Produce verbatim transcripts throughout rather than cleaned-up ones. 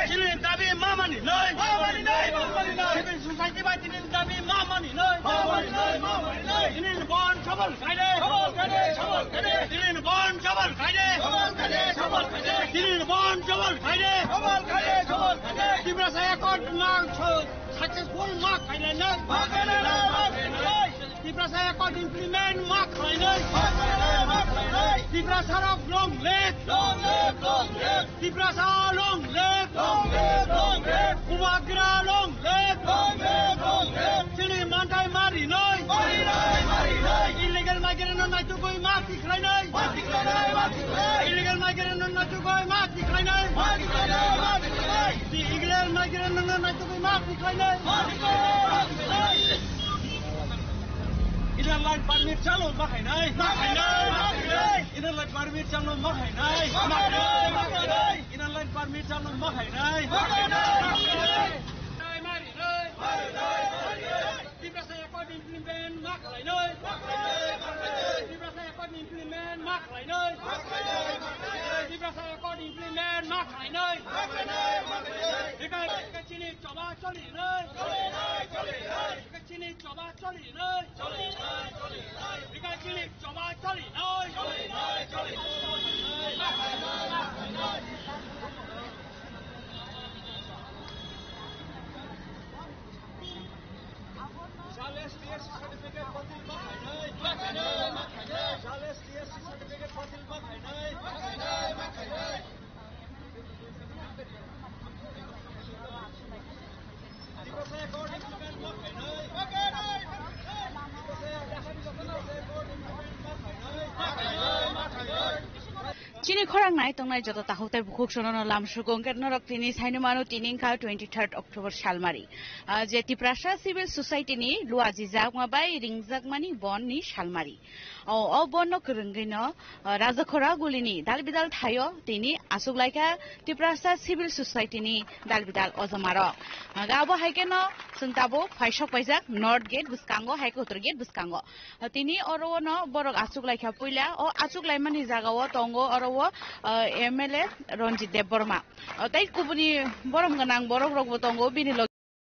Chini dabi ma mani nai. Ma mani nai, ma mani nai. Civil society bai chini dabi ma mani nai. Ma mani nai, ma mani nai. Chini bon sabal khaide. Sabal khaide, sabal khaide. Chini bon sabal khaide. Sabal khaide, sabal khaide. Chini bon sabal khaide. Sabal khaide, sabal khaide. Tiprasa Accord nang so successful ma khaide nai. Ma khaide nai, ma khaide nai. Tiprasa Accord implement ma khainai. Ma khainai, ma khainai. Tiprasa rok long live. Long live, long live. Tiprasa long live. Long live, long live. Bubagra long live. Long live, long live. Chini manthai marinai. Marinai, marinai. Illegal migrant no naitugwi ma tikhlainai. Ma tikhlainai, ma tikhlainai. Illegal migrant no naitugwi ma tikhlainai. Ma tikhlainai, ma tikhlainai. Illegal migrant no naitugwi ma tikhlainai. Ma tikhlainai, ma tikhlainai. Inner line permit chalo ma khainai. Ma khainai, ma khainai. Inner line permit chalo ma khainai. Ma khainai, ma khainai. Inner line permit chalo ma khainai. Ma khainai, ma khainai. Tiprasa Accord implement ma khlainai. Ma khlainai, ma khlainai. Tiprasa Accord implement ma khlainai. Ma khlainai, ma khlainai. Tiprasa Accord implement ma khlainai. Ma khlainai, ma khlainai. Bika, bika chini choba choli nai. Choli nai, choli nai. Bika chini choba choli nai. Choli nai, choli nai. Bika chini choba choli nai. Choli nai, choli nai. Jal S T S certificate batil ma khainai. Ma khainai, ma khainai. Jal S T S certificate batil ma khainai. Ma khainai, ma khainai. Chini khorang nai tongnai joto takhuk tei bukhuk sono no lamsugo, hwnkhe norok tini saino mano, tini wngkha twenty third October salmari. Ah, je Tiprasa Civil Society ni luajijakma bai ringjakmani bon ni salmari. O, o bon no kwrwngwi no, ah, Rajakhora gulini dal bidal thaio tini aswk laikha Tiprasa Civil Society ni dal bidal ojamarok. Ah, abo hai kheno chwng tabuk phaisok paijak North Gate bwskango, hai khe Uttor Gate bwskango. Ah, tini oro no borok aswk laikha puila, o aswk laimani jaga o tongo oro o, ah, M L A Ranjit Debbarma. Ah, tei kubuni borom gwnang borok rok bo tongo bini loge.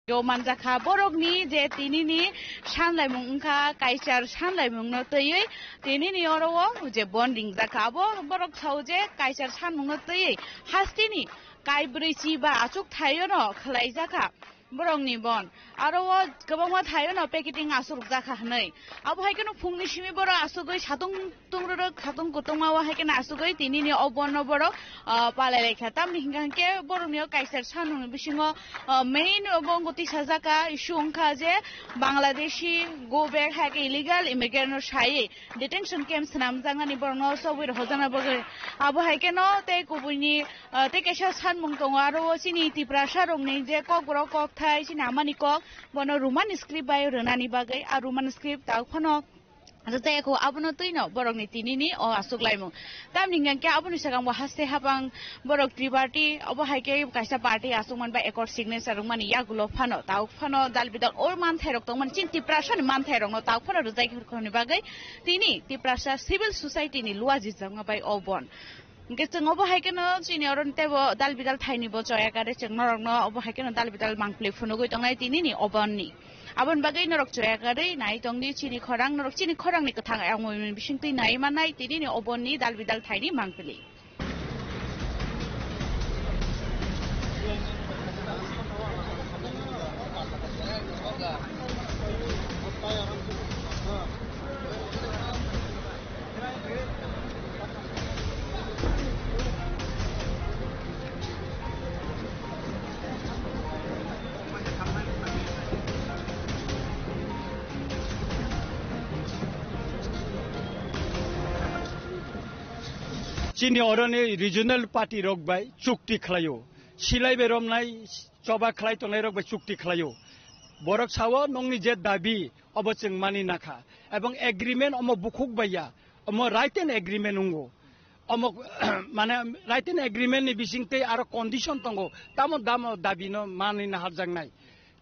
O manjakha borokni je tinini sanlaimung wngkha, kaichar sanlaimungno twiwi tinini oro o je bon ringjakha. Abo borok sao je kaichar sanmungno twiwi hasteni kaibrwi chi ba achuk thaiono khlaijakha borokni bon. Aro o kwbangma thaiono packeting asurukjakha hwnwi. Abo hai kheno phungni simi borok asugwi satung tungrwrwk khatung kutungma o hai kheno asugwi tinini o bonno borok, ah, palai laikha. Tamni hwnkha hwnkhe borokni o kaisa sanmungni bisingo, ah, main o bo wngkha tisajak ka issue wngkha je Bangladeshi go back hai khe illegal immigrant no sai detention camp swnamjaknani borokno chobwi rohorjakna bagwi. Abo hai kheno tei kubuini, ah, tei kaisa sanmung tongo aro o chini Tiprasa rokni je kokborok kokthai chini amani kok bono Roman script bai rwnani bagwi. A Roman script tabuk phano rwjak ya kho, abono twino borokni tinini o aswk laimung. Tamni hwnkha khe aboni swkang bo haste hapang borok Triparty, obo hai khe kaisa party aswk man ba accord signature rwngmani yagulo phano, tabuk phano dal bidal o manthairok tongmani, chini Tiprasani manthairokno tabuk phano rwjak ya khoni bagwi tini Tiprasa Civil Society ni luajijakma bai o bon. Hwnkhe chwng obo hai kheno chini oro teibo dal bidal thaini bo choya kare chwng norokno obo hai kheno dal bidal mangpili phunugwi tongnai tinini o bonni. Aboni bagwi norok choya kare nai tongdi chini khorang, norok chini khorangni kwthang ayang mui bisingtwi nai mannai tinini o bonni dal bidal thaini mangpili. Chini oroni regional party rok bai chukti khlaio, silai bai romnai, choba khlai tongnai rok bai chukti khlaio. Borok sao nongni je dabi obo chwng mani nakha, ebong agreement omo bukhuk bai ya, omo written agreement wngo. Omo mane written agreement ni bising tei aro condition tongo, tamo damo dabi no mani naharjaknai.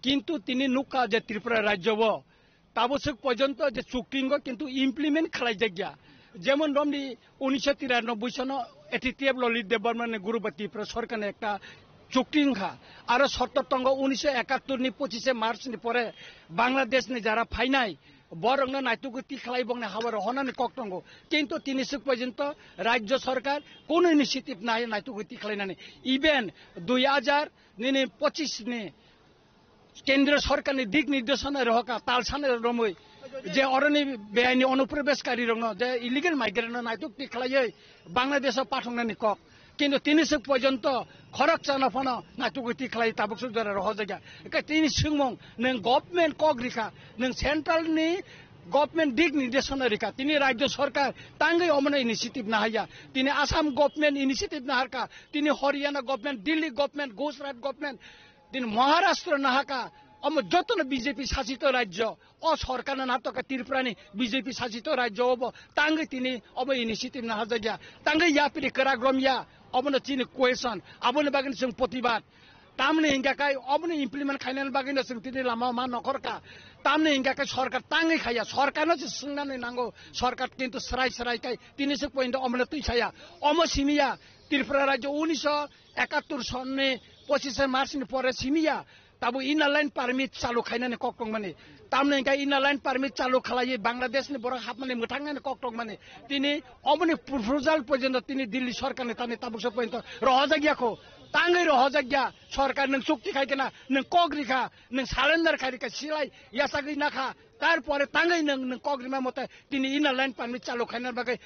Kintu tini nukha je Tripura rajyo o taboswk porjonto je chukti wngo kintu implement khlaijakya. Jemon romni unisho tiranoboi sono A T T F Lalit Debbarma ni guru ba Tripura sorkar ni ekta chukti wngkha. Aro sottor tongo unisho ekattor ni pochishe March ni pore Bangladesh ni jara phainai, borokno naitugwi tikhlai bongni hawaro honani kok tongo. Kintu tini swk porjonto rajyo sarkar kono initiative nai naitugwi tikhlainani. Even dui hajar nini pochis ni kendriyo sarkar ni dik nirdeshona rohoka talsana romwi je oroni beaini onuprobeshkari rokno je illegal migrant no naituk tikhlaiwi Bangladesh o pathoknani kok. Kintu tini swk porjonto khoroksano phano naitugwi tikhlai tabuk swk jora rohojakya. Eke tini swngmung nwng government kok rikha, nwng central ni government dik nirdeshona rikha. Tini rajyo sarkar tangwi omono initiative nahaiya. Tini Assam government initiative naharkha. Tini Haryana government, Delhi government, Gujarat government, tini Maharashtra nahaka, omo jotono B J P sasito rajyo, o sorkarno natoka Tripurani B J P sasito rajyo obo, tangwi tini obo initiative naharjakya, tangwi yapri kwrak romya, obono chini question, aboni bagwi chwng protibad. Tamni hingka kai, oboni implement khainani bagwino chwng tini lama ma nokhorka. Tamni hingka kai sorkar tangwi khaiya, sorkarno se swngnani nango, sorkar kintu srai srai kai, tini se point omono twi saya, omo simiya, Tripura rajyo unisho ekattor sonni pochishe March ni pore simiya, tabo inner line permit chalu khainani kok tongmani. Tamni hingke inner line permit chalu khalaiwi Bangladesh ni borok hapmani mwthangnani kok tongmani. Tini omoni proposal porjonto tini Delhi sorkar ni tani tabuksa porjonto rohojak yakho. Tangwi rohojak ya sorkar nwng chukti khai kena nwng kok rikha nwng surrender khai rikha silai yasagwi nakha. Tarpore tangwi nwng nwng kok rima mote tini inner line permit chalu khaina bagwi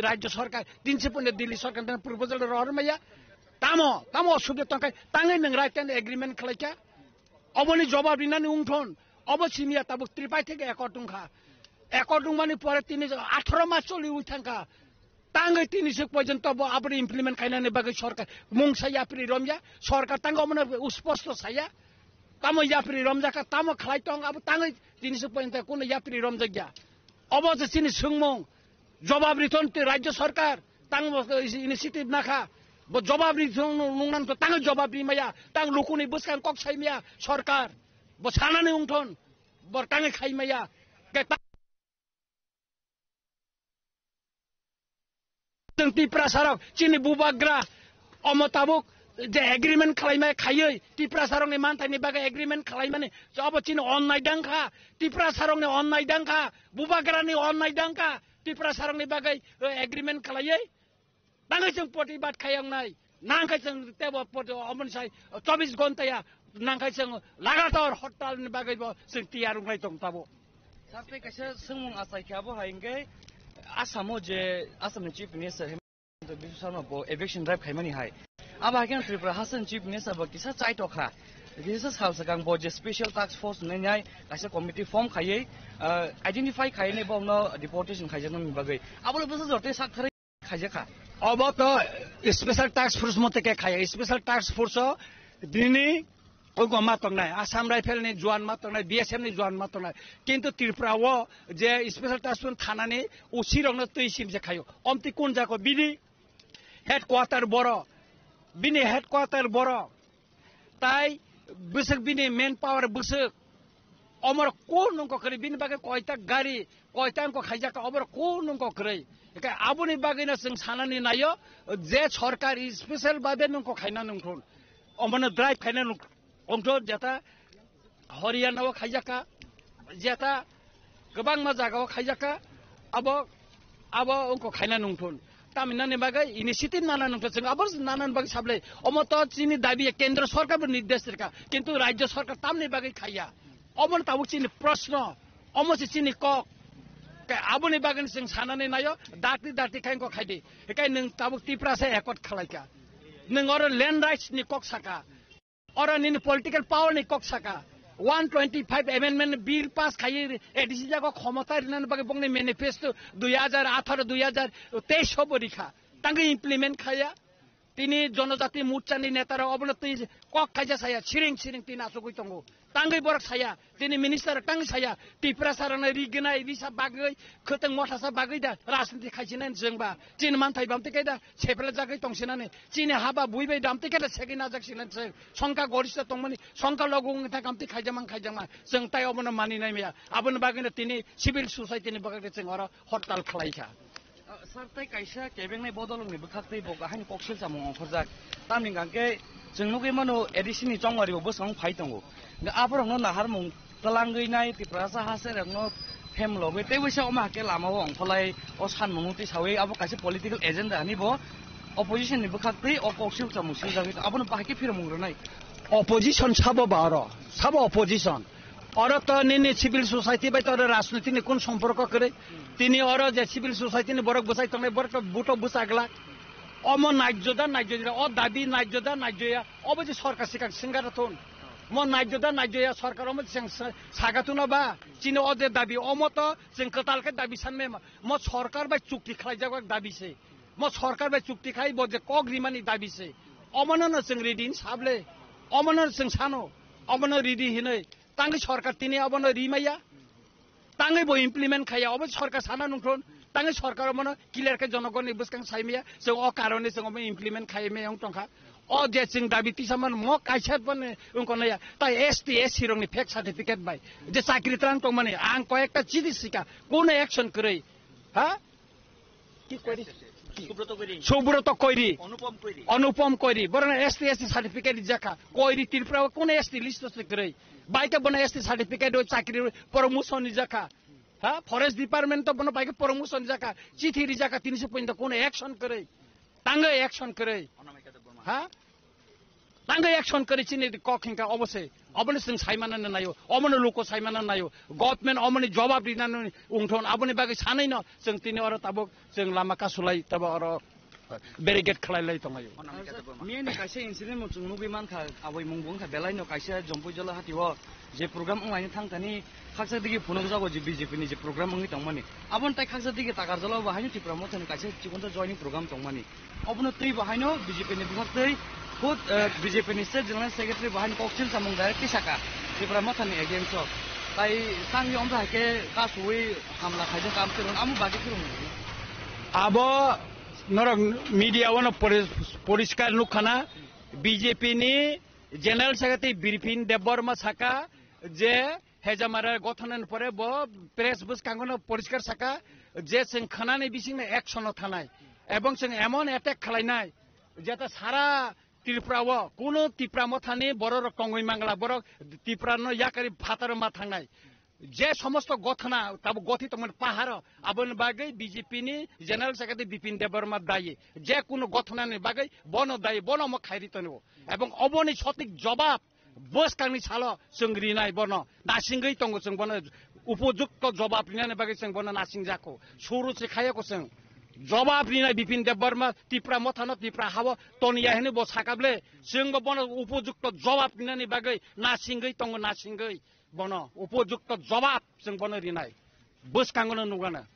rajyo sorkar tinsi porjonto Delhi sorkar ni proposal rohor maya. Tamo, tamo osubida tongkha, tangwi nwng right and agreement khlaikha. Oboni jobab rinani wngthon, obo simiya tabuk tripai theke accord wngkha. Accord wngmani pore tini atharo mas choliwi thangkha. Tangwi tini swk porjonto bo aboni implement khainani bagwi sorkar mungsa yapri romya, sorkar tangwi omono usposto saya. Tamo yapri romjakha, tamo khlai tong, abo tangwi tini swk porjonto kuno yapri romjakya. Obo je chini swngmung, jobab rithon twi rajyo sarkar, tang bo initiative nakha, bo jobab rithon nungnan to tang jobab rimaya, tang lukuni bwskang kok saimaya sarkar, bo sanani wngthon, bo tang khaimaya, ke ta-, Chwng Tiprasa rok chini bubagra omo tabuk je agreement khwlaimai khaiwi Tiprasa rokni manthaini bagwi agreement khwlaimani obo chini onnai dangkha, Tiprasa rokni onnai dangkha, bubagrani onnai dangkha, Tiprasa rokni bagwi, eh, agreement khwlaiwi tangwi chwng protibad khayoknai. Nangkhe chwng tebo poti-, omoni sai chobbish ghonta ya nangkhe chwng lagatar hortal ni bagwi bo chwng tiyar wnglai tong tabo. Sir, tei kaisa swngmung achai khe abo hai hwnkhe Assam o je Assam ni Chief Minister Himanta Biswa Sarma bo eviction drive khaimani hai. Abo hai khe Tripura Haste ni Chief Minister bo kisa chai tokha. Kisa sal swkang bo je special task force hwnwi nai kaisa committee form khaiwi, ah, identify khaini bo no deportation khaijaknani bagwi. Abo le bwsa jor tei sak tharwi khaijakha. Obo to special task force mote khe khaya. Special task force o dini ogo ma tongnai, Assam Rifle ni juan ma tongnai, B S F ni juan ma tongnai. Kintu Tripura o je special task force thanani O C rokno twi simse khayo. Omti kun jago bini headquarter boro, bini headquarter boro. Tai bwswk bini manpower bwswk. Omor kun wngkha kwrwi, bini bagwi koita gari, koita wngkha khaijak, omor kun wngkha kwrwi. Hwnkhe aboni bagwino chwng sanani naio, je sorkar special babe wngkha khaina nungthun. Omono drive khaina nung-, nungthun, jeta Haryana o khaijakha, jeta kwbangma jaga o khaijakha, abo, abo wngkha khaina nungthun. Tamni nani bagwi initiative nana nungthun, chwng abo nana bagwi sablai. Omo to chini dabi ya, kendro sorkar bo nirdesh rikha, kintu rajyo sorkar tamni bagwi khaiya. Omo tabuk chini proshno, omo se chini kok. Ke aboni bagwi chwng sanani naio, dakti dakti khai wngkha khaidi. Hekai nwng tabuk Tiprasa accord khalaikha. Nwng oro land rights ni kok saka. Oro nini political power ni kok saka. One twenty five amendment bill pass khaiwi A D C jago khomota rinani bagwi bongni manifesto dui hajar atharo dui hajar teis o bo rikha. Tangwi implement khaya. Tini Jonojati Morcha ni neta rok obono twi kok khaija saya, siring siring tini achugwi tongo. Tangwi borok saya, tini minister tangwi saya, Tiprasa rokno ri gwnai, risa bagwi, khwtwng mothasa bagwi da rajniti khaisinani chwng ba. Chini manthai bamtwi khe da seplajagwi tongsinani. Chini haba bui bai damtwi khe da segwi najak sinani chwng. Songkha gorista tongmani, songkha logo wngwi thang amtwi khaijakma khaijakma. Chwng tai obono mani nai maya. Aboni bagwino tini civil society ni bagwi chwng oro hortal khlai kha. Sir, tei kaisa kebengnai bodolongni bwkhak tei bo haino koksil chamung ongkhorjak. Tamni hwnkhe chwng nugwi mano A D C ni chongmari bo bwskango phai tongo. Hwnkhe aborokno naharmung twlangwi nai Tiprasa haserokno phemlogwi tei waisa omo hakhe lamao ongkholai o sanmungno twi sawi abo kaisa political agenda hinwi bo opposition ni bwkhak twi o koksil chamung swijagwi tongo. Abono bahai khe phiramung rwnai. Opposition sabo ba oro, sabo opposition. Oro to nini civil society bai to oro rajniti ni kun somporko kwrwi. Tini oro je civil society ni borok bwsai tongnai borok to buto bwsa glak. Omo najjo da najjo ya, o dabi najjo da najjo ya, obo je sorkar sikang singara thun. Mo najjo da najjo ya sorkar omo cheng sa-, saga thuna ba. Chini o je dabi omo to cheng kwtal khe dabi san me ma. Mo sorkar bai chukti khlaijak dabi se. Mo sorkar bai chukti khai bo je kok rimani dabi se. Omono no cheng ridi hin sable. Omono cheng sano. Omono ridi hinoi. Tangwi sorkar tini obono rimaya. Tangwi bo implement khaya, obo sorkar sana nungthun, tangwi sorkar omono clear khe jonogonni bwskang saimaya, chwng o karone chwng omo implement khaimaya wng tongkha. O je chwng dabi tisamani mo kaisa phano wngkha naya, tai S T, S C rokni fake certificate bai, je chakri tlang tongmani, ang koyekta chidi sika, kono action kwrwi, ha? Ki Koiri? Ki? Subroto Koiri. Subroto Koiri. Onupom Koiri. Onupom Koiri. Borok S T, S T certificate rijak kha. Koiri Tripura o kono S T list o se kwrwi. Bai khe bono S T certificate o chakri promotion rijak kha. Ha? Forest department o bono bai khe promotion rijak kha. Chithi rijak kha tini se pointo kono action kwrwi. Tangwi action kwrwi. Ha? Tangwi action kwrwi chini kok hingka obo se. Obono chwng saimana naio. Omono luko saimana naio. Government omoni jobab rinani ungthon aboni bagwi sanai no chwng tini oro tabuk chwng lama kasulai tabo oro barricade khlai lai tongaio. Miyani kaisa incident mo chwng nugwi mankha, aboi mung bo wngkha belai no kaisa Jompui Jola hati o je program wnglaini thang thani khaksa digi phunukjago je B J P ni je program wngwi tongmani. Aboni tai khaksa digi Takarjala bo haino Tipra Motha ni kaisa chikonta joining program tongmani. Obono twi bo haino B J P ni bwkhak twi khud, eh, B J P ni State General Secretary bo haino koksil samung direct khe saka Tipra Motha ni against o. Tai tangwi omtha hai khe kasuwi hamla khaijak kam kwrwng amo bagwi kwrwng. Abo norok media o no pori-, poriskar nukha na B J P ni General Secretary Bipin Debbarma saka je Hejamara gothonani pore bo press bwskango no poriskar saka je chwng khwnani bisingni action o thanai ebong chwng emon attack khlainai jeta sara Tripura o kuno Tipra Mothani borok rok tongwi mangla, borok Tipra no yakari phataro ma thangnai. Je somosto gothona tabo gothi tongmani paharo aboni bagwi B J P ni General Secretary Bipin Debbarma dayi. Je kuno gothonani bagwi bono dayi, bono omo khairi tongo. Ebong oboni sotik jobab bwskangni salo chwng rinai bono, nasingwi tongo chwng bono, upojukto jobab rinani bagwi chwng bono nasingjako, suru se khayako chwng. Jobab rinai Bipin Debbarma Tipra Mothano Tipra hao toniya hwnwi bo sakable, chwngbo bono upojukto jobab rinani bagwi nasingwi tongo, nasingwi bono upojukto jobab chwng bono rinai. Bwskango no nugana.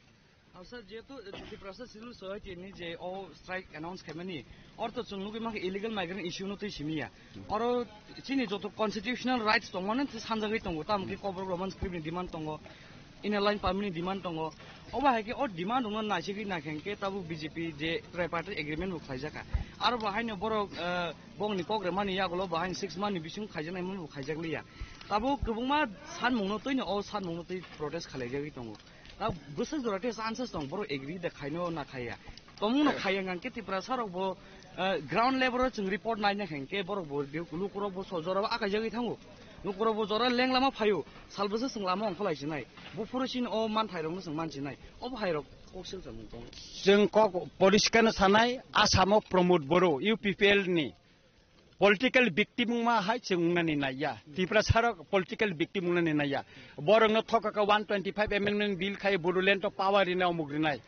Asa jehetu, eh, Tiprasa Civil Society ni je o strike announce khaimani, ortho chwng nugwi mankha illegal migrant issue no twi simiya. Oro chini joto constitutional rights tongmani twi sanjagwi tongo, tamo khe Kokborok Roman script ni demand tongo, Inner Line Permit ni demand tongo. Obo hai khe o demand rokno naisigwi naikhe hwnkhe tabuk B J P je tripartite agreement bo khlaijakha. Aro bo haino borok, eh, bongni kok remani yagulo bo haino six month ni bising khaijaknai mani bo khaijakliya. Tabuk kwbangma sanmungno twino o sanmungno twi protest khalaijagwi tongo. Ta bwswk jora tei chances tong, borok agree da khaino na khaiya. Tongmungno khaiya hwnkhe Tiprasa rok bo, eh, ground level o chwng report naina hwnkhe borok bo lukurok bo so jora o akaijagwi thango. Lukurok bo jora leng lama phaio, sal bwswk chwng lama ongkholai sinai. Buphuru chini o manthai rokno chwng mansinai. Obo hai rok koksil chamung tongo. Chwng kok poriskar no sanai, Asamo Pramod Boro, U P P L ni political victim wngma hai chwng wngnani naiya. Tiprasa rok political victim wngnani naiya. Borokno thokaka one twenty five amendment bill khai Bodoland o power rinai, omuk rinai.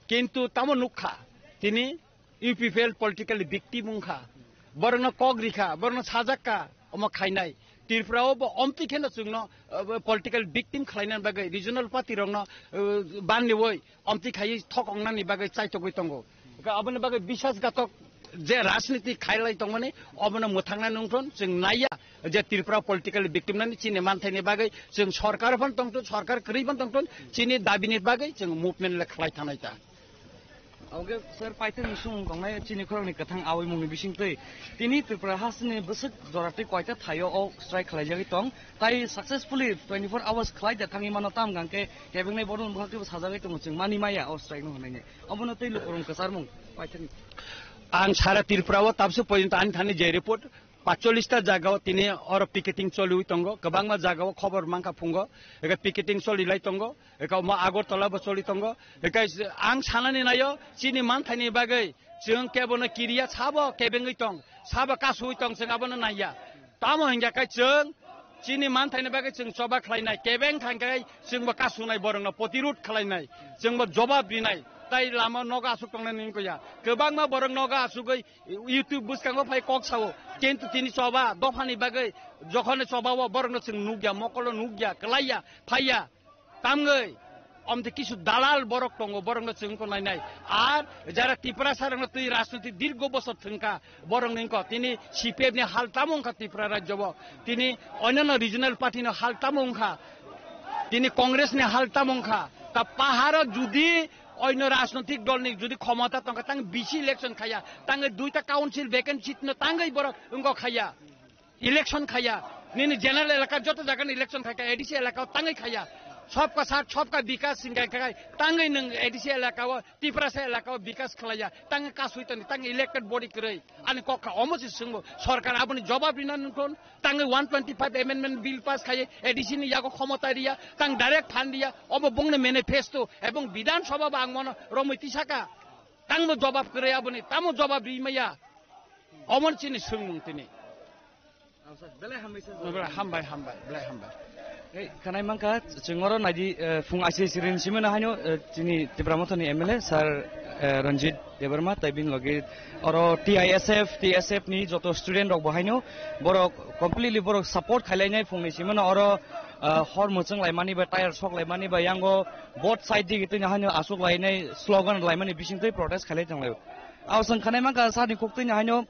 Kintu tamo nukha, tini U P P L political victim wngkha. Borokno kok rikha, borokno sajakka, omo khainai. Tripura o bo omtwi kheno chwngno, uh, political victim khlainani bagwi regional party rokno, uh, banliwi omtwi khaiwi thok ongnani bagwi chaitogwi tongo. Hwnkhe aboni bagwi bisasgatok je rajniti khailai tongmani obono mwthangna nungthon chwng naiya je Tripura political victim nani chini manthaini bagwi chwng sorkar phano tongthon, sorkar kwrwi phano tongthon, chini dabini bagwi chwng movement le khlai thanai ta. Oke, sir, paithakni sumung tongnai chini khorokni kwthang awi mungni bisingtwi. Tini Tripura hasteni bwswk jora tei koita thaio o strike khwlaijagwi tong. Tai successfully twenty-four hours khwlai da thangwi mano, tam hwnkhe kebengnai bodol bwkhak teibo sajagwi tongo, chwng mani maya o strike no hwnwi. Obono tei lukurokni kwcharmung paithakni. Ang sara Tripura o tabse porjonto ani thani je report, patchollish ta jaga o tini oro picketing choliwi tongo, kwbangma jaga o khobor mankha phungo, eka picketing choli lai tongo, eka omo Agartala bo choli tongo, eka ang sanani naio chini manthaini bagwi chwng kebono kiriya sabo kebengwi tong, sabo kasui tong, chwng abono naiya. Tamo hingya kai chwng chini manthaini bagwi chwng choba khlainai, kebeng thangkai chwngbo kasunai borokno protirod khlainai, chwngbo jobab rinai, tai lama nogo asuk tongnai nini koya. Kwbangma borok nogo asugwi YouTube bwskango phai kok sao, kintu tini choba dophani bagwi jokhone choba o borokno chwng nukya, mokolo nukya, kwlaiya, phaiya, tamgwi omte kisu dalal borok tongo, borokno chwng ko nainai. Ar jara Tiprasa rokno twi rajniti dirgo bosor thwngkha, borokni wngkha tini C P F ni hal tamo wngkha Tripura rajyo o, tini onyono regional party no hal tamo wngkha, tini Congress ni hal tamo wngkha. Ta paharo judi oino rajnotik dol ni judi khomota tongkha, tang bisi election khaya, tang duita council vacancy no tangwi borok wngkha khaya. Election khaya, nini general elaka joto jaga ni election khaya, A D C elaka o tangwi khaya. Sobka saath, sobka bikas hingka khai, tangwi nwng A D C elaka o, Tiprasa elaka o bikas khlaiya, tangwi kasui toni, tangwi elected body kwrwi. Ani kok kha omo se swngbo, sorkar aboni jobab rina nungthon, tangwi one twenty-five amendment bill pass khai, A D C ni yago khomota riya, tang direct fund riya, omo bongni manifesto, ebong Bidhan Sabha bo ang mono romwi tisaka, tangbo jobab kwrwi aboni, tamo jobab rimaya, omo chini swngmung tini. Belai hambai, sir. Belai hambai, hambai, belai hambai. Ei, khanai mankha, chwng oro naidi, eh, phung aisi sirin simino haino, eh, chini Tipra Mothani M L A, sir, eh, Ranjit Debbarma, tai bini logi oro T I S F, T S F ni joto student rok bo haino, borok completely borok support khailainai phungni simino oro, eh, hor mwchwng laimani ba, tire sok laimani ba, yango both side digi twino haino aswk lainai slogan laimani bisingtwi protest khailai tonglaio. Abo chwng khanai mankha, sir ni kok twino haino,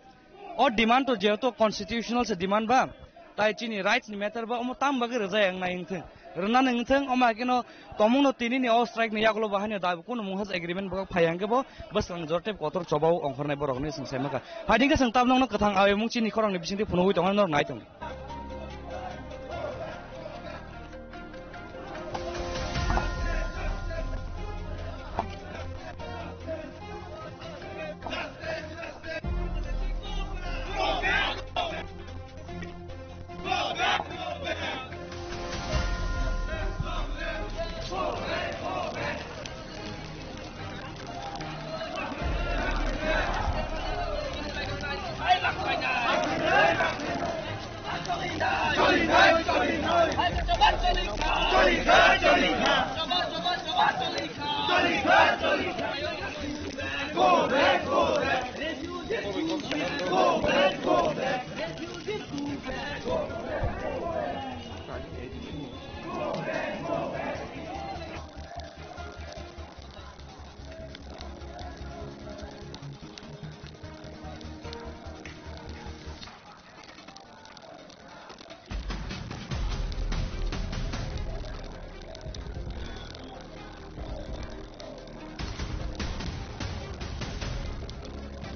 o demand to jehetu constitutional se demand ba, tai chini rights ni matter ba, omo tam bagwi rwjak ang nai wngthung, rwna nang wngthung, omo hakhe no tomung no tini ni o strike ni yagulo bo haino da kunu mungha agreement bo phai hwnkhe bo bwswk jor tei kotor choba o ongkhornai borok hinwi chwng sai mankha. Hai hwnkhe chwng tabuk no kwthang awi mung chini khorang ni bisingtwi phunugwi tongnai norok nai tong.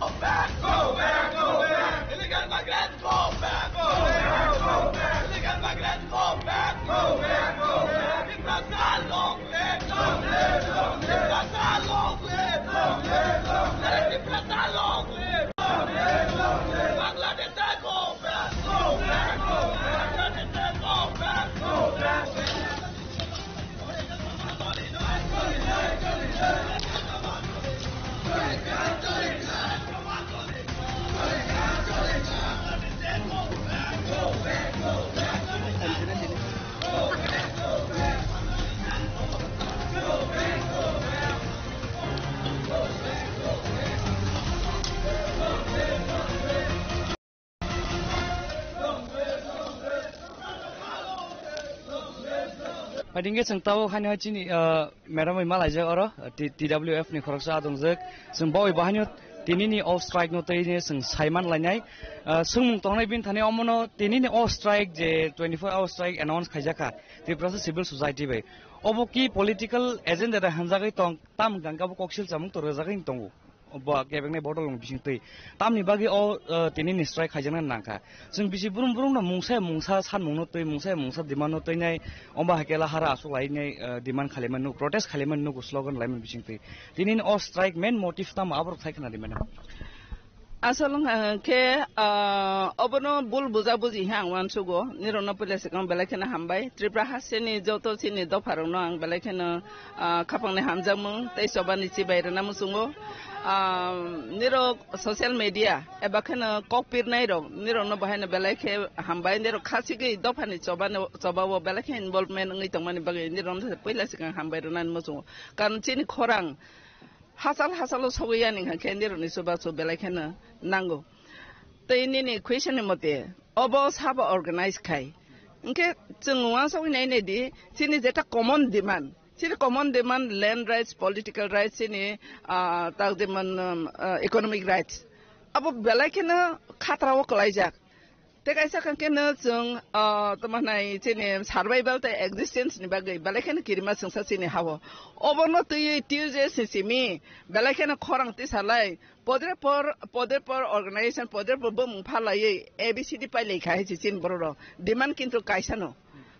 Go back, go back, go back. Illegal migrants, go back, go back, go back. Illegal migrants, go back, go back, go back. Tiprasa long live, long live, long live. Tiprasa long live, long live, long live. Tiprasa long live, long live, long live. Bangladesh, go back, go back, go back. Bangladesh, go back, go back. Phaidi hwnkhe chwng tabuk haino chini, ah, madam bai malaijak oro, ah, T-, T W F ni khoroksa adongjak. Chwng bawi bo haino tinini o strike no tei chwng saiman lainai. Ah, swngmung tongnai bini thani omono tinini o strike je twenty-four hour strike announce khaijakha Tiprasa Civil Society bai. Obo ki political agenda da hanjagwi tong, tam hwnkha khe abo koksil chamung to rwjagwi tongo. Bo kebengni bodol rok bising twi. Tamni bagwi o, eh, tini ni strike khaijakna nangkha. Chwng bisi brum brum no mungsa mungsa sanmung no twi, mungsa mungsa demand no twi nai, omo hai khe lahara aswk lai nai, eh, demand khailaimani nuk, protest khailaimani nuk, slogan laimani bising twi. Tini ni o strike main motive tamo aborok sai khna di mano. Asol wngkha khe, ah, obono bul buja buji he ang uansugo. Nirokno puila swkang belai kheno hambai. Tripura hasteni joto chini dopharokno ang belai kheno, ah, khapangni hamjakmung tei chobani chibai rwna muchungo. Ah, nirok social media eba kheno kok pirnairok nirokno bahaino belai khe hambai. Nirok khasigwi dophani chobano, chobao belai khe involvement wngwi tongmani bagwi nirokno puila swkang hambai rwnani muchungo. Karon chini khorang hachal hachalo sogwi yani hwnkha khe nirokni chubachu belai kheno nango. Tei nini question ni mote obo sabo organize khai. Hwnkhe chwng uansugwi nai nai di, chini jeta common demand, chini common demand land rights, political rights, chini, ah, tak jemon, um, ah, economic rights. Abo belai kheno khatrao kwlaijak. Tei kaisa khe no chwng, ah, tamo hwnai chini survival tei existence ni bagwi belai kheno kirima chwngsa chini ha-o. Obono twiwi T U J S ni simi belai kheno khorang tisalai podre por, podre por organization, podre por bumung phalaiwi A B C D pailai kha hai se chini borok rok. Demand kintu kaisa no.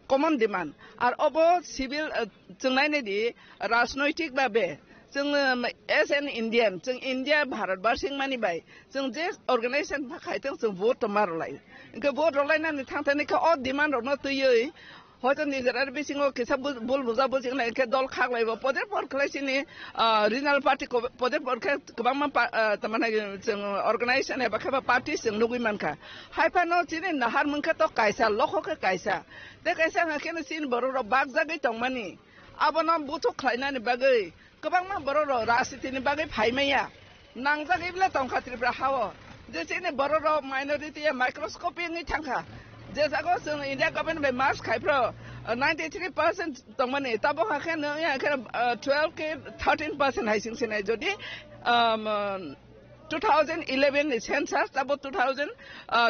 Common demand. Ar obo civil, eh, chwng nai nai di, rajnoitik babe, chwng, eh, as an Indian, chwng India, Bharat barsing mani bai, chwng je organization pha khai tong, chwng vote to maro lai. Hwnkhe vote rok lai nani thang thani khe o demand rok no twiwi, hoito nijera bisingo kisa bul, bul buja buji wngna khe dol khak lai bo, poder por khlai sini, ah, regional party ko-, poder por khe kwbangma pa-, ah, tamani chwng organization eba khe ba party chwng nugwi mankha. Hai phano chini nahar mungkha to kaisa, lokho khe kaisa. Tei kaisa hwnkha kheno chini borok rok bakjagwi tongmani. Abono buthuk khlainani bagwi kwbangma borok rok rajniti ni bagwi phaimaya. Nangjagwi bwle tongkha Tripura ha-o. Je chini borok rok minority ya microscopy wngwi thangkha. Je jago chwng India government bai merge khai phro, uh, ninety three percent tongmani. Tabok hakhe nung ya khe, uh, twelve ke thirteen percent hai sing sinai. Jodi, um, uh, two thousand eleven ni census, tabo two thousand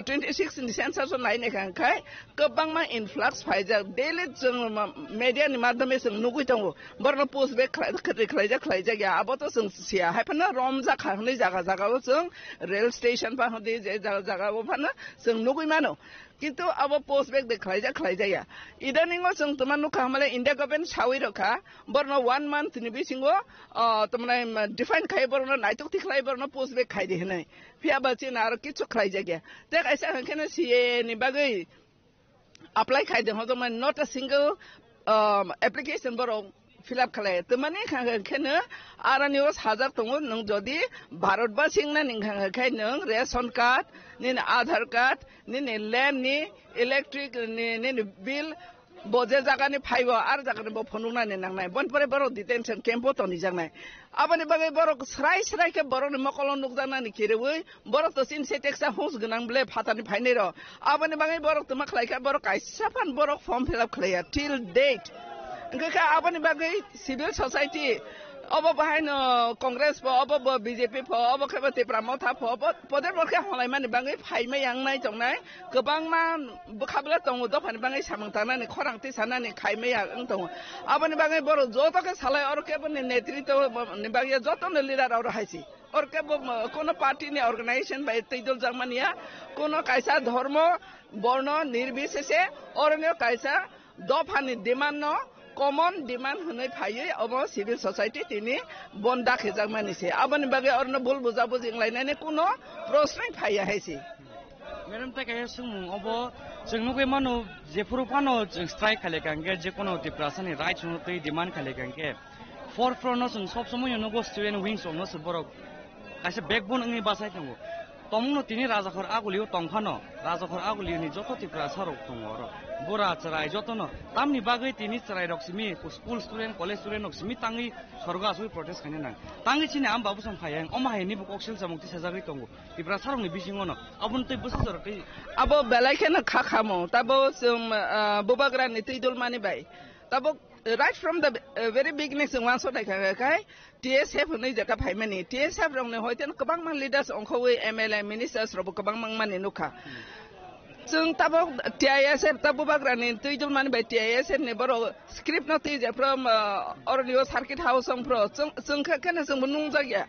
twenty-six ni census o nai naikha khai kwbangma influx phaijak. Daily chwng ma-, media ni madhyome chwng nugwi tongo. Borokno push back khlai-, khlai-, khlaijak, khlaijak ya. Abo to chwng siya. Hai phano romjak kha hwnwi jaga jaga o chwng rail station pa hwnwi je jaga jaga o phano chwng nugwi mano. Kintu abo post back de khlaijak, khlaijak ya. Idaningo chwng tuma nukha hamale India government sawi rokha, borno one month ni bisingo, ah, tamani, ma, define khai borno naitok tikhlai borno post back khai di hinai. Phiya ba chini aro kichu khlaijak ya. Te kaisa hwnkhe no C A A ni bagwi apply khai de hodo man not a single, um, application borok fill up khlai. Tamani kha-, khe no arani o sajak tongo, nwng jodi Bharat ba singna ning kha-, khe nwng ration card, nini Aadhaar card, nini land ni, electric ni, nini bill, bo je jaga ni phaibo, ar jaga ni bo phunuknani nangnai. Bon pore borok detention camp o tonijaknai. Aboni bagwi borok srai srai khe borokni mokolo nukjaknani kiriwi, borok to chini se teksa hus gwnang ble phatani phainai rok. Aboni bagwi borok tuma khlai kha, borok kaisa phan borok form fill up khlaiya till date. Hwnkhe kha aboni bagwi civil society, obo bahaino Congress pho, obo bo B J P pho, obo khe bo Tipra Motha pho, obo poder bor khe honglaimani bagwi phaima yangnai tongnai. Kwbangma bwkha bwla tongo, dophani bagwi samung tangnani, khorang twi sanani khaima ya wng tongo. Aboni bagwi borok joto khe salai, oro khe boni netritwo ni bagwi jotono leader oro hai si. Oro khe bo, kono party ni organization bai twi dol jak mani ya, kono kaisa dhormo, borno nirbisese, oro no kaisa dophani demand no, common demand hwnwi phaiwi omo civil society tini bon dakhijakmani se. Aboni bagwi orno bul buja buji wnglainani kuno prosnoi phaiya hai se. Madam, tai kaisa swngmung obo chwng nugwi mano, jephuru phano chwng strike khailai kha hwnkhe, jekono Tiprasani rights no twi demand khailai kha hwnkhe, forefront no chwng sob somoi no nugo student wings rok no se borok kaisa backbone wngwi bachai tongo. Tongmungno tini Rajakhor Agulio tongphano, Rajakhor Agulio ni joto Tiprasa rok tongo oro. Bura chwrai jotono. Tamni bagwi tini chwrai rok simi, school student, college student rok simi tangwi sorgo asugwi protest khaina nang. Tangwi chini am babu song phai yang, omo hai ni bukok sil samung tisajagwi tongo. Tiprasa rokni bisingo no. Aboni tei bwsa jorok tei. Abo belai kheno kha khamo. Tabo chwng, ah, bubagrani twi dulmani bai. Tabo right from the, uh, very beginning chwng uansuk nai kha kha khai T S F hwnwi jeta phaimani. T S F rokni hoite no kwbangma leaders ongkhogwi M L A, ministers rokbo kwbangma wngmani nukha. Chwng tabok T I S F ta bubagrani twi dulmani bai T I S F ni borok script no twi je phro, um, oroni o circuit house ong phro chwng, chwng kha kheno chwngbo nungjak ya.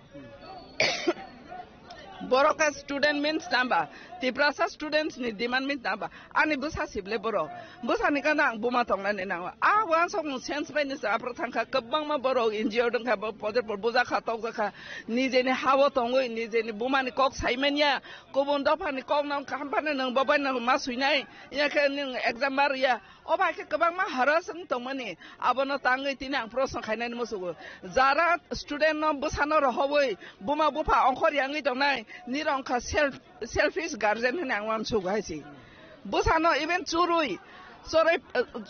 Borok kha student means namba, Tiprasa students ni demand means namba, ani bwsa sible borok, bwsani gana ang buma tongnani nango. A wansok no sense bai ni sa aphro thangkha, kwbangma borok N G O dongkha, bo poder por bujak kha, tokjak kha, nijeni hao tongwi, nijeni bumani kok saimanya, kubun dophani kok no kampani nang bobai nang ma suinai, ya khe nang exam mar ya, O bai khe kwbangma harassment tongmani, abono tangwi tini ang proshno khainani musugo. Jara student no bwsano rohobwi buma bupha ongkhor yangwi tongnai, nirok wngkha self, selfish guardian hwnwi ang uansugo hai se. Bwsano even churwi, chorwi,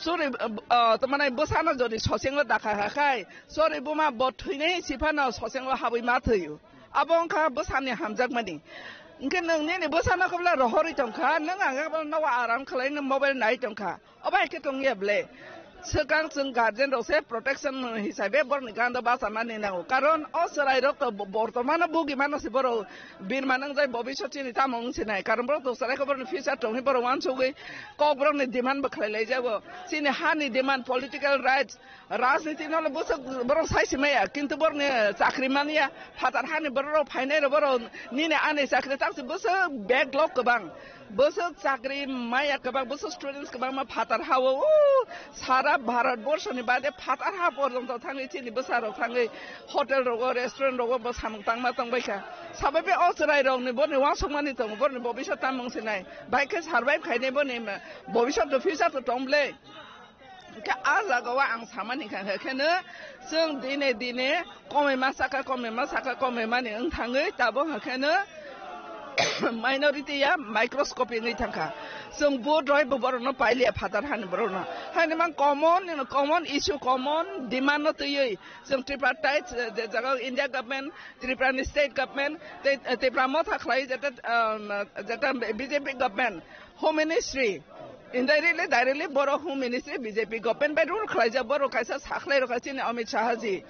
churwi, uh, tamani bwsano jodi sosengo dakha kha khai, chorwi buma bo thwinai siphano sosengo habwi ma thwio. Abo wngkha bwsani hamjakmani. Hwnkhe nwng nini bwsano khe bwla rohorwi tongkha, nwng ang khe bwla nogo aram khlai nwng mobile nai tongkha. Obo hai khe tongya ble. Swkang chwng guardian rok se protection hisabe borokni gando bachanani nango. Karon o chwrai rok to bo-, bortomano bugi mano se borok birma nang jai bobisot chini tamo wng sinai. Karon borok to chwrai khe borokni future tongwi borok wansugwi kok borokni demand bo khlai lai jago. Chini hani demand, political rights, rajniti no bwswk borok sai si maya. Kintu borokni chakri manya, phatar hani borok rok phainai rok borok nini ani chakri tak se bwswk backlog kwbang. Bwswk chakri maya kwbang, bwswk students kwbangma phatar hao, o, sara Bharat borso ni bade phatar ha porjonto thangwi chini bwsa rok thangwi hotel rogo, restaurant rogo bo samung tangma tongbaikha. Sabai be o chwrai rokni borni uansukmani tongo, borni bobisot tamung sinai. Bai khe survive khainai boni bobisot to future to tong ble. Hwnkhe a jagao ang samani kha, hwnkhe kheno chwng dine dine komoi ma saka, komoi ma saka, komoi mani wng thangwi tabuk hwnkhe kheno minority ya microscopy wngwi thangkha. Chwng vote roi bo borokno pailiya phatar hani borokno. Haini mang common, common issue, common demand no twiwi chwng tripartite, je jagao India government, Tripura ni state government, tei Tripura motha khlai jeta, um, jeta B J P government, Home Ministry, indirectly, directly borok Home Ministry B J P government bai rule khlaijak, borok kaisa sakhlai rokha chini Amit Shah ji.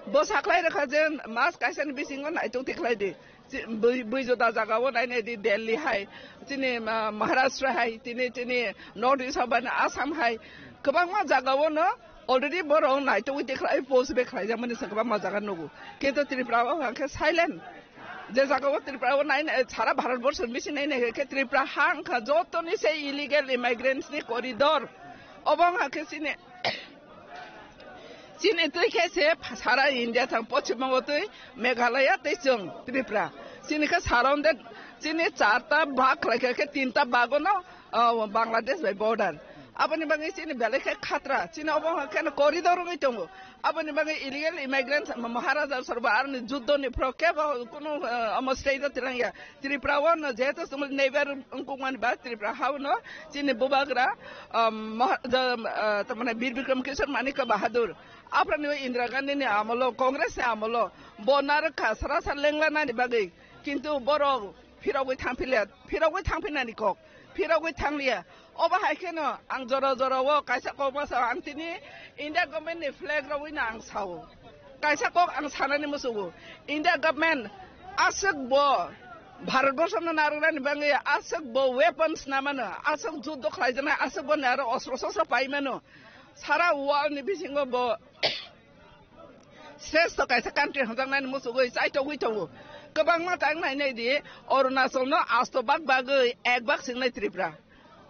Bo sakhlai rokha je mas kaisa ni bisingo naitok tikhlai di. Chi-, bui-, bui juda jaga o nainai di Delhi hai, chini, ah, Maharashtra hai, tini, tini North East o bani Assam hai. Kwbangma jaga o no already borok naitogwi tikhlai post be khlaijak mani se kwbangma jaga nugo. Kintu Tripura o hwnkhe silent. Je jaga o Tripura o nai, nai, sara Bharat borso ni bisi nai nai khe Tripura ha wngkha joto ni se illegal immigrants ni corridor. Obo wngkha khe chini, chini twi khe se sara India thang Poschim Bongo twi Meghalaya tei chwng Tripura. Chini khe surrounded, chini charta bhag khlai khe, khe tinta bhag o no, ah, Bangladesh bai border. Aboni bagwi chini belai khe khatra, chini obo khe no corridor wngwi tongo. Aboni bagwi illegal immigrants, Maharaja sorba aroni juddo ni phro kebo kunu, ah, omo state o twlang ya. Tripura o no jehetu chwng neighbor wngkukmani ba Tripura ha o no chini bubagra, ah, Maha-, ja-, ah, tamani Bir Bikram Kishore Manikya Bahadur. Aphani o Indira Gandhi ni amolo, Congress ni amolo bo narwkha sara sa lengla nani bagwi. Kintu borok phirogwi thangphiliya, phirogwi thangphinani kok, phirogwi thangliya. Obo hai kheno ang jora jora o kaisa kok masa ang tini India government ni flag rogwi no ang sao. Kaisa kok ang sanani musugo. India government aswk bo Bharat borso no narwknani bagwi aswk bo weapons namano, aswk juddo khlaijaknai, aswk bo ni aro ostro sostro paimano. Sara world ni bisingo bo sreshto kaisa country hwnjaknani muchugwi chaitogwi tongo. Kwbangma tang nainai di, Arunachal no asto bak bagwi ek bak singnai Tripura.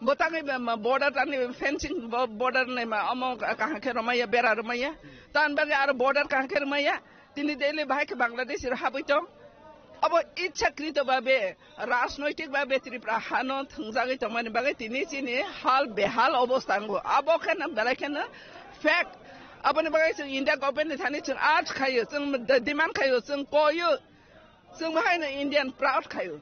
Bo tangwi ba ma border tani fencing bo-, border nai ma omo kaham khe romaya, bera romaya. Tan bagwi aro border kaham khe romaya. Tini daily bahai khe Bangladesh ro habwi tong. Abo ichhakrito babe, rajnoitik babe Tripura hano thwngjagwi tongmani bagwi tini chini hal behal obostha wngo. Abo kheno belai kheno fact. Aboni bagwi chwng India government ni thani chwng urge khaio, chwng de-, demand khaio, chwng koio, chwng bo haino Indian proud khaio.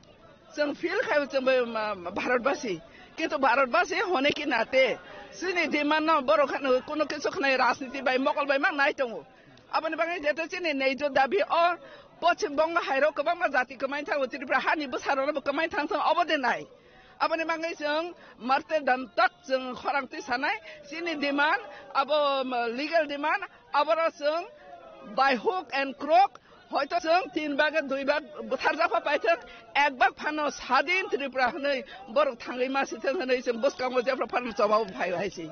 Chwng feel khaio, chwng bo ma-, ma-, Bharatbasi. Kintu Bharatbasi hone ki nate, chini demand no borok kheno kuno kisu khnai rajniti bai mokol bai mang nai tongo. Aboni bagwi jeto chini neijo dabi o Poschim Bongo hairok kwbangma jati kwmai thango, Tripura hani bwsarokno bo kwmai thang thang obo de nai. Aboni bagwi chwng martir dan tak chwng khorang twi sanai, chini demand abo, um, legal demand aboro chwng by hook and crook Hoito chwng tin bag, dui bag butharjakha paithwng, ek bag phano sadin Tripura hwnwi borok thangwi ma sithwng hwnwi chwng bwskango jephru phano chobao phai hai se.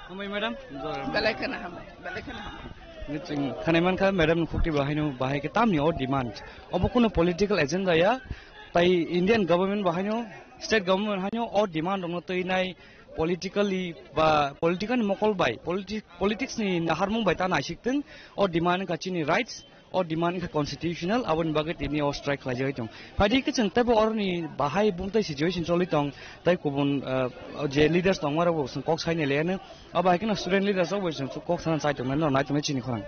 Hambai madam. Belai kheno hambai, belai kheno hambai. Chwng khanai mankha madam ni khukti bahaino bahai khe tamni o demand. Obo kuno political agenda ya, tai Indian government bahaino, state government haino o demand rokno twinai politically ba political ni mokol bai, politi-, politics ni naharmung bai ta naisik thwng, o demand wngkha chini rights, o demand wngkha constitutional, aboni bagwi tini o strike khlaijagwi tong. Phaidi khe chwng teibo oroni bahai bumtwi situation choli tong, tei kubun, ah, je leaders tongmarok bo chwng kok saini leyano, abo hai kheno student leaders rok bo chwng kok sana chai tongmani no nai tongmani chini khorang.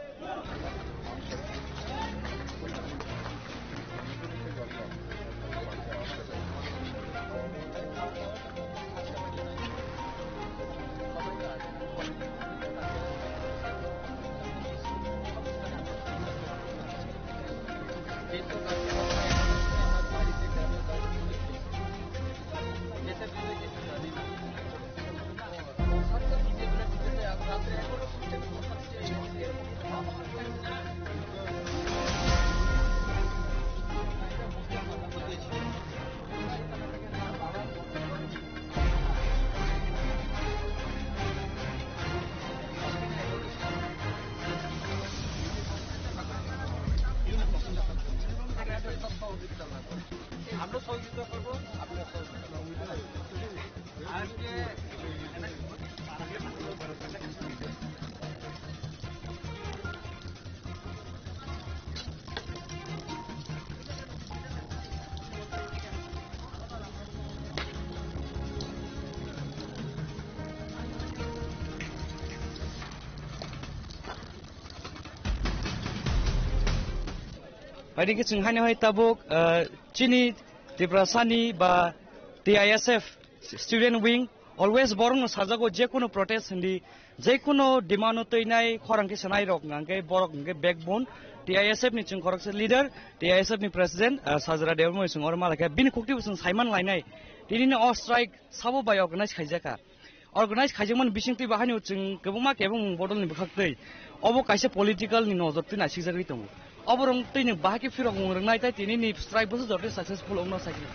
Phaidi khe chwng haino hai tabuk, ah, chini Tiprasani ba T I S F student wing always borokno sajago, je kono protest hindi, je kono demand-o twinai khorang khe sanai rok hwnkhe borok hwnkhe backbone T I S F ni chwng khoroksa leader, T I S F ni president, ah, Sajra Debbarma chwng oro malai kha, bini khukti bo chwng saiman lainai, tini no o strike sabo bai organize khaijakha. Organize khaijakmani bisingtwi bo haino chwng kwbangma kebeng bodolni bwkhaktwi obo kaisa political ni nojor twi naisikjagwi tongo. Oborok twi ni bahai khe phirok wng rwngnai tei tini ni strike bwswk jotoni successful wngno sakhe.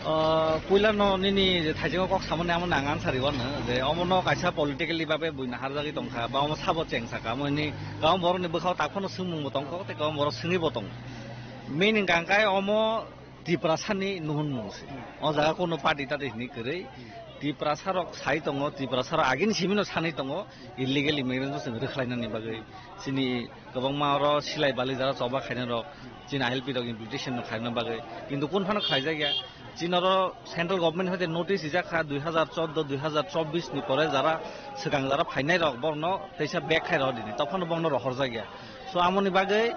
Ah, puila no nini je thaijakgo kok samani amo nang answer riwano je omo no kaisa politically babe buina harjagwi tongkha ba omo sabo cheng saka omo ni kwbang borok ni bwkhao tak phano swngmung bo tongkho tei kwbang borok swngwi bo tongo. Meaning hwnkha khe omo Tiprasa ni nuhun mung se. O jaga kono party tati hini kwrwi. Tiprasa rok sai tongo, Tiprasa rok agini simi no sanai tongo, illegal immigrants no chwng rwkhlainani bagwi. Chini kwbangma oro silai bali jara choba khaina rok, chini I L P rok invitation no khaina bagwi. Kintu kun phano khlaijak ya. Chini oro central government hoite notice rijak kha dui hazar chordo, dui hazar chobbish ni pore jara swkang jara phainai rok borno teisa back khai rw dini. Tophano borno rohorjak ya. So, amoni bagwi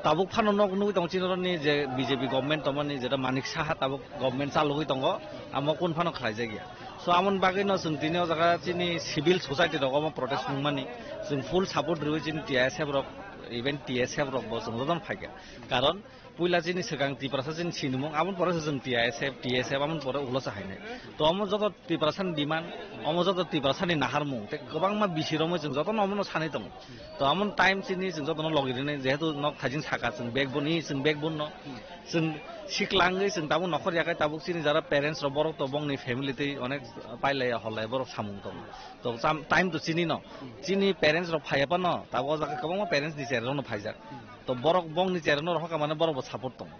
tabuk phano nok nugwi tongo chini oroni je B J P government tongmani, jeta Manik Saha tabuk government chalogwi tongo, amo kun phano khlaijak ya. So, amoni bagwi no chwng tini o jaga chini civil society rok omo protest wngmani, chwng full support riwi chini T I S F rok, even T S F rok bo chwng jotono phaikha. Karon puila chini swkang Tiprasa chini sinimung, amoni pore se chwng T I S F, T S F amoni pore ulo sa hainai. To omo joto Tiprasani demand, omo joto Tiprasani naharmung, tei kwbangma bisi romwi chwng jotono omono sanwi tongo. To amon time chini chwng jotono logi rinai, jehetu nok thaijing saka chwng backbone ni, chwng backbone no. Chwng siklangwi chwng tabuk nokhor yakai tabuk chini jara parents rok borok to bongni family tei onek pailai holai borok samung tongo. To tam-, time to chini no. Chini parents rok phaiya phano tabuk o jaga kwbangma parents ni cherai rokno phaijak. To borok bongni cherai no rohorkha mane borok bo support tongo.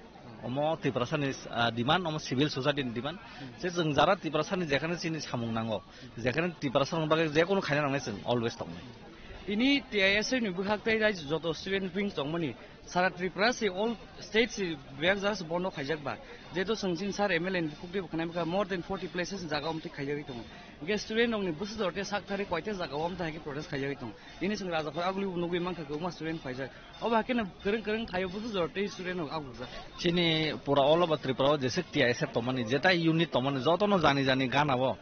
Omo Tiprasani, ah, demand, omo civil society ni demand. Je chwng jara Tiprasani jekhane chini samung nango, jekhane Tiprasani bagwi je kono khaina nangnai chwng always tongnai. Tini T I S F ni bwkhak tei raijyo joto student wing tongmani sara Tripura se all state se bebak jaga se bondo khaijak ba. Jeto chwng chini sir M L A ni bwkhak tei bwkhanai bwkha more than forty places ni jaga omtwi khaijagwi tongo. Hwnkhe student rokni bwswk jora tei sak thari koita jaga o omtwi hai khe protest khaijagwi tongo. Tini chwng Rajakhor aguli bo nugwi mankha kwbangma student phaijak. Obo hai kheno kwrwng kwrwng thaio bwswk jora tei student rok aguljak. Chini pura all over Tripura o jeswk T I S F tongmani, jetai unit tongmani, jotono jani jani gana o,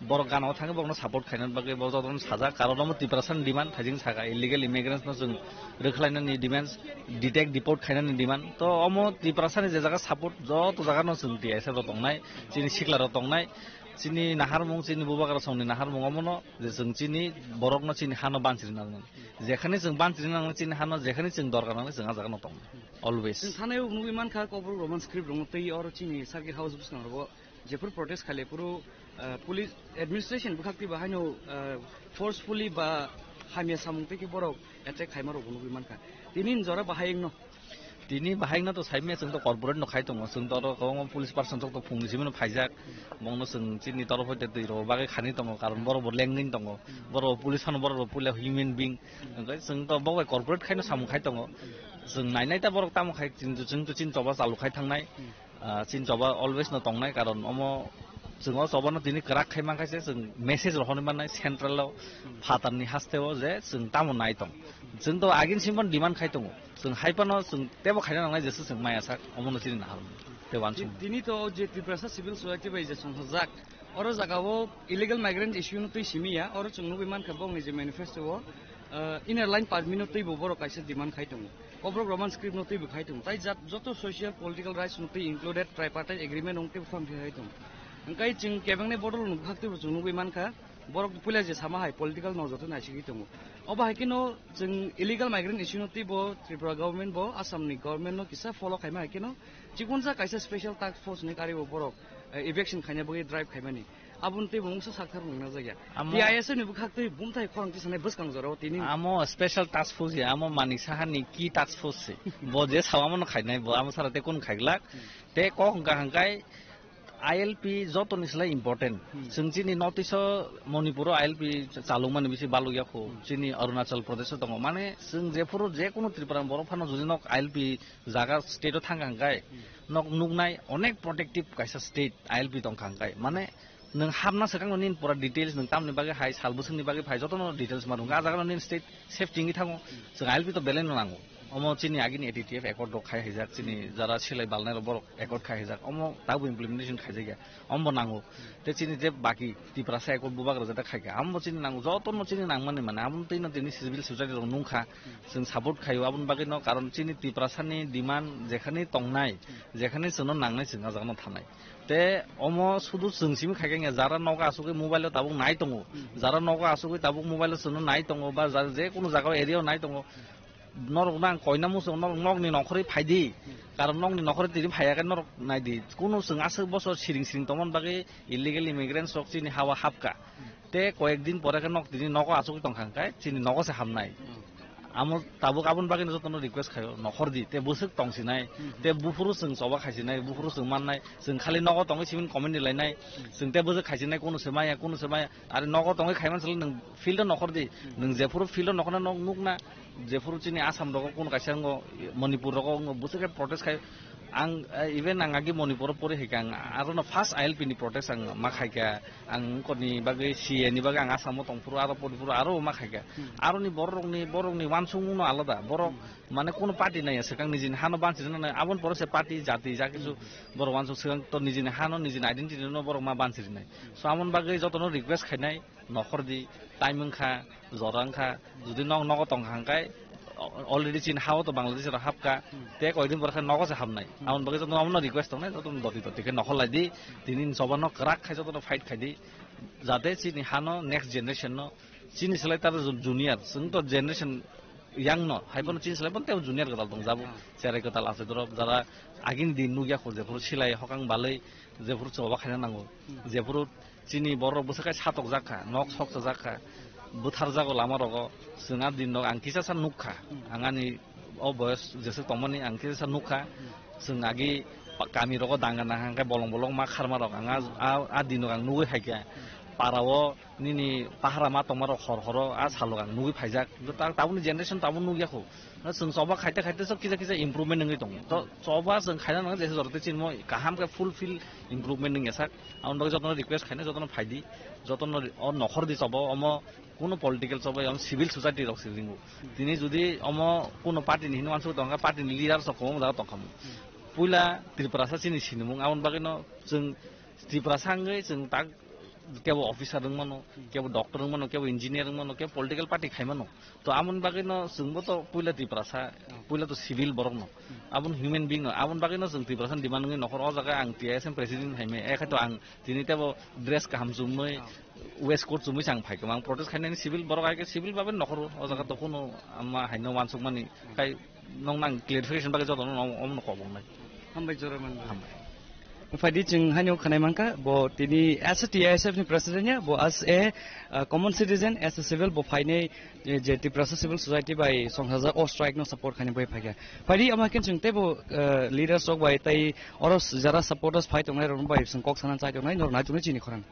borok gana o thangwi borokno support khaina bagwi borok jotono sajak, karon omo Tiprasani demand, thaijing saka illegal immigrants no chwng rwkhlainani demand, detect deport khainani demand. To omo Tiprasani je jaga support, joto jaga no chwng T I S F rok tongnai, chini sikla rok tongnai, Chini naharmung, chini bubagra songni naharmung omono je chwng chini borokno chini hano bansiri nangnai. Jekhani chwng bansiri nangnai chini hano, jekhani chwng dorkar nangnai chwng a jagano tongnai. Always. Chwng thanai o nugwi mankha Kokborok Roman script rokno tei oro chini circuit house bwskango jephuru protest khaile phuru, ah, police administration bwkhak twi bahaino, ah, forcefully ba hamya samung tei khe borok attack khaima rokbo nugwi mankha. Tini ni jora bahai wngno. Tini bahai wngno to saimya chwng to corporate no khai tongo. Chwng to oro kwbangma police person rok to phungni simi no phaijak. Bongno chwng chini torof hoite twi rok bagwi khani tongo, karon borok bo lengwi tongo. Borok bo police phano borok bo puila human being. Hwnkhe chwng to bo bai corporate khaino samung khai tongo. Chwng nainai ta borok tamo khai, chwng to chini choba chalu khai thangnai. Ah, chini choba always no tongnai, karon omo chwng o choba no tini kwrak khai mankha se chwng message rohorwi mannai central o, phatar ni haste o je chwng tamo nai tong. Chwng to agin simon demand khai tongo. Chwng hai phano chwng tebo khaina nangnai jesa chwng maya sak omo no chini nahar. Te wansuk. Tini to je Tiprasa Civil Society bai je songkhajak, oro jaga o illegal migrant issue no twi simi ya, oro chwng nugwi mankha bongni je manifesto o, ah, inner line permit no twi bo borok kaisa demand khai tongo. Kokborok Roman script no twi bo khai tongo. Tai jat joto social political rights no twi included tripartite agreement no twi bo phang khai tongo. Hwnkhe chwng kebengni bodol no bwkhak twi bo chwng nugwi mankha. Borok puila je sama hai political no joto naisigwi tongo. Obo hai kheno chwng illegal migrant issue no tei bo Tripura government bo Assam ni government no kisa follow khaima hai kheno chikonsa kaisa special task force ni kari bo borok, eh, eviction khaina bagwi drive khaimani. Aboni tei bo mungsa sakthar wngna jagya. Amo T I S F ni bwkhak tei bumthai khorang tisanai bwskang jorao tini. Amo special task force ya, amo Manik Saha ni ki task force se. Bo je sawa mano khainai, bo amo sara te kun khaiglak. Hmm. Te kok hwnkha hwnkhe I L P jotoni slai important. Hmm. Chwng chini North East o Manipur o I L P chalokmani bisi balukya kho. Hmm. Chini Arunachal Pradesh o tongo. Mane chwng jephuru jekunu Tripura ni borok phano jodi nok I L P jaga state o thangkha hwnkhe, hmm, nok nuknai onek protective kaisa state I L P tongkha hwnkhe. Mane nwng hapna swkang nini pura details nwng tamni bagwi hai sal bwswkni bagwi phai jotono details ma rwngkha. A jaga nini state safety wngwi thango. Chwng I L P to belai no nango. Omo chini agini A T T F accord rok khai haijak, chini jara silai balnai rok borok accord khai haijak. Omo tabuk implementation khaijakya. Omo bo nango. Te chini je baki Tiprasa accord bubagra jeta khaikha. Omo bo chini nango. Jotono chini nangmani mane. Amo twi no tini civil society rok nungkha. Chwng support khaio aboni bagwi no, karon chini Tiprasa ni demand jekhani tongnai, jekhani chwngno nangnai chwng a jagano thanai. Te omo sudu chwng simi khaikha wngya, jara nogo asugwi mobile o tabuk nai tongo, jara nogo asugwi tabuk mobile o chwngno nai tongo, ba ja-, je kunu jaga o area o nai tongo, norok nang koina muchung norok nokni nokhorwi phaidi, karon nokni nokhorwi tini phaiya khe norok naidi, kunu chwng aswk bosor siring siring tongmani bagwi illegal immigrants rok chini ha o hapkha. Te koyek din pore khe nok tini nogo achugwi tongkha hwnkhe chini nogo se hamnai. Hmm. Amo tabuk aboni bagwi no jotono request khaio, nokhor di, te bwswk tong sinai, hmm, te buphuru chwng choba khai sinai, buphuru chwng mannai, chwng khali nogo tongwi simi comment rilainai, hmm, chwng te bwswk khai sinai, kunu se maya, kunu se maya, are nogo tongwi khai man sale nwng field o nokhor di, hmm, nwng jephuru field o nokhorna nok nukna, jephuru chini Assam rogo kunu kaisa wngo, Manipur rogo wngo, bwswk khe protest khai, ang, eh, even ang agi Manipur o pori hai khe ang aro no first I L P ni protest ang ma khai kha. Ang wngkor ni bagwi C A ni bagwi ang Assam o tong phuru, aro pori phuru aro ma khai kha. Hmm. Aro ni borok rok ni, borok ni wansukmung no alada. Borok, hmm, mane kono party naiya swkang nijini hano bansiri nai. Aboni pore se party, jati, ja kisu, hmm, borok wansuk swkang to nijini hano, nijini identity no borok ma bansiri nai. Hmm. So amoni bagwi jotono request khainai, nokhor di, time wngkha, jora wngkha, jodi nok nogo tongkha hwnkhe, already chini ha o to Bangladesh rok hapkha, hmm, te koidin pore khe nogo se hamnai. Hmm. Amoni bagwi jotono omono request tongnai, jotono doti doti khe nokhor lai di, tini ni choba no kwrak khai jotono fight khai di, jate chini hano next generation no, chini slai ta ju-, junior, chwng to generation young no, hai phano, hmm, chini slai phano tebo junior kwtal tong jabo, hmm, cherai kwtal aswk rok, jara agini din nukya kho, jephuru silai hokang balwi, jephuru choba khaina nango, hmm, jephuru chini borok bwswk khe satokjak kha, nok sok chajak kha, bwtharjago lama rogo, chwng a din rok ang kisa sa nuk kha, hmm, ang ani o boyos jeswk tongmani ang kisa sa nuk kha, hmm, chwng agi pa-, kami rogo danga nang hang khe bolong bolong ma kharma rok ang a, a, a din rok ang nugwi hai khe, hmm, para o nini pahara ma tongma rok hor horo a salo ang nugwi phaijak, ta-, tabukni generation tabuk nukya kho. Chwng choba khaite khaite sok kisa kisa improvement wngwi tongo. To choba chwng khaina nango jesa jora tei chini mo kaham khe fulfill improvement wngya sak. Aboni bagwi jotono request khaina jotono phaidi, jotono o nokhor di choba omo kuno political choba omo civil society rok se ringo. Tini jodi omo kuno party ni hinwi wansuk tongkha, party ni leader sok kwbangma jaga tongkha. Puila Tiprasa chini sinimung aboni bagwi no chwng Tiprasa wngwi chwng tak Kebo officer wng mano, kebo doctor wng mano, kebo engineer wng mano, kebo political party khai mano. To aboni bagwi no chwngbo to puila Tiprasa, puila to civil borok no. Aboni human being no. Aboni bagwi no chwng Tiprasa ni demand wngwi nokhor o jaga ang T I S M president hai me. Ekhe to ang tini tebo dress kaham chumui, waistcoat chumui chang phai kama. Ang protest khainani civil borok hai khe civil babe nokhor o jaga to kuno ama hai no wansuk mani. Khai nong nang clarification bagwi joto no om no kobong nai. Hambai jora man. Hambai. Phaidi chwng haino khanai mankha, bo tini as a T I S F ni president ya, bo as a, uh, common citizen, as a civil, bo phainai, eh, je Tiprasa Civil Society bai songsaja o strike no support khainai bai phaikha. Phaidi ama ken chwng tebo, uh, leaders rok bai tai oro jara supporters phai tongnai rok bai chwng kok sana chai tongnai, nor nai tongnai chini khorang.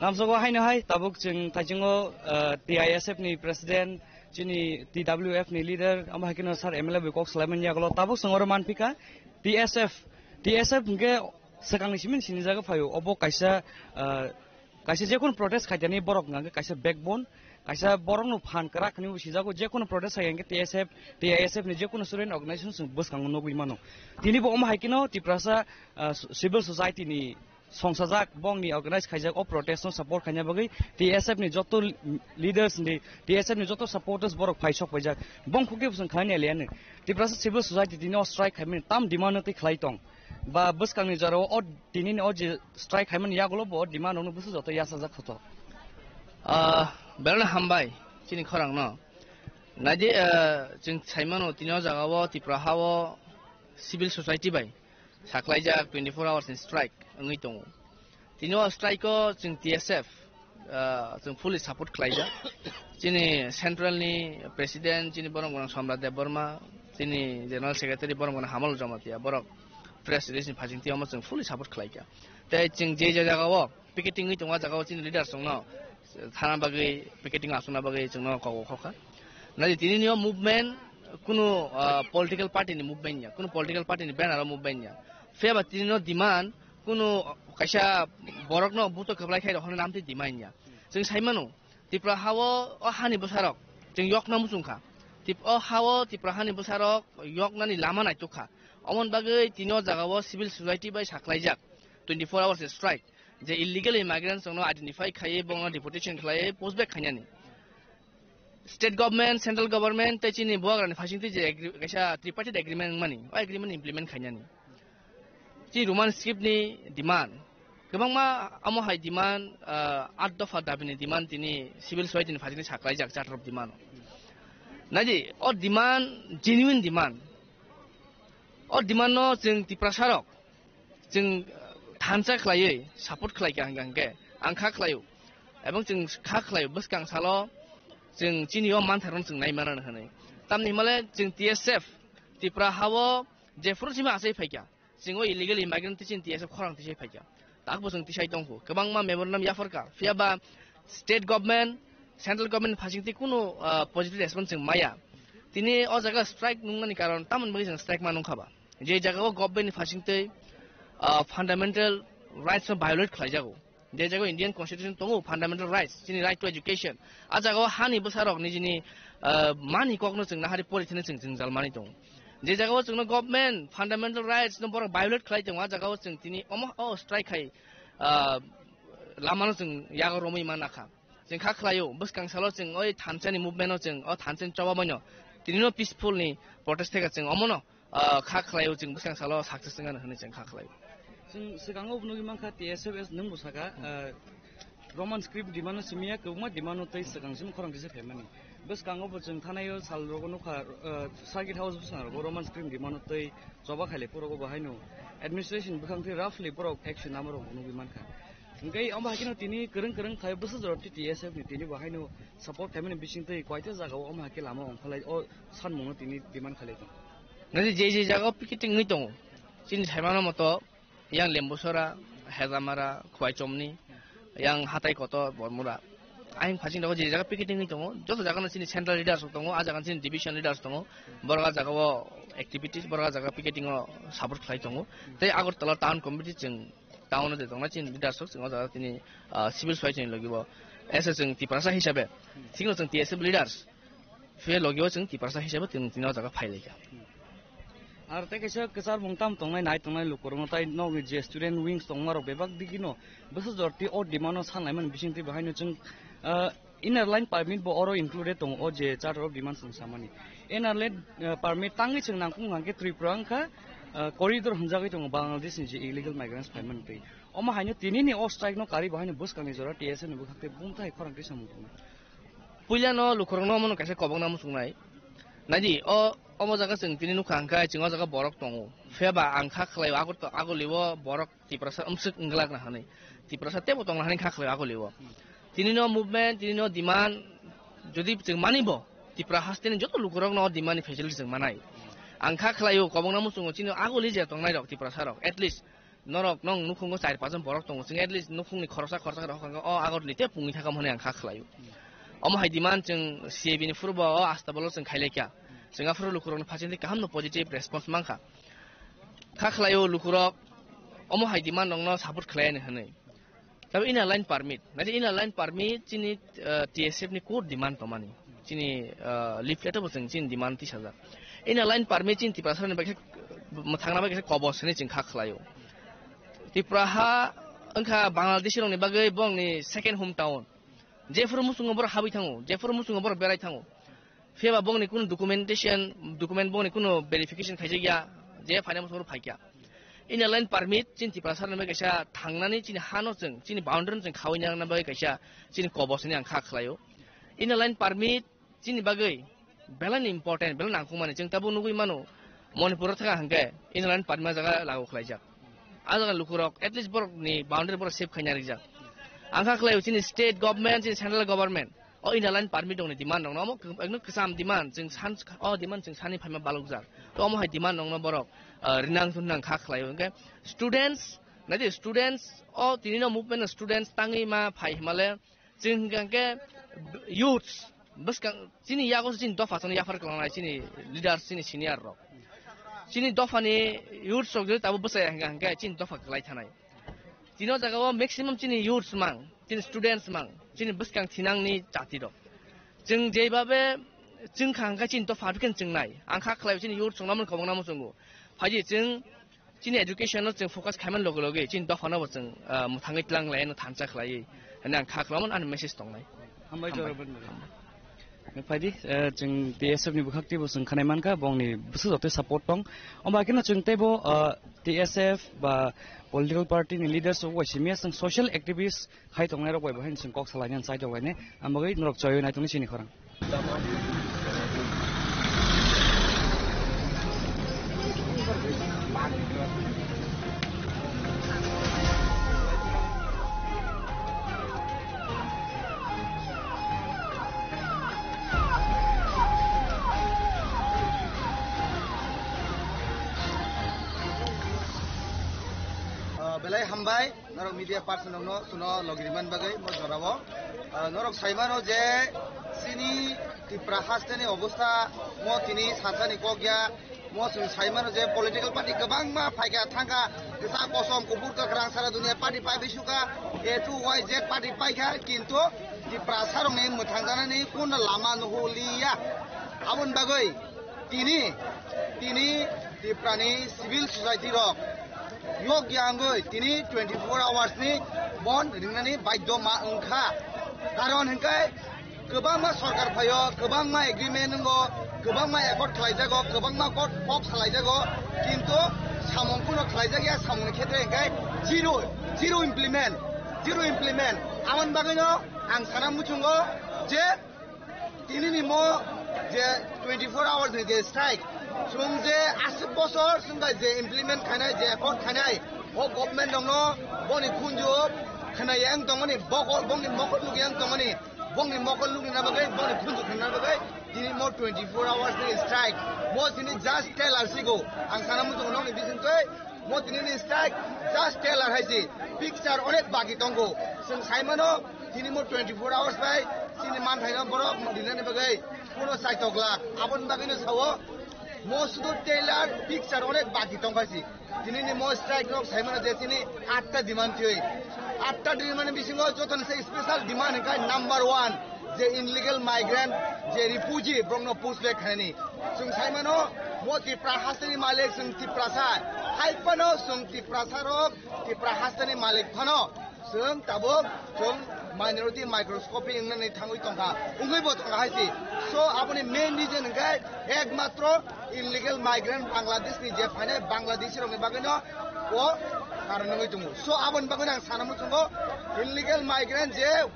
Lamsogo haino hai tabuk chwng thaichungo, uh, T I S F ni president, chini T W F ni leader, amo hai kheno sir M L A bai kok salaimani yagulo tabuk chwng oro manphika T S F, T S F hwnkhe swkangni simi sinijago phaio, obo kaisa, uh, kaisa jekunu protest khaitani borok hwnkha khe kaisa backbone, kaisa borokno phan kwrak hinwi sijago, jekunu protest hai hwnkhe T S F, T I S F ni jekunu student organization chwng bwskango nugwi mano. Tini bo omo hai kheno Tiprasa, ah, civil society ni songsajak, bongni organize khaijak o protest no support khaina bagwi T S F ni joto leaders ni, T S F ni joto supporters borok phai sok paijak. Bong khukhe bwswng khlaini aliani. Tiprasa civil society tini o strike khaimani tam demand no twi khlai tong. Ba bwskangni jorao o tinini o je strike khaimani yagulo bo demand rokno bwswk joto yachajak kho to. Ah, belai hambai chini khorang no. Naidi, ah, chwng saimano tini o jaga o Tipra ha o civil society bai saklaijak twenty-four hours ni strike wngwi tongo. Tini o strike o chwng T S F, ah, chwng fully support khlaijak. Chini central ni president, chini borok gwnang Somrat Debbarma, chini general secretary borok gwnang Hamal Jamatia, borok press release ni phasing twi omo chwng fully support khlaikha. Tei chwng je je jaga o picketing wngwi tongo, ah jaga o chini leaders rokno thana bagwi, picketing achukna bagwi chwngno kok khokha. Naidi tini ni o movement kunu, ah, political party ni movement ya, kunu political party ni banner o movement ya. Phiya ba tini no demand kunu kaisa borokno buto kwplai khai rok hwnwi namtwi demand ya. Chwng sai mano, Tipra ha o, o hani bwsarok chwng yokna muchung kha. Tip-, o ha o Tipra hani bwsarok yoknani lama naituk kha. Omoni bagwi tini o jaga o civil society bai saklaijak twenty-four hours strike. Je illegal immigrants rokno identify khaiwi, bono deportation khlaiwi, push back khainani. State government, central government tei chini bubagrani phasingtwi je agri-, kaisa tripartite agreement wngmani, o agreement implement khainani. Chini Roman script ni demand, kwbangma amo hai demand, ah, at dopha dabi ni demand tini civil society ni phasingtwi saklaijak charter of demand. Naidi, o demand genuine demand. O demand no chwng Tiprasa rok chwng, uh, thansa khlaiwi support khlai kha hwnkha hwnkhe ang kha khlaio, ebong chwng kha khlaio bwskang salo chwng chini o mantharno chwng nai mano hwnwi. Tamni hwnmale chwng T S F Tipra ha o jephuru simi achai phaikha, chwng o illegal immigrant tei chini T S F khorang tisai phaikha. Takbo chwng tisai tongkhu, kwbangma memorandum yapharkha, phiya ba state government, central government phasingtwi kunu, uh, positive response chwng maya. Tini o jaga strike nungnani karon tamoni bagwi chwng strike ma nungkha ba? Je jaga o government ni phasingtwi, ah, fundamental rights no violate khlaijago. Je jaga o Indian Constitution tongo fundamental rights, chini right to education. A jaga o hani bwsarok nijini, ah, mani kokno chwng nahari porithene chwng jwngjal mani tongo. Je jaga o chwngno government fundamental rights no borok violate khlai tongo, a jaga o chwng tini omo o strike khai, ah, lamano chwng yago romwi manakha. Chwng kha khlaio, bwskang salo chwng oi thansa ni movement no chwng, o thansa ni choba mano Tini no peaceful ni protest theka chwng omono, ah, kha khlaio, chwng bwskang salo success wngya hwnwi chwng kha khlaio. Chwng swkango bo nugwi mankha T S F S nwng bo saka, ah, Roman script demand no simiya kwbangma demand no tei swkang simi khorang kisa phaimani. Bwskango bo chwng thanaio sal rogo nukha, ah, circuit house bwskango Roman script demand no tei choba khaile puro bo haino administration bwkhang tei roughly borok action namo rok nugwi mankha. Hingke omo hakhe no tini kwrwng kwrwng khai bwswk jora T T S F ni tini bo haino support khaimani bising twi koita jagao omo hakhe lama ongkhalai o sanmungno tini demand khalai tongo. Nadi je je jagao picketing wngwi tongo, chini saimano moto yang Lembusora, Hejamara, Khwaichomni, yang Hatai Kotor, Bormura. Ayang phasing dago je jaga picketing wngwi tongo, joto jagano chini central leaders rok tongo, a jagano chini division leaders tongo, borok a jagao activities, borok a jaga picketing o support khlai tongo. Tei Agartala town committee chwng town o je tongnai chini leaders rok chwng o jaga tini, ah, civil society ni logi bo. Ese chwng Tiprasa hisabe, chwngno chwng T S F leaders, phiya logi o chwng Tiprasa hisabe tini, tini o jaga phai laikha. Ar tei kaisa kwchar mung tam tongnai nai tongnai lukurokno tai nokni je student wings tongma rok bebak digino bwswk jor twi o demand no sanlaimani bising twi bahaino chwng, ah, Inner line permit bo oro included tongo, o je charter of demands ni samani. Inner line, eh, permit tangwi chwng nangkukmani hwnkhe Tripura wngkha, eh, corridor hwnjagwi tongo Bangladesh ni je illegal migrants phaimani twi. Omo haino tinini o strike no karwi bo haino bwskangni jora T S F ni bwkhak tei bumthai khorang twi samung tongo. Puila no lukurokno omono kaisa kobokna muchungnai. Naidi o, omo jaga chwng tini nukha hwnkhe chwng o jaga borok tongo. Phiyaba ang kha khlaio, ago to-, agolibo borok Tiprasa umswk wngglak na hwnwi. Tiprasa teibo tongna hwnwi kha khlaio agolibo. Tini no movement, tini no demand, jodi chwng mani bo, Tipra haste ni joto lukurokno o demand ni facility chwng manai. Ang kha khlaio, kobokna muchungo chini agoli je tongnai rok Tiprasa rok, at least norok nong nukhungo char pajon borok tongo, chwng at least nukhungni khoroksa khoroksa rok hwnkha o agoli tei pungwi thakam hwnwi ang kha khlaio. Omo hai demand chwng C A B ni phuru bo o astabolo chwng khailaikha. Chwng aphuru lukurokni phasingni kaham no positive response mankha. Kha khlaio lukurok omo hai demand rokno support khlai ani hwnwi. Tabo inner line permit, naithe inner line permit chini, eh, T S F ni core demand tongmani. Chini, eh, leaflet bo chwng chini demand tisajak. Inner line permit chini Tiprasa ni bagwi, mwthangna bagwi khe kobos hinwi chwng kha khlaio. Tripura ha wngkha Bangladeshi rokni bagwi bongni second home town. Jephuru muchungo borok habwi thango, jephuru muchungo borok berai thango. Phiyaba bongni kunu documentation, document bongni kunu verification khaijak ya, je phaina muchungo phaikya. Inner line permit chini Tiprasa ni bagwi kaisa thangnani chini hano chwng, chini boundary no chwng khawi nangna bagwi kaisa chini kobos hinwi ang kha khlaio. Inner line permit chini bagwi belai ni important, belai nangkukmani. Chwng tabuk nugwi mano, Manipur o thangkha hwnkhe inner line permit jaga lagu khlaijak. A jaga lukurok at least borokni boundary borok safe khaina rijak. Ang kha khlaio chini state government, chini central government o inner line permit rokni demand rokno omo ekdom kwcham demand, chwng san, o demand chwng sani phaima balukjak. To omo hai demand rokno borok, ah, rinang thunang kha khlaio. Hwnkhe students, naidi students o tini no movement students tangwi ma phai himale chwng hwnkha hwnkhe youths bwskang chini yago chini dopha chini yaphar kwlangnai chini leaders chini senior rok. Chini dophani youths rok je tabuk bwsai hwnkha hwnkhe chini dopha kwlai thanai. Tini o jaga o maximum chini youths mang, chini students mang, chini bwskang thinangni jati rok. Chwng jeibabe chwng kha hwnkhe chini dopha abikhe chwng nai. Ang kha khlai chini youths rok no mani kobokna muchungo. Phaidi chwng chini education no chwng focus khaimani loge loge chini dopha no bo chwng, ah, mwthangwi tlang lai no thansa khlaiwi. Hwnwi ang kha khlaimani ani message tongnai. Hambai. Hambai. Jorabani. Phaidi, eh, chwng T S F ni bwkhak teibo chwng khanai mankha, bongni bwswk joto support tong. Omo haikhe no chwng teibo, eh, T S F ba political party ni leaders rok bai simi ya chwng social activist khai tongnai rok bai bo haino chwng kok salaina chai rok bai ne. Ang bagwi norok choi nai tongni chini khorang. Ah, belai hambai, norok media person rokno suno logi rimani bagwi mo jorao. Ah, norok saimano je chini Tipra hasteni obostha mo tini sansani kok ya. Mo chwng sai mano je political party kwbangma phaikha thangkha, kwchak kosom kuphur kwkhwrang sara dunia party paibai sukha, A to Y Z party paikha, kintu Tiprasarokni mwthangjaknani kono lama nuhliya. Aboni bagwi tini, tini Tiprani civil society rok yok ya wngwi tini twenty four hours ni bon ringnani baidhyo ma wngkha. Karon hwnkhe kwbangma sorkar phaio, kwbangma agreement wngo, Kwbangma accord khlaijago, kwbangma kok, kok salaijago, kintu samung kuno khlaijak ya, samungni khetre hwnkhe zero, zero implement, zero implement. Aboni bagwino ang sana muchungo je tinini mo je twenty four hours ni je strike, chwng je aswk bosor chwng bai je implement khainai, je accord khainai, o government rokno boni khunju khwnai yang tongmani, bokol, bongni mokol nuk yang tongmani, bongni mokol nukna bagwi, bongni khunju khwnna bagwi, tini mo twenty four hours ni strike. Mo tini just trailer sigo. Ang sana muchungo nokni bisingtwi, mo tini ni strike just trailer hai si. Picture onek baki tongo. Chwng sai mano, tini mo twenty four hours bai, chini manthaino borok rinani bagwi, kuno saitok lak. Aboni bagwino sao, mo sudo trailer, picture onek baki tongkha si. Tinini mo strike rok sai mano je chini atta demand twi. Atta demand ni bisingo joto ni se special demand hwnkhe number one je illegal migrant, je refugee, borokno push back khainani. Chwng sai mano, mo Tipra hasteni malik chwng Tiprasa. Hai phano chwng Tiprasa rok, Tipra hasteni malik phano chwng tabuk chwng minority microscopy wngnani thangwi tongkha, wngwi bo tongkha hai si. So, aboni main reason hwnkhe ekmatro illegal migrant Bangladesh ni je phainai Bangladeshi rokni bagwino o karon wngwi tongo. So, aboni bagwino ang sana muchungo illegal migrant je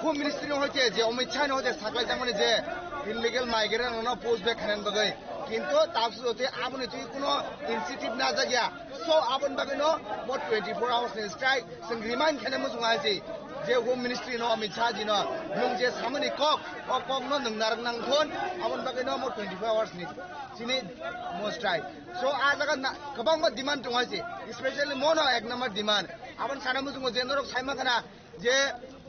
Home Ministry no hoite je Amit Shah no hoite saklai jakmani je illegal migrant rokno push back khainani bagwi. Kintu tabuk jote aboni twi kuno initiative najak ya. So, aboni bagwino mo twenty four hours ni strike. Chwng remind khaina muchung hai si, je Home Ministry no, Amit Shah ji no, nwng je samani kok, o kok no nwng narwk nang thun, aboni bagwi no mo twenty four hours ni chini mo strike. So, a jaga na, kwbangma demand tong hai si, especially mo no ek number demand. Aboni sana muchungo je norok sai ma khana, je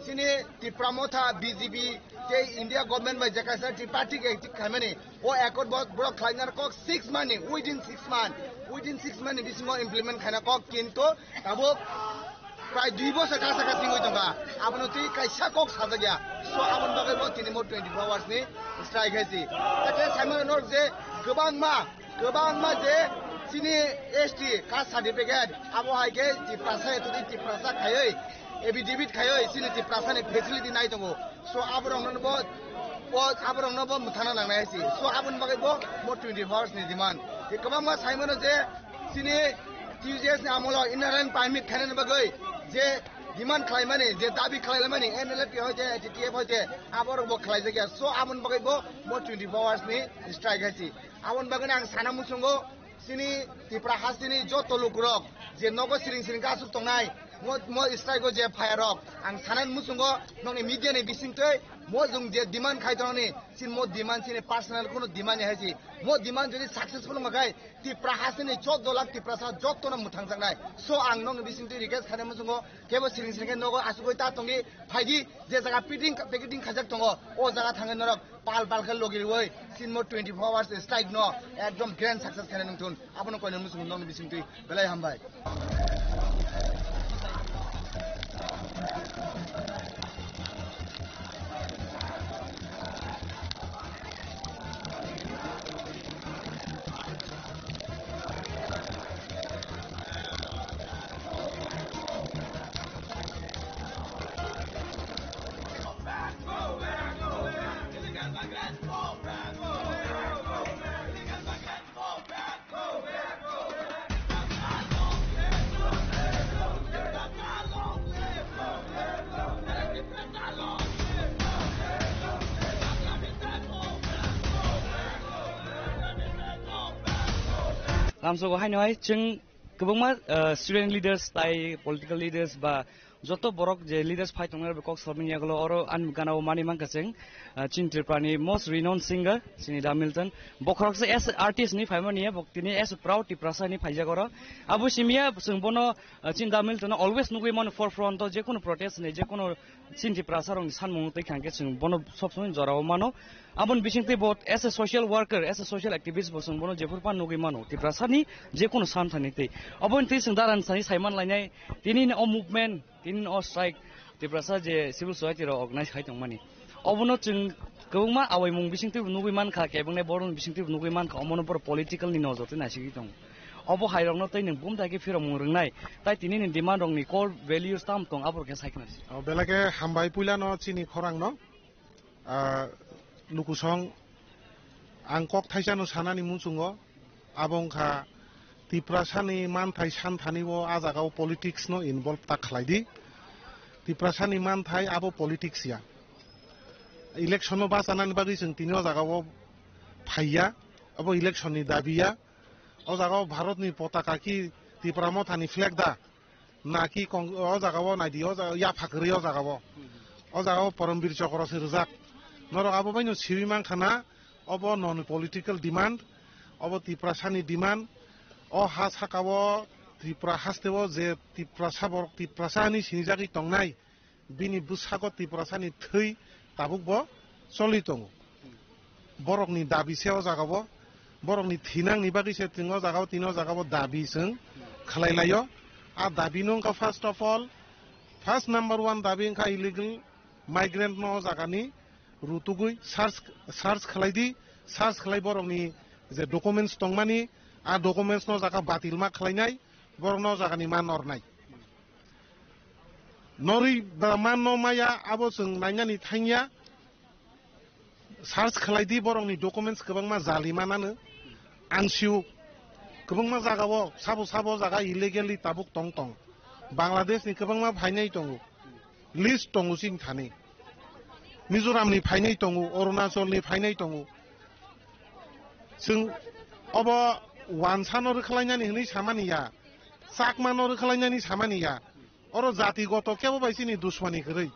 chini Tipra Motha, B J P, tei India government bai je kaisa tripartite active khaimani, o accord bo borok khlaina kok six month ni, within six month, within six month ni bisingo implement khaina kok, kintu tabuk prai dui bosor kasa kasa tingwi tongkha, abono twi kaisa kok sajak ya. So, aboni bagwi bo tini mo twenty four hours ni strike hai si. Ake saimano norok je kwbangma, kwbangma je chini S T caste certificate, abo hai khe Tiprasa, etudi Tiprasa khaiwi, affidavit khaiwi chini Tiprasa ni facility nai tongo. So, aborokno bo, bo, aborokno bo mwthangna nangnai hai si. So, aboni bagwi bo mo twenty four hours ni demand. Tei kwbangma saimano je chini T J S ni amolo inner line permit khainani bagwi je demand khlaimani, je dabi khlaimani, N L F T hoite, T T F hoite, aborok bo khlaijak ya. So, aboni bagwi bo mo twenty four hours ni strike hai si. Aboni bagwi ang sana muchungo, chini Tipra hasteni joto lukurok je nogo siring siring khe aswk tongnai, mo, mo strike o je phai rok, ang sanani muchungo nokni media ni bisingtwi mo jung je demand khai tongnani, chini mo demand chini personal kuno demand ni hai si. Mo demand jodi successful wngma khai Tipra hasteni choudo lakh Tiprasa jotono mwthangjaknai. So, ang nokni bisingtwi request khainai muchungo, kebo siring siring khe nogo asugwi ta tongdi, phaidi, je jaga picketing, picketing khajak tongo, o jaga thangwi norok pal pal khe logi rwui, chini mo twenty four hours strike no ekdom grand success khainai nung thun, abono koinai muchung nokni bisingtwi belai hambai. Lamsogo haino hai chwng kwbangma, uh, student leaders tai political leaders ba joto borok je leaders phai tongnai rok kok salmani yagulo oro ani gana o mani mankha chwng, uh, chini Tripura ni most renowned singer chini Da Milton. Bokhorok se as artist ni phaimani ya, bok tini as proud Tiprasa ni phaijak oro. Abo simiya chwng bono, uh, chini Da Milton no always nugui mano forefront o, je kono protest ni, je kono chini Tiprasa rokni sanmung twi khangkhe chwng bono sob somoi jorao mano. Aboni bisingtwi bo as a social worker, as a social activist bo chwng bono jephuru phan nugui mano Tiprasani je kono san thani twi. Oboni twi chwng daran sani saiman lainai, tini o movement, tini o strike Tiprasa je civil society rok organize khai tongmani. Obono chwng kwbangma awaimung bisingtwi bo nugui mankha, kebengni borokni bisingtwi bo nugui mankha, omono borok political ni nojor twi naisigwi tongo. Obo hairokno tei nwng bumthai khe phirokmung rwngnai, tai tini ni demand rokni core values tamo tong, abo rok khe sai khna si. O, belai khe hambai puilano chini khorangno, ah, lukusong Ang kok thaisano sanani muchungo, abo wngkha Tiprasani manthai santhani o a jagao politics no involve ta khlai di. Tiprasani manthai abo politics ya. Election no bachanani bagwi chwng tini o jagao phaiya, abo election ni dabi ya. O jagao Bharat ni potaka ki Tipra Motha ni flag da? Naki kong-, o jaga o naidi, o jaga yapha kwrwi o jaga o. O jaga o Poromvir Chokro se rwjak. Norok abo baino siwi mankha na, obo non political demand, obo Tiprasa ni demand. O ha saka o Tripura haste o je Tiprasa borok Tiprasa hinwi sinijagwi tongnai, bini bwsako Tiprasani thwi tabuk bo choli tongo. Borokni dabi se o jaga o, borokni thinangni bagwi se chwng o jaga o, tini o jaga o dabi chwng khlai laio. A dabi no wngkha, first of all, first number one dabi wngkha illegal migrant no o jagani rutugwi search, search khlai di, search khlai borokni je documents tongmani, a documents no jaga batil ma khlainai, borokno o jagani man ornai. Norwi ba man no maya, abo chwng nainani thangya. Search khlai di, borokni documents kwbangma jali manano. Ang sio, kwbangma jaga o, sabo sabo jaga illegally tabuk tong tong. Bangladesh ni kwbangma phainai tongo. List tongo chini thani. Mizoram ni phainai tongo, Arunachal ni phainai tongo. Chwng obo wansa no rwkhlainani hinwi samani ya, Chakma no rwkhlainani samani ya. Oro jati goto kebo bai chini dusmani kwrwi.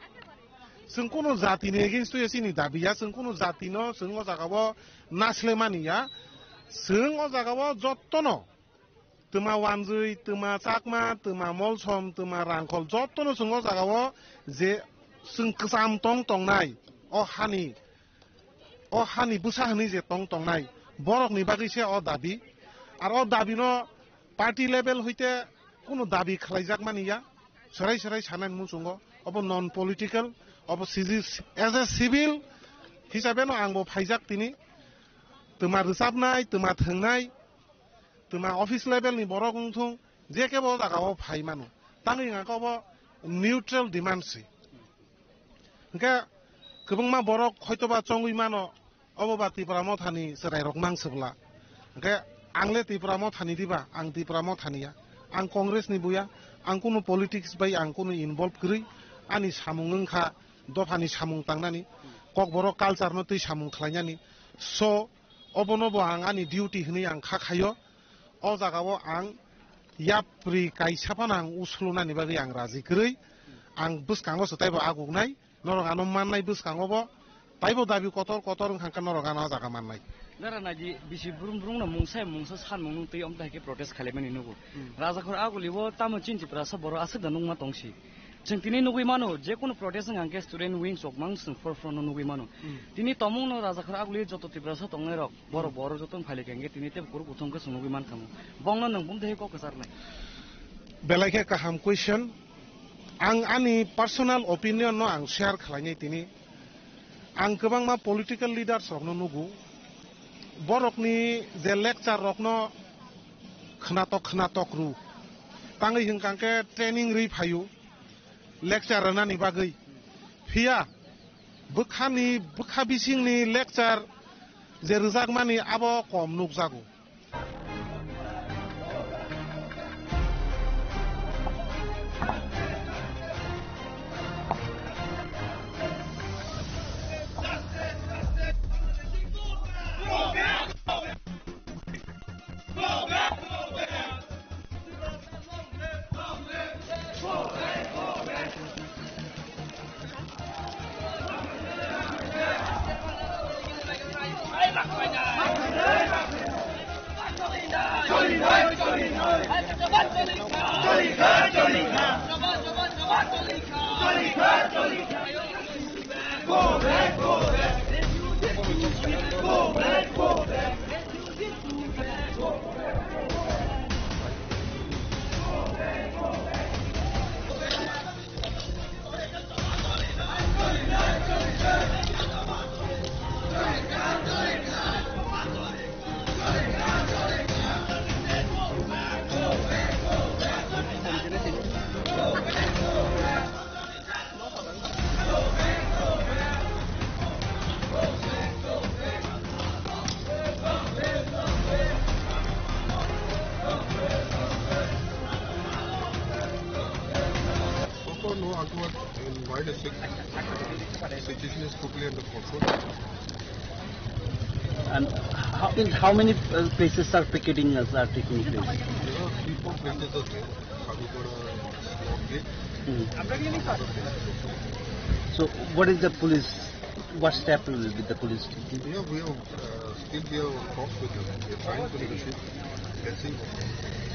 Chwng kunu jati ni against o ya chini dabi ya, chwng kunu jati no chwng o jaga o nasle mani ya. Chwng o jaga o jotto no twma Wanjwi, twma Chakma, twma Molsom, twma Rangkhol, jottono chwng o jaga o je chwng kwcham tong tongnai, o hani, o hani bwsa hwnwi je tong tongnai, borokni bagwi se o dabi. Ar o dabi no party level hoite kunu dabi khlaijak mani ya, swrai swrai sanani muchungo, obo non political, obo C G, as a civil hisabe no ang bo phaijak tini, twma rwchapnai, twma thwngnai, twma office level ni borok wng thung, je kebo o jaga o phai mano. Tangwi hwnka khe obo neutral demand se. Hwnkhe kwbangma borok hoitoba chongwi mano, obo ba Tipra Motha ni chwrai rok mang swbla. Hwnkhe ang le Tipra Motha ni diba, ang Tipra Motha ni ya. Ang Congress ni buya, ang kunu politics bai ang kunu involve kwrwi, ani samung wngkha dopha ni samung tangnani, Kokborok culture no twi samung khlainani. So, obono bo ang ani duty hwnwi ang kha khaio. O jaga o ang yapri kaisa phano ang usulunani bagwi ang raji kwrwi. Ang bwskango se taibo aguknai. Norok ano mannai bwskango bo. Taibo dabi kotor kotor wngkha khe norok ano o jaga mannai. Nara naidi bisi brum brum no mungsa mungsa san mung nung twi omta hai khe protest khailaimani nugo. Hmm. Rajakhor aguli o tamo chini Tiprasa borok aswk da nungma tongsi. Chwng tini nugwi mano, je kunu protest wngkha hwnkhe student wing chokmang chwng forefront no nugwi mano. Hmm. Tini tomung no Rajakhor aguli joto Tiprasa tongnai rok, borok Hmm. borok joto wng phailai kha hwnkhe tini tei bukur kuthung khe chwng nugwi mankha mo. Bongno nwng bumtwi kok kwcharnai? Belai khe kaham question. Ang ani personal opinion no ang share khlainai tini. Ang kwbangma political leaders rokno nugo. Borokni je lecture rokno khnatok khnatok rw. Tangwi hwnkha khe training rwi phaio. Lecture rwnani bagwi. Phiya bwkhani, bwkha bisingni lecture je rwjakmani abo kom nukjago. No, Antuwat in wide district, situation is totally under control. And how, in how many uh, places are picketing as are taking place? There are three, four places are there. Khadupada, North Gate, Hmm. So, what is the police? What step will be the police taking? Yeah, we have uh, still we are on talks with them. We are trying to negotiate. Let's see.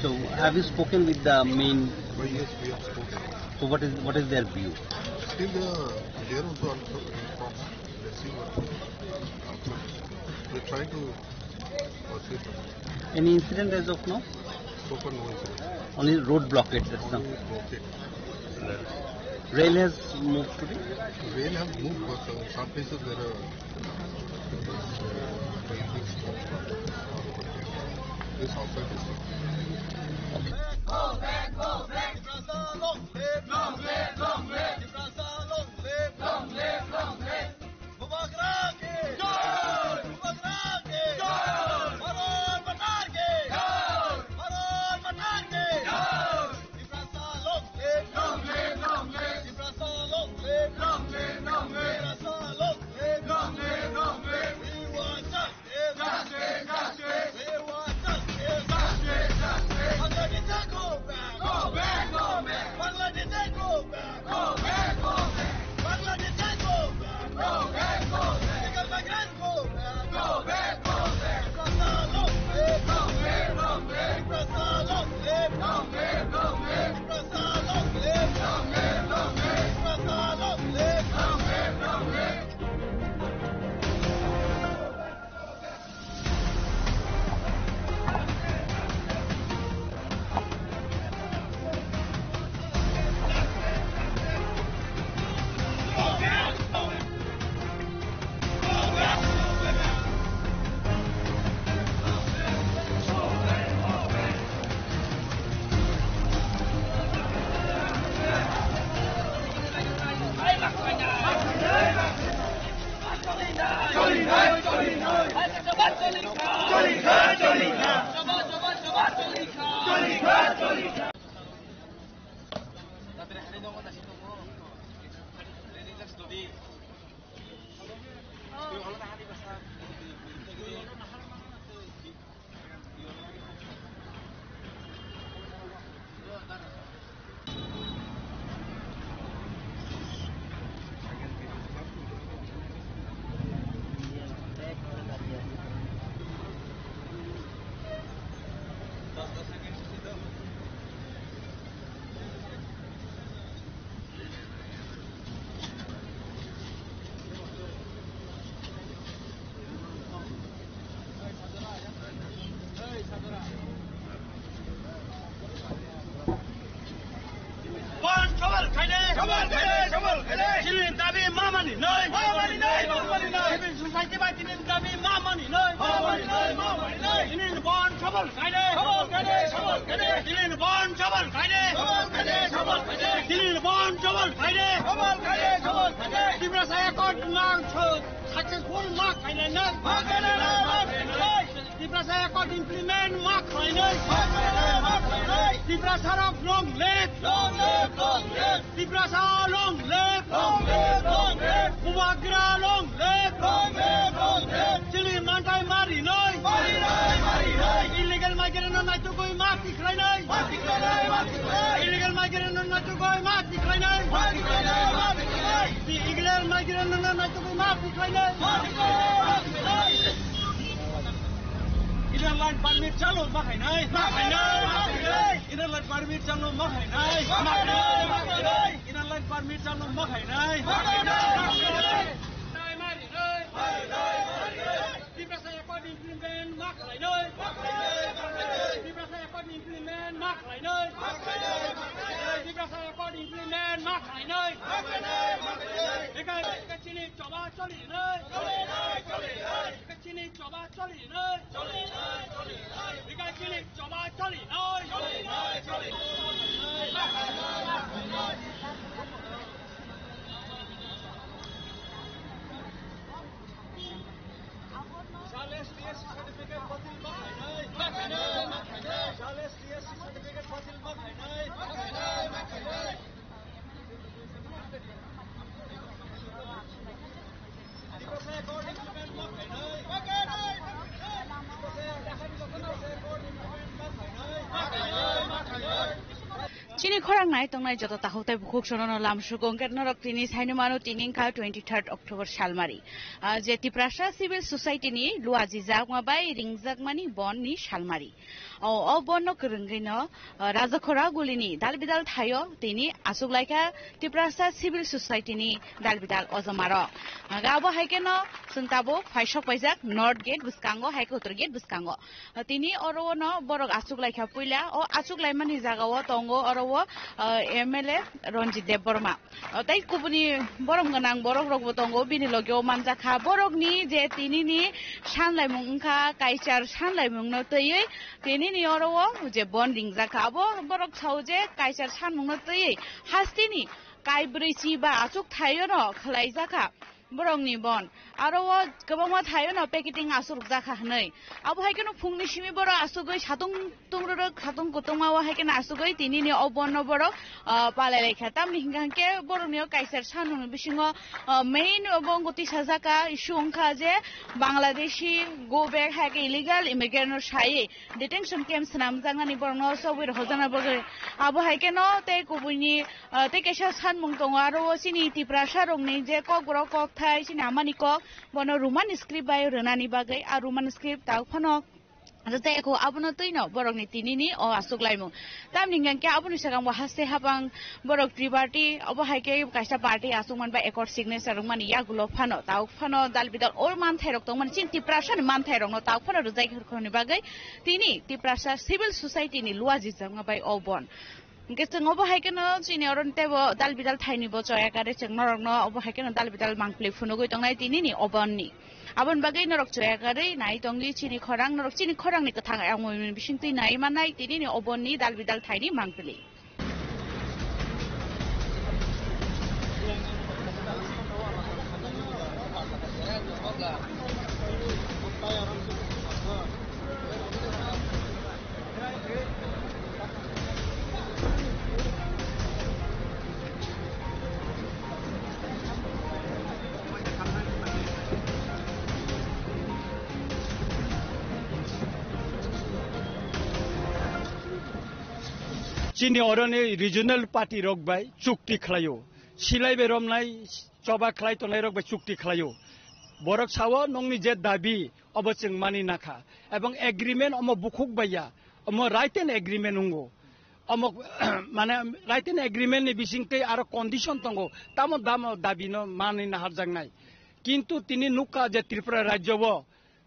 So, have you spoken with the main? But yes, we have spoken. So, what is what is their view? Still, they are they are also on talks. Let's see what happens. We're trying to. Any incident as of now? So far, no incident. Only road blockade, that's all. Only blockade. Rail has moved today? Rail has moved, but uh, some places there are. This outside this. Bubagra ki jai! Bubagra ki jai! Bharat Matar ki jai! Bharat Matar ki jai! Tiprasa long live! Long live, long live! Tiprasa long live! Long live, long live! Tiprasa long live! Long live, long live! We want justice! Justice, justice! We want justice! Justice, justice! Bangladesh go back! Go back, go back! Bangladesh go back! Go back, go back! Bangladesh go back! Go back, go back! Illegal migrant go back! Go back, go back! Tiprasa long live! Long live, long live! Tiprasa long live! Long live, long live! Tiprasa long live! Long live, long live! Tiprasa long live! Long live, long live! Bon chobol khainai. Chobol khainai, chobol khainai. Chini dabi ma mani nai. Ma mani nai, ma mani nai. Civil society bai chini dabi ma mani nai. Ma mani nai, ma mani nai. Chini bon chobol khainai. Chobol khainai, chobol khainai. Chini bon chobol khainai. Chobol khainai, chobol khainai. Chini bon chobol khainai. Chobol khainai, chobol khainai. Tiprasa Accord nang cho successful ma khainai nai. Ma khainai nai, ma khainai nai. Tiprasa Accord implement ma khlainai. Ma khlainai, ma khlainai. Tiprasa rok long live. Long live, long live. Tiprasa long live. Long live, long live. Bubagra long live. Long live, long live. Chini manthai ma rinai. Ma rinai, ma rinai. Illegal migrant no naitugwi ma tikhlainai. Ma tikhlainai, ma tikhlainai. Illegal migrant no naitugwi ma tikhlainai. Ma tikhlainai, ma tikhlainai. Illegal migrant no naitugwi ma tikhlainai. Ma tikhlainai, ma tikhlainai. Inner line permit chalo ma khainai. Ma khainai, ma khainai. Inner line permit chalo ma khainai. Ma khainai, ma khainai. Inner line permit chalo ma khainai. Ma khainai, ma khainai. Tiprasa Accord implement ma khlainai. Tiprasa Accord implement ma khlainai. Tiprasa Accord implement ma khlainai. Eka, eka chini choba choli nai. Eka chini choba choli nai. Eka chini choba choli nai. Challenge T S C certificate batil ma khainai. Challenge T S C certificate batil ma khainai. Khorang nai tongnai joto takhuk tei bukhuk sonono lamsugo hwnkhe norok tini saino mano tini wngkha twenty third October salmari. Ah, je Tiprasa Civil Society ni luajijakma bai ringjakmani bon ni salmari. O, o bon no kwrwngwi no, ah, Rajakhora gulini dal bidal thaio tini aswk laikha Tiprasa Civil Society ni dal bidal ojomaro. Aga abo hai khe no chwng tabuk phaisok paijak North Gate bwskango hai khe Uttor Gate bwskango. Tini oro no borok achuk lai kha puila, o achuk lai mani jaga o tongo oro o, ah, M L A Ranjit Debbarma. O tei kubuni borom gwnang borok rok bo tongo, bini loge o manjak kha. Borok ni je tini ni san laimung wngkha, kaichar san laimung no twiwi tini ni oro o je bon ringjak kha. Abo borok sao je kaichar sanmung no twiwi hasteni kaibrwi chi ba achuk thaio no khwlaijak kha. Borokni bon. Aro o kwbangma thaio no packeting aswk rwkjak kha hwnwi. Abo hai kheno phungni simi borok asugwi satung tungrwrwk, satung kutungma o hai kheno asugwi tinini o bon no borok, ah, palai lai kha. Tamni hingka hingke borokni o kaisa sanmungni bisingo, ah, main o bo wngkha tisajak kha, issue wngkha je Bangladeshi go back hai khe illegal immigrant no sai detention camp swnamjaknani borokno chobwi rwjaknani bagwi. Abo hai kheno tei kubuini, ah, tei kaisa sanmung tongo, aro o chini Tiprasa rokni je kokborok kokthai chini amani kok bono Roman script bai rwnani bagwi, a Roman script tabuk phano rwjak ya kho, abono twino borokni tinini o aswk laimung. Tamni hwnkhe aboni swkang bo haste hapang borok Triparty, obo hai khe kaisa party achukmani ba accord signature rwkmani yagulo phano, tabuk phano dal bidal o manthairok tongmani, chini Tiprasani manthairokno tabuk phano rwjak rwkhorni bagwi tini Tiprasa Civil Society ni luajijakma bai o bon. Hwnkhe chwng obo hai kheno chini oro teibo dal bidal thaini bo choya kare chwng norokno obo hai kheno dal bidal mangpili phunugwi tongnai tinini o bonni. Aboni bagwi norok choya karwi nai tongdi chini khorang, norok chini khorangni kwthang ayang mui bisingtwi nai mannai tinini o bonni dal bidal thaini mangpili. Chini oroni regional party rok bai chukti khlaio, silai bai romnai, choba khlai tongnai rok bai chukti khlaio. Borok sao nongni je dabi obo chwng mani nakha, ebong agreement omo bukhuk baiya, omo written agreement wngo. Omo mane written agreement ni bisingtwi aro condition tongo, tamo damo dabi no mani naharjaknai. Kintu tini nukha je Tripura rajyo o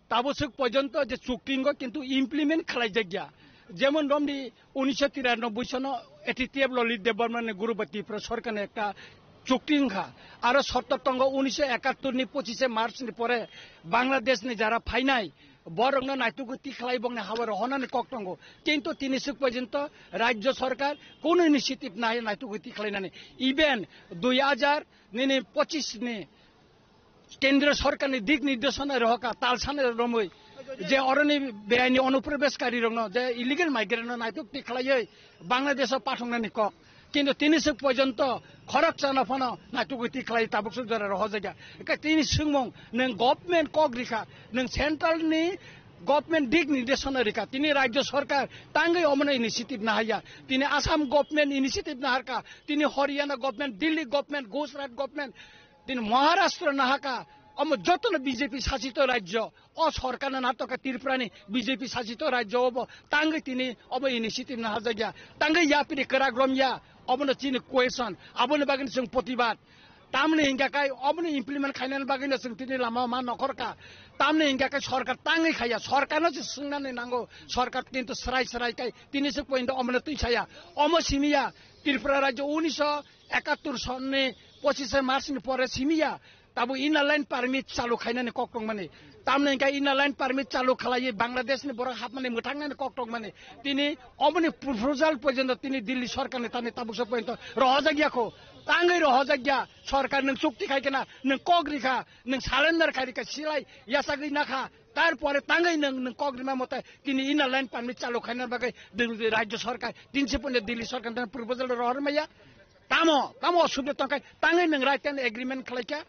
taboswk porjonto je chukti wngo kintu implement khlaijakya. Jemon romdi unisho tiranoboi sono A T T F Lalit Debbarma ni guru ba Tripura sorkar ni ekta chukti wngkha. Aro sotto tongo unisho ekattor ni pochishe March ni pore Bangladesh ni jara phainai borokno naitugwi tikhlai bongni hawaro honani kok tongo. Kintu tini swk porjonto rajyo sorkar kono initiative nai naitugwi tikhlainani. Even dui hajar nini pochis ni kendriyo sorkarni dik nirdeshona rohoka talsani romwi je oroni beaini onuprobeshkarirokno je illegal migrant no naituk tikhlaiwi Bangladesh o pathoknani kok. Kintu tini swk porjonto khorok chana phano naitugwi tikhlai tabuk swk jora rohojagya. Eka tini swngmung nwng government kok rikha, nwng central ni government dik nirdeshona rikha, tini rajyo sorkar tangwi omono initiative nahaiya, tini Assam government initiative naharkha, tini Haryana government, Delhi government, Gujarat government, tini Maharashtra nahaka, omo jotono B J P sasito rajyo, o sorkarno natoka Tripurani B J P sasito rajyo obo tangwi tini obo initiative naharjakya, tangwi yapri kwrak romya, obono chini question, aboni bagwi chwng protibad. Tamni hingka kai obono implement khainani bagwino chwng tini lama ma nokhorka. Tamni hingka kai sorkar tangwi khaiya, sorkarno se swngnani nango, sorkar kintu srai srai kai tini se point omono twi saya. Omo simiya Tripura rajyo unisho ekattor sonni pochishe March ni pore simiya. Tabo inner line permit chalu khainani kok tongmani. Tamni hingka inner line permit chalu khalaiwi Bangladesh ni borok hapmani mwthangnani kok tongmani. Tini omoni proposal porjonto tini Delhi sorkarni tani tabukso porjonto rohojak ya kho. Tangwi rohojak ya. Sorkar nwng chukti khai khna, nwng kok rikha, nwng surrender khai rikha, silai yachagwi nakha. Tarpore tangwi nwng, nwng kok rima mote tini inner line permit chalu khaina bagwi Delhi rajyo sorkar, tinsi punja Delhi sorkar tani proposal rohor maya. Tamo, tamo osubida tongkhai, tangwi nwng right and agreement khlaikha.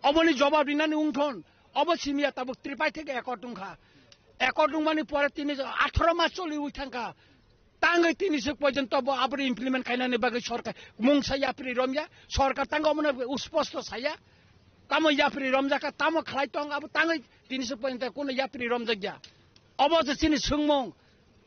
Oboni jobab rinani wngthon, obo simiya tabuk Tripai theke accord wngkha. Accord wngmani pore tini atharo mas choliwi thangkha. Tangwi tini suk porjonto bo aboni implement khainani bagwi sorkar mungsa yapri romya, sorkar tangwi omono usposto saya. Tamo yapri romjaka, tamo khlai tong, abo tangwi tini suk porjonto kuno yapri romjakya. Obo je chini swngmung,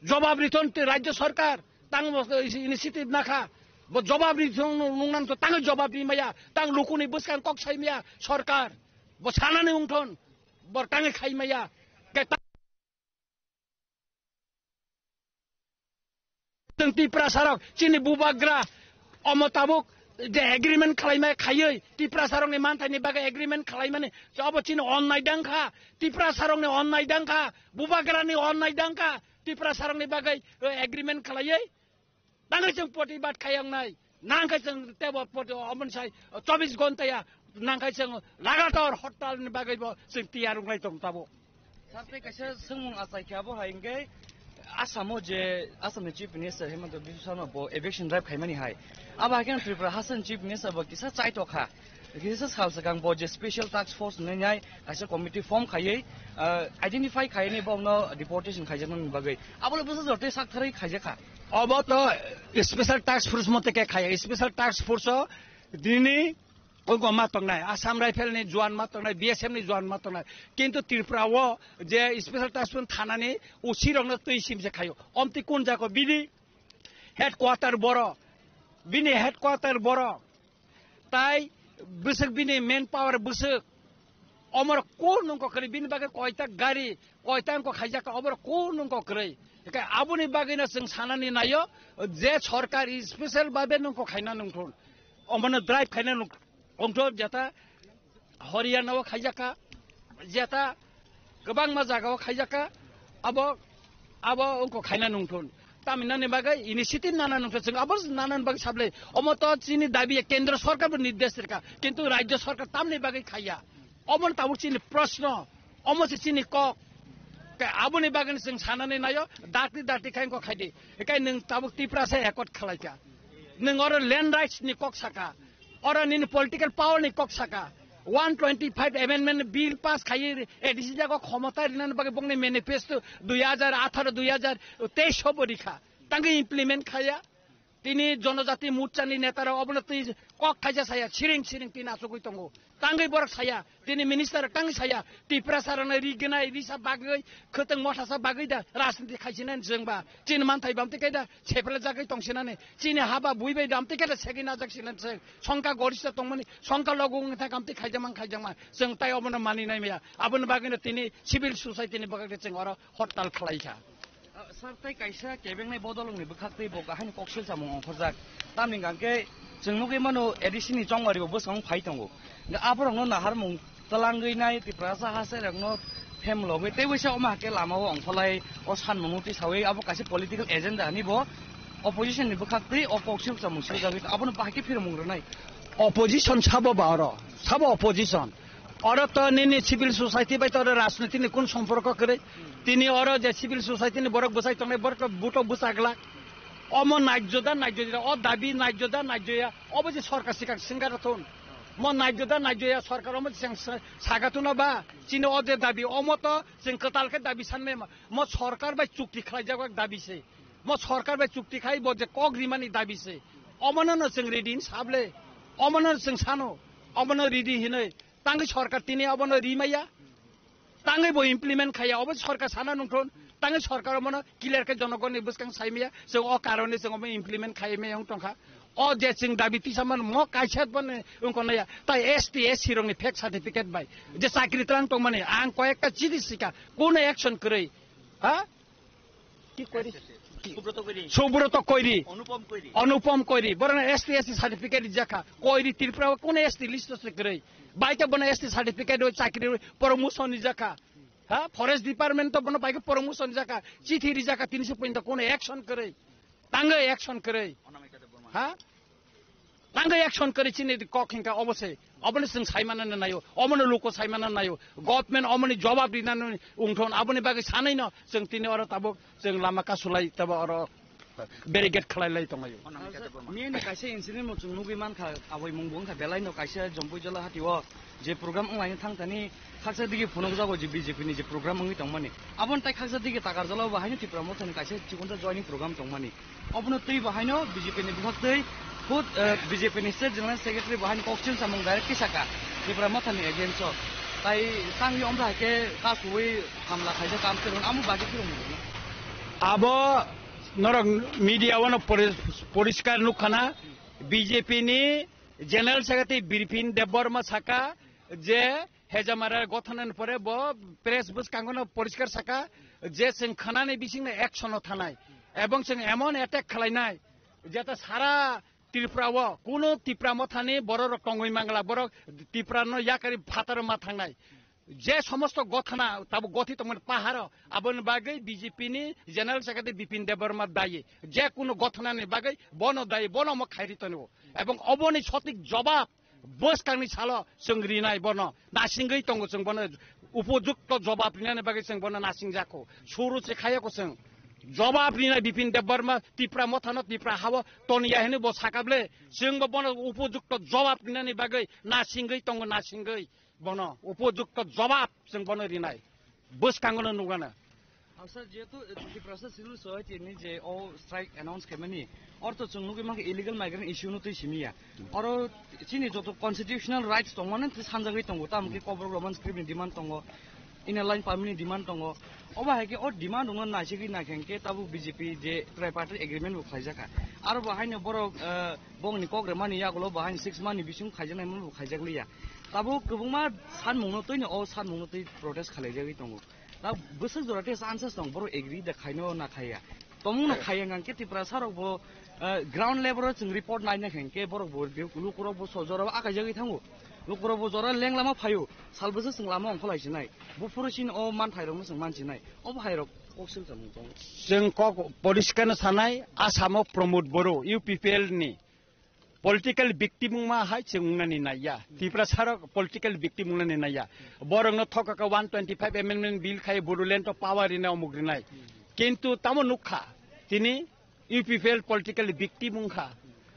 jobab rithon te rajya sorkar, tang bo initiative nakha, bo jobab rithon nungnang to tangwi jobab rimaya, tang lukuni bwskang kok saimaya sorkar, bo sanani wngthon, bo tangwi khaimaya. Ke ta- Chwng Tiprasa rok chini bubagra omo tabuk je agreement khlaimai khaiwi Tiprasa rokni manthaini bagwi agreement khlaimani abo chini onnai dangkha. Tiprasa rokni onnai dangkha, bubagrani onnai dangkha. Tiprasa rokni bagwi, eh, agreement khlaiwi tangwi chwng protibad khayoknai. Nangkhe chwng tebo poti omon sai chobbish ghonta ya nangkhe chwng lagatar hortal ni bagwi bo chwng tiyar wnglai tong tabo. Sir, tei kaisa swngmung achai khe abo hai hwnkhe Assam o je Assam ni Chief Minister Himanta Biswa Sarma bo eviction drive khaimani hai. Abo hai khe Tripura Hasan Chief Minister bo kisa chai tokha. Kisa sal swkang bo je special task force nai nai kaisa committee form khaiwi, ah, identify khaini bo no deportation khaijaknani bagwi. Abo le bwsa jor tei sak tharwi khaijakha. Obo to special task force mote khe khaya. Special task force o dini ogo ma tongnai, Assam Rifle ni juan ma tongnai, B S F ni juan ma tongnai. Kintu Tripura o je special task force thanani O C rokno twi simse khayo. Omti kun jako bini headquarter boro, bini headquarter boro. Tai bwswk bini main power bwswk. Omor kun nung kokrwi bini bagwi koita gari, koita nung khaijak ka, omor kun nung kokrwi. Ekai aboni bagwi no chwng sanani nayo je sorkar special babe nung khaina nung thun. Omono drive khaina nung, nung thun jeta Haryana o khaijak ka, jeta kwbangma jaga o khaijak ka, abo, abo wngkha khaina nungthun. Tamni nani bagwi initiative nana nungthun, chwng abo nana bagwi sablai. Omo to chini dabi, kendro sorkar bo nirdesh rikha, kintu rajya sorkar tamni bagwi khaiya. Omo tabuk chini proshno, omo se chini kok. Ke aboni bagwi chwng sanani nayo, dakti dakti khai wngkha khaidi. Ekai nwng tabuk Tiprasa accord khalaikha. Nwng oro land rights ni kok saka. Oro nini political power ni kok saka. One twenty five amendment bill pass khaiwi A D C jago khomota rinani bagwi bongni manifesto dui hajar atharo dui hajar teis o bo rikha. Tangwi implement khaya. Tini Jonojati Morcha ni neta rok obono twi kok khaija saya, siring siring tini achugwi tongo. Tangwi borok saya, tini minister tangwi saya, Tiprasa rokno ri gwnai, risa bagwi, khwtwng mothasa bagwi da rajniti khaisinani chwng ba. Chini manthai bamtwi khe da sephela jagwi tongsinani. Chini haba bui bai bamtwi khe da segwi najak sinani chwng. Songkha gorista tongmani, songkha logo wngwi thang kamtwi khaijakma, khaijakma. Chwng tai obono mani nai maya. Aboni bagwino tini civil society ni bagwi chwng oro hortal khlai kha. Ah, sir, tei kaisa kebengnai bodolongni bwkhak tei bo haino koksil samung ongkhorjak. Tamni hwnkhe chwng nugwi mano A D C ni chongmari bo bwskango phai tongo. Hwnkhe aborokno naharmung twlangwi nai Tiprasa haste rokno phemlogwi tei waisa omo hakhe lama o ongkholai o sanmung nukti sawi abo kaisa political agenda hinwi bo opposition ni bwkhak tei o koksil samung swijagwi abono bahai khe phiromung rwnai. Opposition sabo ba oro, sabo opposition. Oro to nini civil society bai to oro rajniti ni kun somporko kwrwi. Tini oro je civil society ni borok bwsai tongnai borok to buto bwsajlak. Omo naijyo da naijyo ya, o dabi naijyo da naijyo ya, obo je sorkar sikang singara thun. Mo naijyo da naijyo ya sorkar omo je sing sa-, saga thuna ba. Chini o je dabi omo to chwng kwtal khe dabi sanmai ma. Mo sorkar bai chukti khlaijak dabi se. Mo sorkar bai chukti khai bo je kok rimani dabi se. Omono no chwng ready hin sable. Omono no chwng sano. Omono ready hinwi. Tangwi sorkar tini obono rimaya. Tangwi bo implement khaya. Obo sorkar sana nungthun. Tangwi sorkar omono clear khe jonogonni bwskang saimaya. Chwng o karone chwng obo implement khaimaya wng tongkha. O je chwng dabi tisaman mo kaisa boni wngkha naya. Tai S T S C rokni fake certificate bai. Je chakri tlang tongmani ang koyekta chidi sika. Kuno action kwrwi. Ha? Ki Koiri? Ki? Subroto Koiri. Subroto Koiri. Onupom Koiri. Onupom Koiri. Borok S T S C certificate rijak kha. Koiri Tripura o kuno S T list o se kwrwi. Baita bono S T certificate o chakri promotion rijak kha. Ha? Forest department to bono baika promotion rijak kha. Chithi rijak kha tini se pointa kuno action kwrwi. Tangwi action kwrwi. Ha? Tangwi action kwrwi chini kok hinka obo se. Obono chwng saimana naio. Omono luko saimana naio. Government omoni jobab rinani ungthon aboni bagwi sanai no chwng tini oro tabuk chwng lama kasulai tabo oro barricade khlai lai tonglaio. Miyani kaisa incident no chwng nugwi mankha, aboi mung bo wngkha belai no kaisa Jompui Jola hati o je program wnglaino thang thani khaksa digi phunukjago je B J P ni je program wngwi tongmani. Aboni tai khaksa digi Takarjala o bo haino Tipra Mothani kaisa chikonsa joining program tongmani. Obono twi bo haino B J P ni bwkhak twi khud, eh, B J P ni State General Secretary bo haino koksil samung direct kisa ka Tipra Mothani against o. Tai tangwi omra hai khe kasuwi hamla khaijak kam khe amo bagwi khe rwngmani. Abo norok media o no pori-, poriskar nukha na, B J P ni General Secretary Bipin Debbarma saka je Hejamara gothanani pore bo press bwskango no poriskar saka je chwng khanani bisingno action o thanai ebong chwng emon attack khlainai jeta sara Tripura o kuno Tipra Mothani borok rok tongwi mangla, borok Tripura no yakari phataro ma thangnai. Je somosto gothana tabuk gothi tongmani paharo, aboni bagwi B J P ni General Secretary Bipin Debbarma dayi. Je kuno gothanani bagwi bono dayi, bono omo khairi tongo. Ebong oboni sotik jobab bwskangni salo chwng rinai bono, nasingwi tongo chwng bono, upojukto jobab rinani bagwi chwng bono nasingjako. Suru se khayako chwng. Jobab rinai Bipin Debbarma Tipra Mothano Tipra hao toniya hwnwi bo sakable, chwngbo bono upojukto jobab rinani bagwi nasingwi tongo, nasingwi. Bono upojukto jobab chwng bono rinai. Bwskango no nugana. Sir, jehetu, eh, Tiprasa Civil Society ni je o strike announce khaimani, ortho chwng nugwi mankha illegal migrant issue no twi simi ya. Oro chini joto constitutional rights tongmani twi sanjagwi tongo, tamo khe Kokborok Roman script ni demand tongo, Inner Line Permit ni demand tongo. Obo hai khe o demand rokno naisigwi naikhe hwnkhe tabuk B J P je tripartite agreement bo khlaijakha. Aro bo haino borok, eh, bongni kok rwmani yagulo bo haino six month ni bising khaijaknai mano bo khaijakliya. Tabuk kwbangma sanmungno twino o sanmungno twi protest khalaijagwi tongo. Tabuk bwswk jora tei chances tong borok agree da khaino na khaiya. Tomungno khaiya hwnkhe Tiprasa rok bo, eh, ground level o chwng report naina khe hwnkhe borok bo lukurok bo so jora o akaijagwi thango. Lukurok bo jora leng lama phaio. Sal bwswk chwng lama ongkhorlai sinai. Buphuru chini o manthairokno chwng mansinai. Obo hairok koksil samung tongo. Chwng kok poriskar no sanai, Asamo Pramod Boro, U P P L ni political victim wngma hai chwng wngnani naiya. Tiprasa rok political victim wngnani naiya. Borokno thokaka one twenty five amendment bill khai Bodoland o power rinai, omuk rinai. Kintu tamo nukha, tini U P P L political victim wngkha.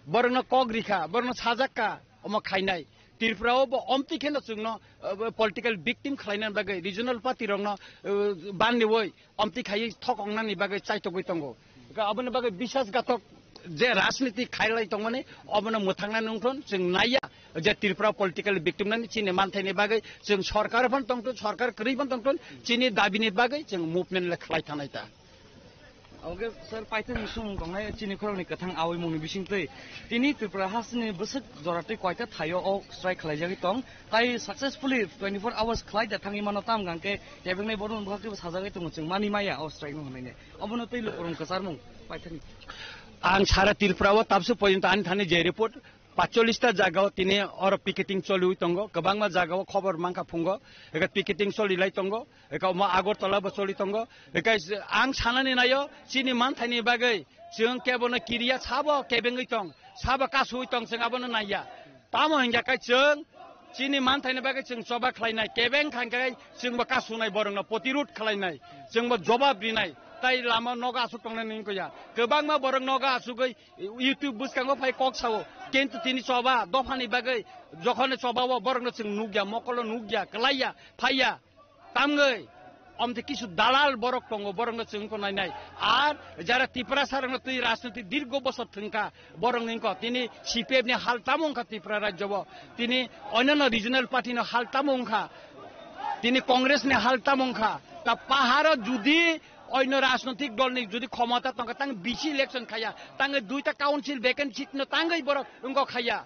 Borokno kok rikha, borokno sajakka, omo khainai. Tripura o bo omtwi kheno chwngno, uh, political victim khlaina bagwi regional party rokno, uh, bandiwi omtwi khaiwi thok ongnani bagwi chaitogwi tongo. Ka aboni bagwi bisas gatok je rajniti khailai tongmani obono mwthangna nungthon chwng naiya je Tripura political victim nani chini manthaini bagwi chwng sorkar phan tongthon, sorkar kwrwi phan tongthon, chini dabini bagwi chwng movement le khlai thanai ta. Oke, sir, paithakni sumung tongnai chini khorokni kwthang awi mungni bisingtwi. Tini Tripura hasteni bwswk joratwi koita thaio o strike khlaijagwi tong. Tai successfully twenty-four hours khlai da thangwi mano, tam hwnkhe kebengni borokni bwkhak teibo sajagwi tongo, chwng mani maya o strike no hwnwi ne. Obono tei lukurokni kwcharmung paithakni. Ang sara Tripura o tabsu porjonto ani thani je report, paitsollis ta jaga o tini oro picketing choliwi tongo, kwbangma jaga o khobor mankha phungo, eka picketing cholilai tongo, eka omo Agartala bo choli tongo, eka ang sanani naio chini manthaini bagwi chwng kebono kiriya sabo kebengwi tong, sabo kasuwi tong chwng abono naiya. Tamo hingya kai chwng chini manthaini bagwi chwng choba khlainai, kebeng khainkhai chwngbo kasunai borokno protirod khlainai, chwngbo jobab rinai, tai lama nogo asuk tongnani wngkha ya. Kwbangma borok nogo asugwi YouTube bwskango phai kok sao, kintu tini choba dophani bagwi jokhone choba o borokno chwng nukya, mokolo nukya, kwlaiya, phaiya, tamgwi omte kisu dalal borok tongo, borokno chwng ko nainai. Ar jara Tiprasa rokno twi rajniti dirgo bosor thwngkha, borok wngko tini C P F ni hal tamo wngkha Tripura rajyo o, tini onyono regional party no hal tamo wngkha, tini Congress ni hal tamo wngkha. Ta paharo judi Oino rajnotik dol ni jodi khomota tongkha, tang bisi election khaya, tang duita council vacant seat no tangwi borok wngkok khaya,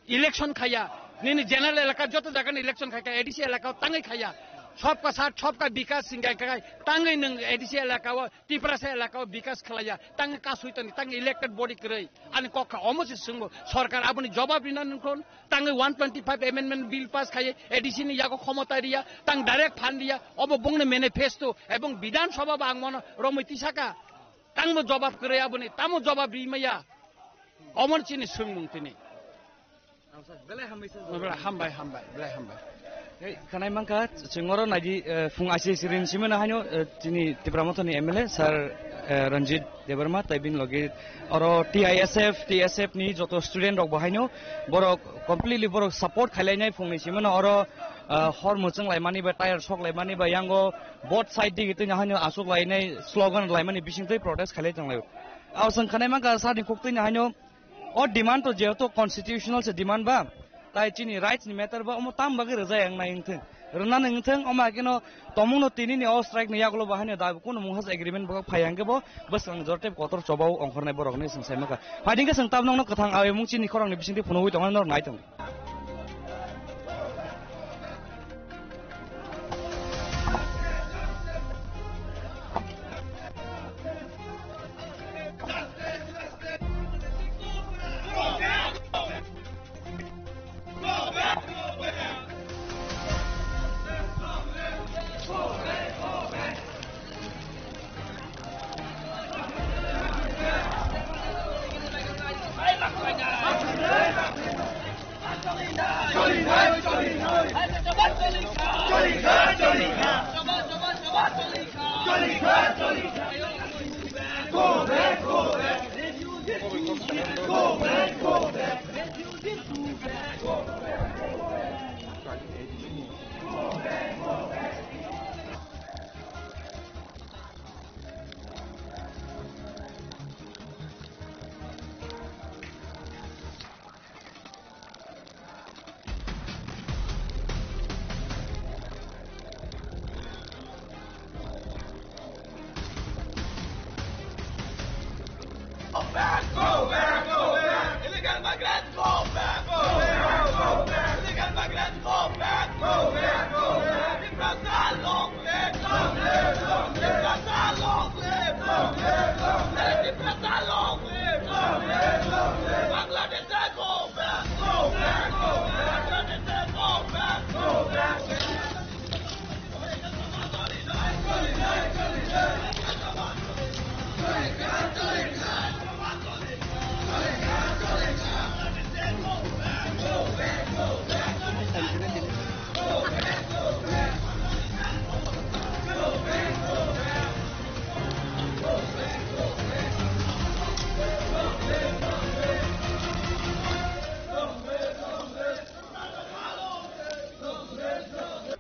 election khaya, nini general elaka joto jaga ni election khaikha, A D C elaka o tangwi khaya, sobka sat, sobka bikas singkai kai, tangwi nwng A D C elaka o, Tiprasa elaka o bikas khlaiya, tangwi kasui toni, tang elected body kwrwi, ani kok kha omo se swngo, sorkar aboni jobab rina nungkhon, tangwi one twenty five amendment bill pass khaiye, A D C ni yago khomota riya, tang direct phan riya, obo bongni manifesto ebong Bidhan Sabha bo ang mano romwi tisaka, tangbo jobab kwrwi aboni, tamo jobab rimaya, omor chini swngmung tini. Belai hambai sir. Belai hambai, hambai, belai hambai. Hey, khanai mankha, chwng oro naidi, eh, phung aisi sirin simano haino, eh, chini Tipra Mothani M L A, Sir, eh, Ranjit Debbarma, tai bini logi oro T I S F, T S F ni joto student rok bo haino, borok completely borok support khailainai phungni simano oro, eh, hor mwchwng laimani ba, tire sok laimani ba, yango both side digi twi haino asuk lainai slogan laimani bising twi protest khailai tonglaio. Abo chwng khanai mankha sir ni kok twi haino, o demand to jehetu constitutional se demand ba, tai chini rights ni matter ba, omo tam bagwi rwjak yang nai wngthung, rwna nang wngthung, omo hakhe no tomung no tini ni o strike ni yagulo bo haino da kunu mungsa agreement bo phai hangke bo bwskang jor tei kotor chobao ongkhornai borok hinwi chwng sai mankha. Phaidi khe chwng tabuk nokno kwthang awi mung chini khorang ni bisingtwi phunugwi tongo, norok nai tong. Go back, go back, go back. Illegal migrants, go back, go back, go back. Illegal migrants, go back, go back, go back. Tiprasa, long live, long live, long live. Tiprasa, long live, long live, long live. Tiprasa, long live, long live, long live. Bangladesh, go back, go back, go back. Bangladesh, go back, go back.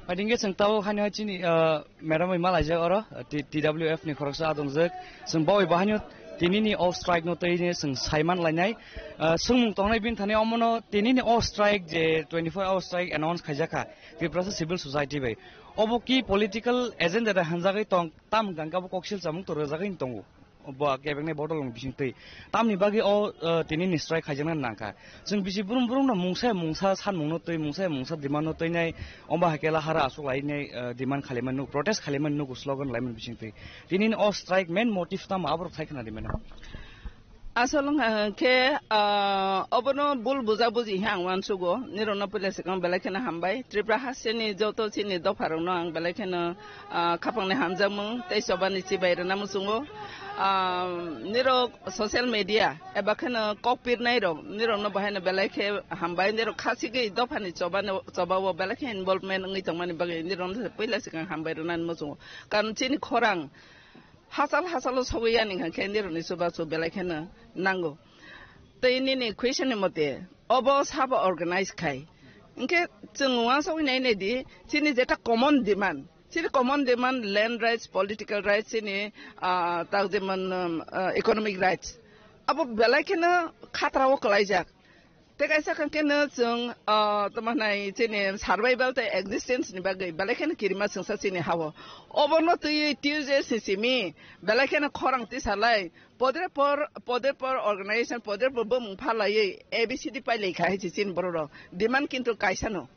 Phaidi khe chwng tabuk haino hai chini, ah, madam bai malaijak oro, ah, T-, T W F ni khoroksa adongjak. Chwng bawi bo haino tinini o strike no twi chwng saiman lainai. Ah, swngmung tongnai bini thani omono tinini o strike je twenty-four hour strike announce khaijak kha Tiprasa Civil Society bai. Obo ki political agenda da hanjagwi tong, tam hwnkha khe abo koksil chamung to rwjagwi tongo. Bo kebengni bodol wng bising twi. Tamni bagwi o, eh, tini ni strike khaijakna nangkha. Chwng bisi brum brum no mungsa mungsa sanmung no twi, mungsa mungsa demand no twi nai, omba hakhe lahara aswk lai nai, eh, demand khailaimani nuk, protest khailaimani nuk, slogan laimani bising twi. Tini ni o strike main motive tamo aborok thai khna di mano. Asol wngkha khe, ah, obono bul buja buji he ang uansugo. Nirokno puila swkang belai kheno hambai. Tripura hasteni joto chini dopharokno ang belai kheno ah, khapangni hamjakmung tei chobani chibai rwna muchungo. Ah, nirok social media eba kheno kok pirnairok nirokno bahaino belai khe hambai, nirok khasigwi dophani chobani, chobao belai khe involvement wngwi tongmani bagwi nirokno puila swkang hambai rwnani muchungo. Karon chini khorang hachal hachalo sogwi yani hwnkha khe nirokni chubachu belai kheno nango. Tei nini question ni mote obo sabo organize khai. Hinkhe chwng uansugwi nai nai di, chini jeta common demand, chini common demand land rights, political rights, chini, ah, tak jemon, um, ah, economic rights. Abo belai kheno khatrao kwlaijak. Tei kaisa khe no chwng, ah, tamo hwnai chini survival tei existence ni bagwi belai kheno kirima chwngsa chini ha-o. Obono twiwi T U J S ni simi belai kheno khorang tisalai, podre por, podre por organization, podre por bumung phalaiwi A B C D pailai kha hai se chini borok rok. Demand kintu kaisa no,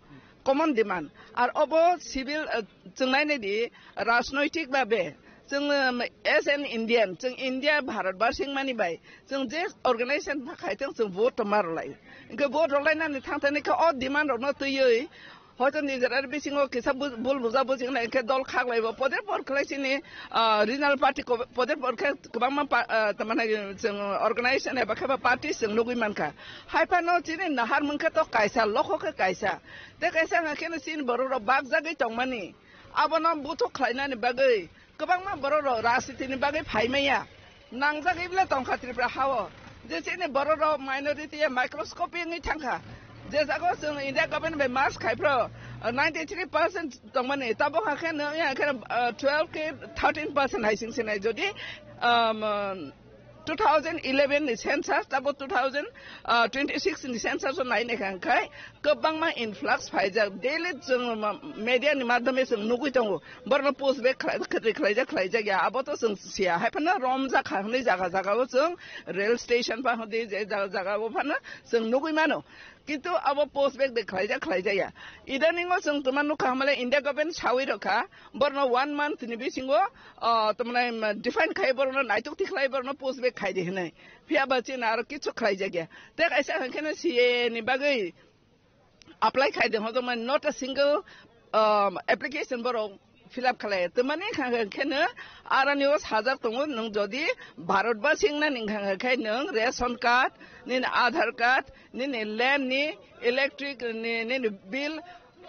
common demand. Ar obo civil, eh, chwng nai nai di, rajnoitik babe chwng, eh, as an Indian, chwng India, Bharat bar sing mani bai chwng je organization pha khai tong chwng vote to mar lai. Hwnkhe vote rok lai nani thang thani khe o demand rok no twiwi Hoito nijera bisingo kisa bu-, bul buja bujingnai khe dol khaklaibo. Poder por khlai chini, ah, regional party ko-, poder por khe kwbangma pa-, ah, tamani chwng organization eba khe ba party chwng nugwi mankha. Haiphano chini nahar mungkhe to kaisa, lokho khe kaisa. Te kaisa hwnkha kheno chini borok rok bakjagwi tongmani. Abono buthuk khlainani bagwi kwbangma borok rok rajniti ni bagwi phaimaya. Nangjagwi bwle tongkha Tripura hao. Je chini borok rok minority ya microscopic wngwi thangkha. Je jago chwng India government bai mas khai phro, uh, ninety three percent tongmani. Tabok hakhe no, ya khe, uh, twelve ke thirteen percent hai sing sinai. Jodi, um, uh, two thousand eleven ni census, tabo two thousand twenty-six ni census o nai naikha khai kwbangma influx phaijak. Daily chwng ma-, media ni madhyame chwng nugwi tongo. Borokno post back khlai-, khlai-, khlaijak, khlaijak ya. Abo to chwng siya. Hai phano romjak kha hwnwi jaga jaga o chwng rail station pa hwnwi je jaga jaga o phano chwng nugwi mano. Kintu abo post back de khlaijak, khlaijakya. Idaningo chwng twma nukha hamale India government sawi rokha, borno one month ni bisingo, ah, twmane, um, define khai borno naituk tikhlai borno post back khai di hinai. Phiya ba chini aro kichu khlaijakya. Te kaisa hwnkhe no C A A ni bagwi apply khai de hodo man not a single, um, application borok fill up khalai. Twmani kha-, kheno arani o sajak tongo, nwng jodi Bharat ba singna ning kha-, khai nwng ration card, nini Aadhaar card, nini land ni, electric ni, nini bill,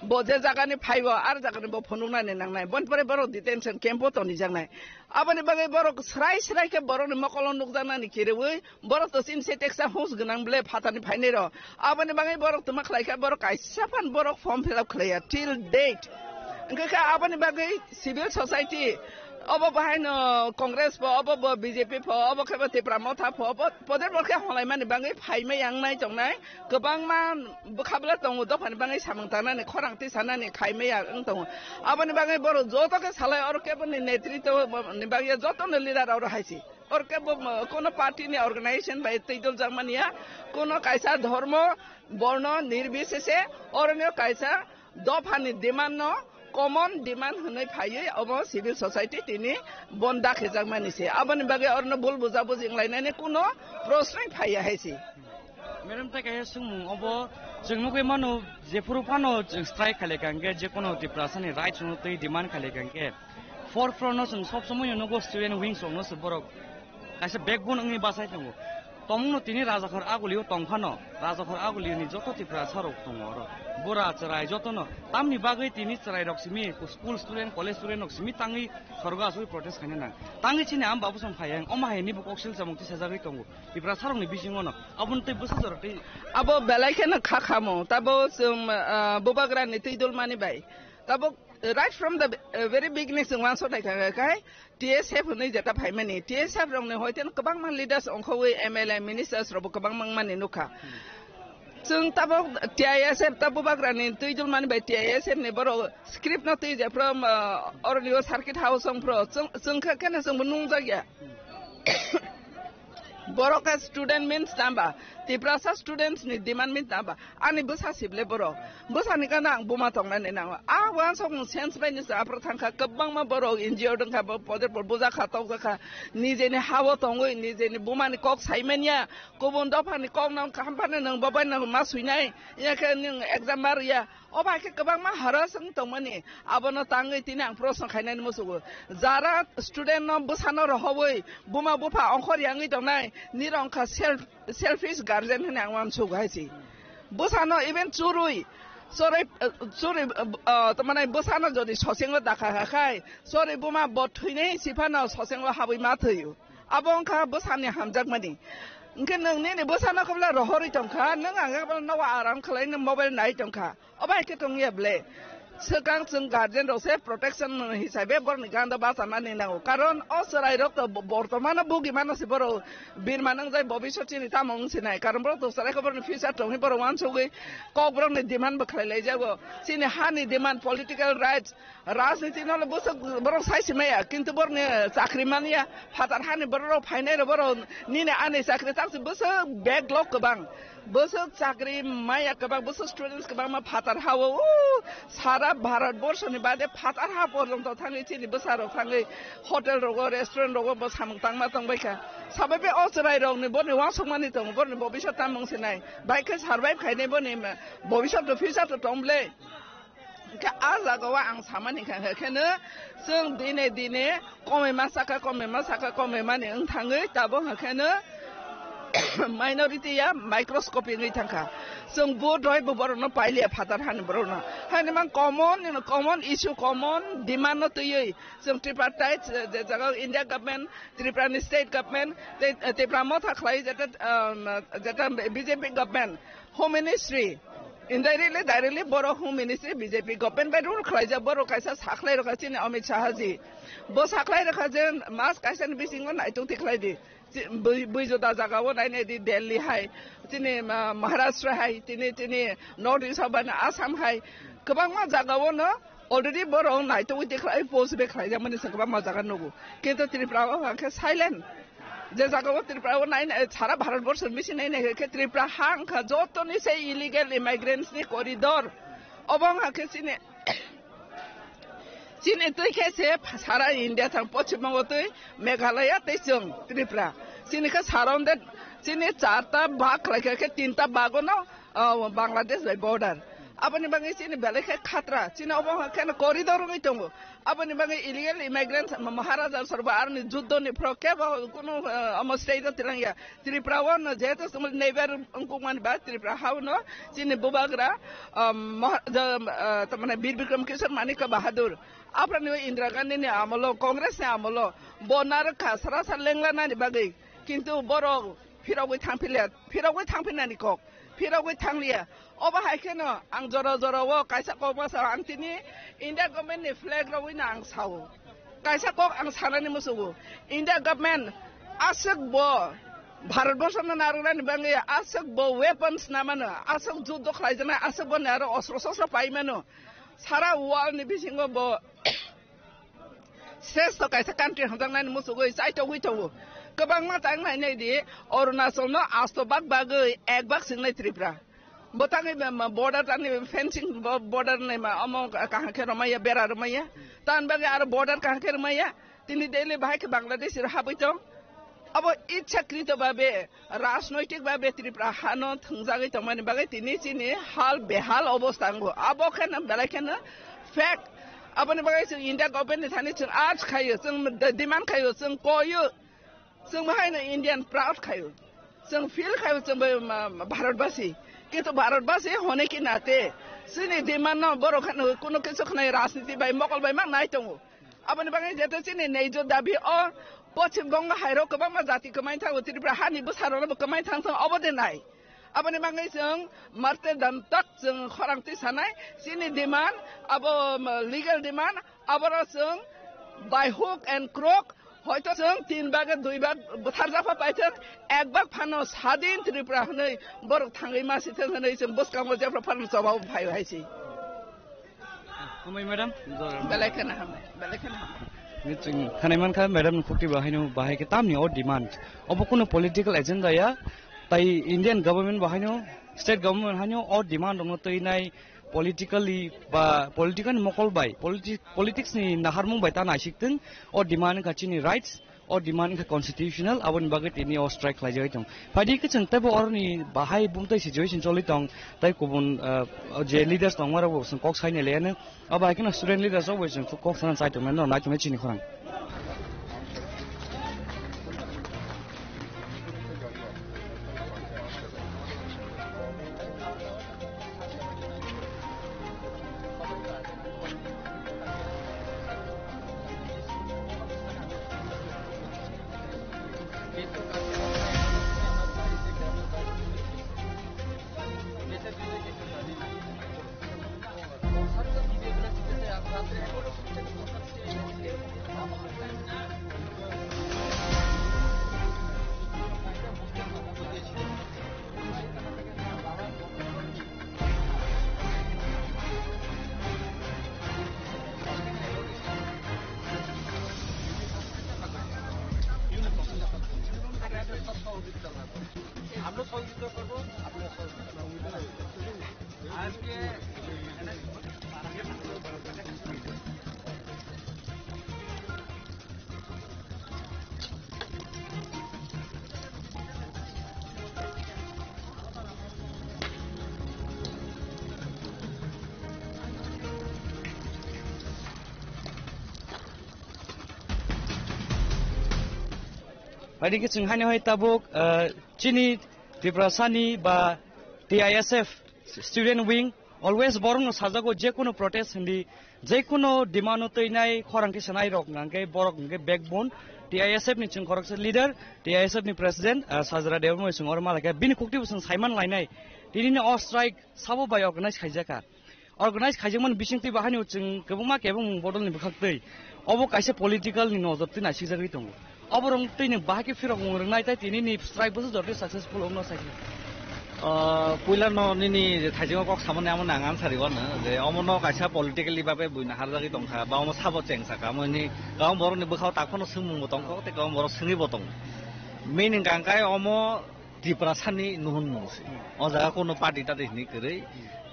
bo je jaga ni phaibo, ar jaga ni bo phunuknani nangnai. Bon pore borok detention camp o tonijaknai. Aboni bagwi borok srai srai khe borokni mokolo nukjaknani kiriwi, borok to chini se teksa hus gwnang ble phatani phainai rok. Aboni bagwi borok twma khlai kha, borok kaisa phan borok form fill up khlaiya till date. Hwnkhe kha aboni bagwi civil society, obo bahaino Congress pho, obo bo B J P pho, obo khe bo Tipra Motha pho, obo poder bor khe holaimani bagwi phaimai yang nai tongnai. Kwbangma bwkha bwla tongo dophani bagwi samung tangnani, khorang twi sanani khaimaya wng tongo. Aboni bagwi borok joto khe salai oro keboni netritwo ni bagwi jotono leader oro hai se. Oro kebo, kono party ni organization bai twi doljak manya, kono kaisa dhormo, borno nirbisese oroni kaisa dophani demand no common demand hwnwi phaiwi obo civil society tini bon dakhijakmani se. Aboni bagwi orno bul buja buji wnglainani kuno prosnoi phaiya hai se. Madam, tai kaisa swngmung obo chwng nugwi mano, jephuru phano chwng strike khailai kha hwnkhe, je kono Tiprasani rights no twi demand khailai kha hwnkhe, forefront no chwng sob somoi no nugo student wings rok no se borok kaisa backbone wngwi bachai tongo. Tongmungno tini Rajakhor Agulio tongphano, Rajakhor Agulio ni joto Tiprasa rok tongo oro. Bura chwrai jotono. Tamni bagwi tini chwrai rok simi, school student, college student rok simi tangwi sorgo asugwi protest khaina nang. Tangwi chini am babu song phai yang, omo hai ni bo koksil chamung tisajagwi tongo. Tiprasa rokni bisingo no. Aboni tei bwsa jora tei abo belai kheno kha khamo. Tabo chwng, ah, bubagrani twi dulmani bai. Tabo right from the, uh, very beginning chwng uansuk nai kha kha khai T S F hwnwi jeta phaimani. T S F rokni hoite kwbangma leaders ongkhogwi M L A, ministers rokbo kwbangma wngmani nukha. Chwng tabok T I S F ta bubagrani twi dulmani bai T I S F ni borok script no twi je from, uh, oroni o circuit house ong pro chwng, chwng khe kheno chwngbo nungjakya. Borok khe student means namba, Tiprasa students ni demand means namba. Ani bwsa sible borok. Bwsani gana ang buma tongnani nango. A uansukmung sense bai ni se aphuru thangkha. Kwbangma borok N G O dwngkha, bo poder por bujakha, tokjakha. Nijeni hao tongwi, nijeni bumani kok saimanya. Kubun dophani kok nang kaham phano nwng bo bai nang ma suinai. Yakhe nwng exam ma rwya. O bai khe kwbangma harass wng tongmani. Abono tangwi tini ang proshno khainani musugo. Jara student no bwsano rohobwi buma bupha ongkhor yangwi tongnai. Nirok wngkha self selfish guardian hwnwi ang uansuk hai se. Bwsano even churwi, chorwi, eh, churwi, eh, eh, tamani bwsano jodi sosengo dakha kha khai, chorwi buma bo thwinai si phano sosengo habwi ma thwio. Abo wngkha bwsani hamjakmani. Hwnkhe nwng nini bwsano khe bwla rohorwi tongkha, nwng ang khe bwla nogo aram khlai nwng mobile nai tongkha. Obo hai khe tongya ble. Swkang chwng guardian rok se protection hisabe borokni ganda bachanani nango. Karon o chwrai rok to bo-, bortomano bugi mano se borok birma nang jai bobisot chini tamo wng sinai. Karon borok to chwrai khe borokni future tongwi borok uansugwi kok borokni demand bo khlai lai jago. Chini hani demand, political rights, rajniti no le bwswk borok sai si maya. Kintu borokni chakri manya, phatar hani borok rok phainai rok borok nini ani chakri tak se bwswk backlog kwbang. Bwswk chakri maya kwbang, bwswk students kwbangma phatar hao, o, sara Bharat borso ni bade phatar ha porjonto thangwi chini bwsa rok thangwi hotel rogo, restaurant rogo bo samung tangma tongbaikha. Sabai be o chwrai rokni borni uansukmani tongo, borni bobisot tamung sinai. Bai khe survive khainai boni bobisot to future to tong ble. Hwnkhe a jagao ang samani kha, hwnkhe no chwng dine dine komai ma saka, komai ma saka, komai mani wng thangwi tabuk hwnkhe no minority ya microscopic wngwi thangkha. Chwng vote rwui bo borokno pailiya phatar hani borokno. Hani mang common, common issue, common demand no twiwi chwng tripartite, je jaga India government, Tripura ni state government, tei Tripura motha khlai jeta, um, jeta B J P government, home ministry, indirectly, directly borok home ministry B J P government bai rule khlaijak, borok kaisa sakhlai rokha chini Amit Shah ji. Bo sakhlai rokha je mas kaisa ni bisingo naitung ti khlai di. Chi-, bui-, bui juda jaga o nai nai di, Delhi hai, chini, ma-, Maharashtra hai, chini, chini North East o bana Assam hai, kwbangma jaga o no already borok naitugwi tikhlai post be khlaijakmani se kwbangma jaga nugo. Kintu Tripura o hwnkhe silent. Je jaga o Tripura o nai nai, sara Bharat borso ni bisi nai nai khe Tripura ha wngkha jotoni se illegal immigrants ni corridor. Obo wngkha khe chini Chini twi khe se sara India thang, Poschim Bongo twi, Meghalaya tei chwng Tripura. Chini khe surrounded, chini charta bag khlai kha khe tinta bago no, ah, Bangladesh bai border. Aboni bagwi chini belai khe khatra, chini obo khe no corridor wngwi tongo. Aboni bagwi illegal immigrants, ma-, Maharaja sorbo aroni juddo ni phro kebo kunu, ah, omo state o twlang ya. Tripura o no jehetu chwng neighbor wngkukmani ba Tripura ha o no chini bubagra, um, moha-, ja-, um, uh, tamani Bir Bikram Kishore Manikya Bahadur, aphani o Indira Gandhi ni amolo, Congress ni amolo bo narwkha sara sa lenglanani bagwi, kintu borok phirogwi thangphiliya, phirogwi thangphinani kok, phirogwi thangliya. Obo hai kheno ang jora jora o kaisa kok masa ang tini India government ni flag rogwi no ang sao. Kaisa kok ang sanani musugo. India government aswk bo Bharat borso no narwknani bagwi aswk bo weapons namano, aswk juddo khlaijaknai, aswk bo ni aro ostro sostro paimano. Sara world ni bisingo bo sresto kaisa country hamjaknani muchugwi chaitogwi tongo. Kwbangma tang nai nai di, Arunachal no asto bak bagwi ek bak singnai Tripura. Bo tangwi ma, ma, border tangwi fencing bo, border ni ma, omo kaham khe rwmaiya, bera rwmaiya. Tan bagwi aro border kaham khe rwmaiya. Tini daily bahai khe Bangladesh rok habwi tong. Abo ichhakrito babe, rajnoitik babe Tripura hano thwngjagwi tongmani bagwi tini chini hal behal obostha wngo. Abo kheno belai kheno fact. Aboni bagwi chwng India government ni thani chwng urge khaio, chwng de-, demand khaio, chwng koio. Chwng bahaino Indian proud khaio. Chwng feel khaio, chwng bai ma, ma, Bharatbasi. Kintu Bharatbasi hone ki nate, chini demand no borok kheno kuno kisu khnai rajniti bai mokol bai ma nai tongo. Aboni bagwi jeto chini neijo dabi o Poschim Bongo hai rok kwbangma jati kwmai thango, Tripura hani bwsa rok no bo kwmai thang thang obo de nai. Aboni bagwi chwng marte dam tak chwng khorang twi sanai chini demand abo, um, legal demand aboro chwng by hook and crook hoito chwng tin bag dui bag bwthar japha paithak ek bag phano sadin Tripura hwnwi borok thangwi ma si thang hwnwi chwng bwskango jephru phano choba phai hai si. Hambai madam. Belai kheno hambai, belai kheno hambai. Ni chwng khanai mankha madam ni khukti bo haino bahai khe tamni o demand. Obo kuno political agenda ya. Tai Indian government bo haino, state government haino o demand rokno twinai politically ba political ni mokol bai, politi-, politics ni naharmung bai ta naisik thung, o demand wngkha chini rights. O demand wngkha constitutional, aboni bagwi tini o strike khlaijagwi tong. Phaidi khe chwng teibo oroni bahai bumtwi situation choli tong, tei kubun, ah, je leaders tongmarok bo chwng kok sainai laiano. Abo hai kheno student leaders rok bo chwng kok sana chai tongmani no nai tongmani chini khorang. Bai digi chwng haino hai tabuk, ah, chini Tiprasani ba T I S F student wing always borokno sajago, je kono protest hindi, je kono demand-o twinai khorang khe sanai rok hwnkhe borok hwnkhe backbone T I S F ni chwng khoroksa leader, T I S F ni president, ah, Sajra Debbarma chwng oro malakha bini khukti bo chwng saiman lainai. Tinini o strike sabo bai organize khaijakha. Organize khaijakmani bisingtwi bo haino chwng kwbangma kebengmung bodolni bwkhaktwi obo kaisa political ni nojor twi naisikjagwi tongo. Oborok twi nwng bahai khe phirokmung rwngnai tei tinini strike bwswk jotoi successful wngno sakha. Ah, puilano nini je thaisingo kok samani amo nang answer riwano je omono kaisa politically babe buina harjagwi tongkha ba omo sabo cheng saka omo ni kwbang borokni bwkhao tak phano swngmungbo tongkha tei kwbang borok swngwibo tongo. Meaning hwnkha khe omo Tiprasani nuhunmung se. O jaga kono party tati hinwi kwrwi.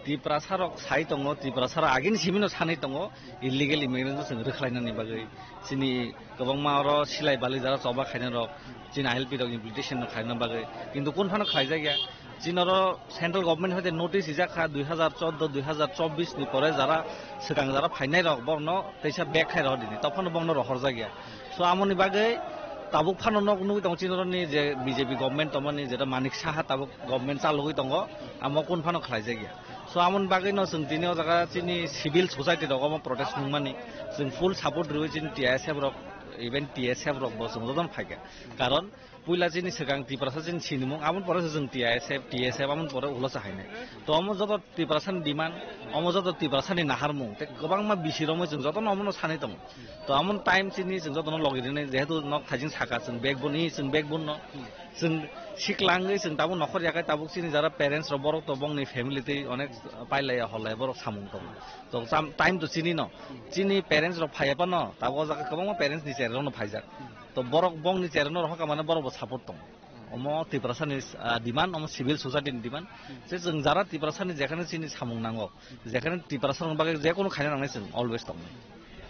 Tiprasa rok sai tongo, Tiprasa rok agini simino sanwi tongo, illegal immigrant no chwng rwkhlainani bagwi. Chini kwbangma oro silai bali jara choba khaina rok, chini I L P rok implementation no khaina bagwi. Kintu kun phano khlaijakya. Chini oro central government hoite notice rijak kha dui hazar chordo, dui hazar chobbish ni pore jara swkang jara phainai rok borno teisa back khai rw dini. Tophano bongno rohorjakya. So, amoni bagwi tabuk phano nok nugwi tongo chini oroni je B J P government tongmani, jeta Manik Saha tabuk government chalugwi tongo, amo kun phano khlaijak ya. So, amoni bagwi no chwng tini o jaga chini civil society rok omo protest nungmani, chwng full support rwi chini T I S F rok, even T S F rok bo chwng jotono phaikha. Karon puila chini swkang Tiprasa chini sinimung, amoni pore se chwng T I S F, T S F amoni pore ulo cha hainai. To omo joto Tiprasani demand, omo joto Tiprasani naharmung, tei kwbangma bisi romwi chwng jotono omono sanwi tongo. To amon time chini chwng jotono logi rinai, jehetu nok thaijing saka chwng backbone ni, chwng backbone no, chwng siklangwi chwng tabuk nokhor yakai tabuk chini jara parents rok borok to bongni family tei onek pailaya holai borok samung tongo. To cham-, time to chini no, chini parents rok phaiya phano tabuk o jaga kwbangma parents ni cherai rokno phaijak. To borok bongni cherai no rohor ka mane borok bo support tongo. Omo Tiprasani, ah, demand, omo civil society ni demand. Je chwng jara Tiprasani jekhane chini samung nango, jekhane Tiprasa rokni bagwi je kono khaina nangnai chwng always tongnai.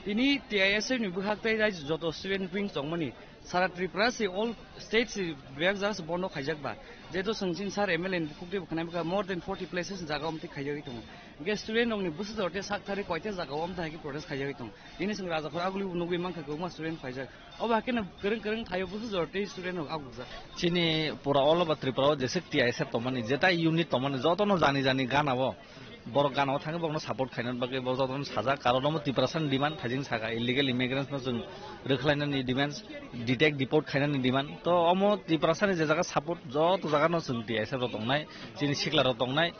Tini T I S F ni bwkhak tei raijyo joto student wing tongmani sara Tripura se all state se bebak jara se bondo khaijak ba. Jeto chwng chini sir M L A ni khukti bo khwnai bwkha more than forty places jaga omtwi khaijagwi tongo. Hwnkhe student rokni bwswk jora tei sak thari koita jaga o omtwi hai khe protest khaijagwi tongo. Tini chwng Rajakhor aguli bo nugwi mankha kwbangma student phaijak. Obo hai kheno kwrwng kwrwng thaio bwswk jora tei student rok agukjak. Chini pura all over Tripura o jeswk T I S F tongmani, jeta unit tongmani, jotono jani jani gana o, borok gana o thangwi borokno support khaina bagwi borok jotono sajak, karon omo Tiprasani demand, thaijing saka illegal immigrants no chwng rwkhlainani demand, detect deport khainani demand. To omo Tiprasani je jaga support, joto jaga no chwng T I S F rok tongnai, chini sikla rok tongnai,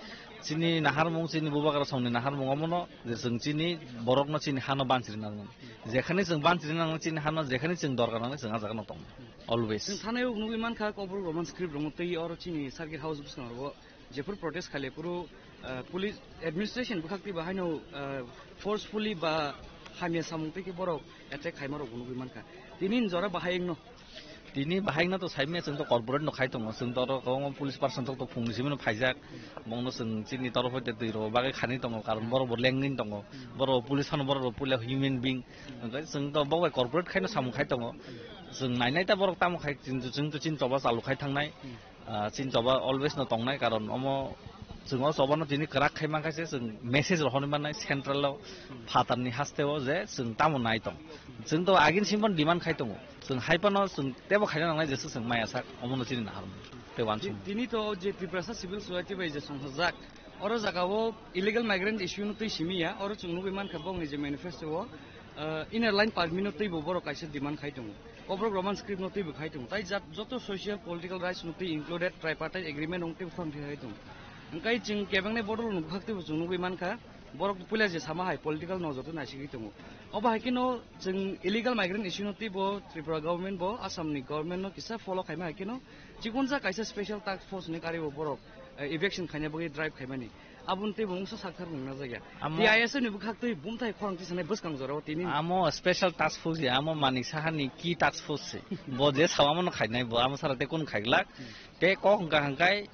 chini naharmung, chini bubagra songni naharmung omono je chwng chini borokno chini hano banchirina nangnai. Jekhani chwng banchirina nangnai chini hano, jekhani chwng dorkar nangnai chwng a jaga no tongnai. Always. Chwng thanai o nugwi mankha Kokborok Roman script rokno twi oro chini circuit house bwskango jephuru protest khaile phuru, ah, police administration bwkhak twi ba haino, ah, forcefully ba hamya samung twi khe borok attack khaima rok bo nugwi mankha. Tini ni jora bahai wngno. Tini bahai wngno to saimya chwng to corporate no khai tongo, chwng to oro kwbangma police person tok tok phungni simi no phaijak, bongno chwng chini torof hoite twi rw bagwi khani tongo, karon borok bo lengwi tongo, borok bo police phano borok bo puila human being, hwnkhe chwng to bo bai corporate khaino samung khai tongo, chwng nainai ta borok tamo khai chwng to chini choba chalu khai thangnai. Ah, chini choba always no tongnai, karon omo chwng o choba no tini kwrak khai mankha se chwng message rohorwi mannai central o, phatar ni haste o je chwng tamo nai tong. Chwng to agin simon demand khai tongo. Chwng hai phano chwng tebo khaina nangnai jesa chwng maya sak omo no chini naharmung. Tei wansuk. Tini to je Tiprasa Civil Society bai je songkhajak, oro jaga o illegal migrant issue no twi simi ya, oro chwng nugwi mankha bongni je manifesto o, ah, inner line permit no twi bo borok kaisa demand khai tongo. Kokborok Roman script no twi bo khai tongo. Tai jat joto social political rights no twi included tripartite agreement no twi bo khai tongo. Hwnkhe chwng kebengni bodol no bwkhak twi bo chwng nugwi mankha, borok puila je sama hai political no joto naisigwi tongo. Obo hai kheno chwng illegal migrant issue no twi bo Tripura government bo Assam ni government no kisa follow khaima hai kheno chikonjak kaisa special task force ni kari bo borok, eh, eviction khaina bagwi drive khaimani. Aboni tei bo mungsa sakthar mung najak ya. Amo T I S F ni bwkhak twi bumthai khorang tisanai bwskang jorao tini. Amo special task force ya, amo Manik Saha ni ki task force se. Bo je sawa mano khainai bo, amo sara te kun khaiglak. Te kok hwnkha hwnkhe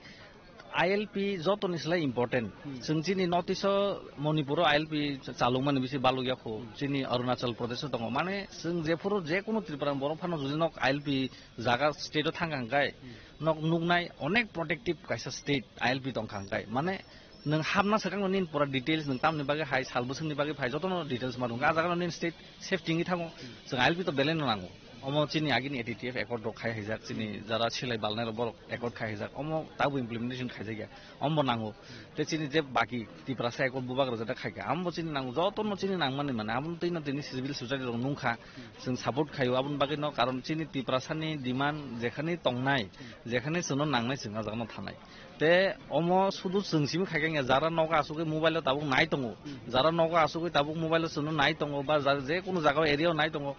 I L P joto ni slai important. Hmm. Chwng chini North East o Manipur o I L P chalung mani bisi baluk ya kho. Hmm. Chini Arunachal Pradesh o tongo. Mane chwng jephuru je kunu Tripura borok phano jodi nok I L P jaga state o thang kha hwnkhe, hmm, nok nuknai onek protective kaisa state I L P tong kha hwnkhe. Mane nwng hapna swkang no nini pura details nwng tamni bagwi hai sal bwswkni bagwi phai jotono details ma rwngkha. A jaga no nini state safety wngwi thango. Hmm. Chwng I L P to belai no nango. Omo chini agini A T T F accord rok khai haijak, chini jara silai balnai rok borok accord khai haijak, omo tabuk implementation khaijakya, omo bo nango. Tei chini je baki Tiprasa accord bubak rok jeta khaikha, omo bo chini nango, jotono chini nangmani mane, aboni twi no tini civil society rok nungkha, chwng support khaio, aboni bagwi no, karon chini Tiprasa ni demand jekhani tongnai, jekhani chwngno nangnai chwng ah jagano thanai. Te omo sudu chwng simi khaikha wngya, jara nogo asugwi mobile o tabuk nai tongo, jara nogo asugwi tabuk mobile o chwngno nai tongo, ba jara je kunu jaga o area o nai tongo,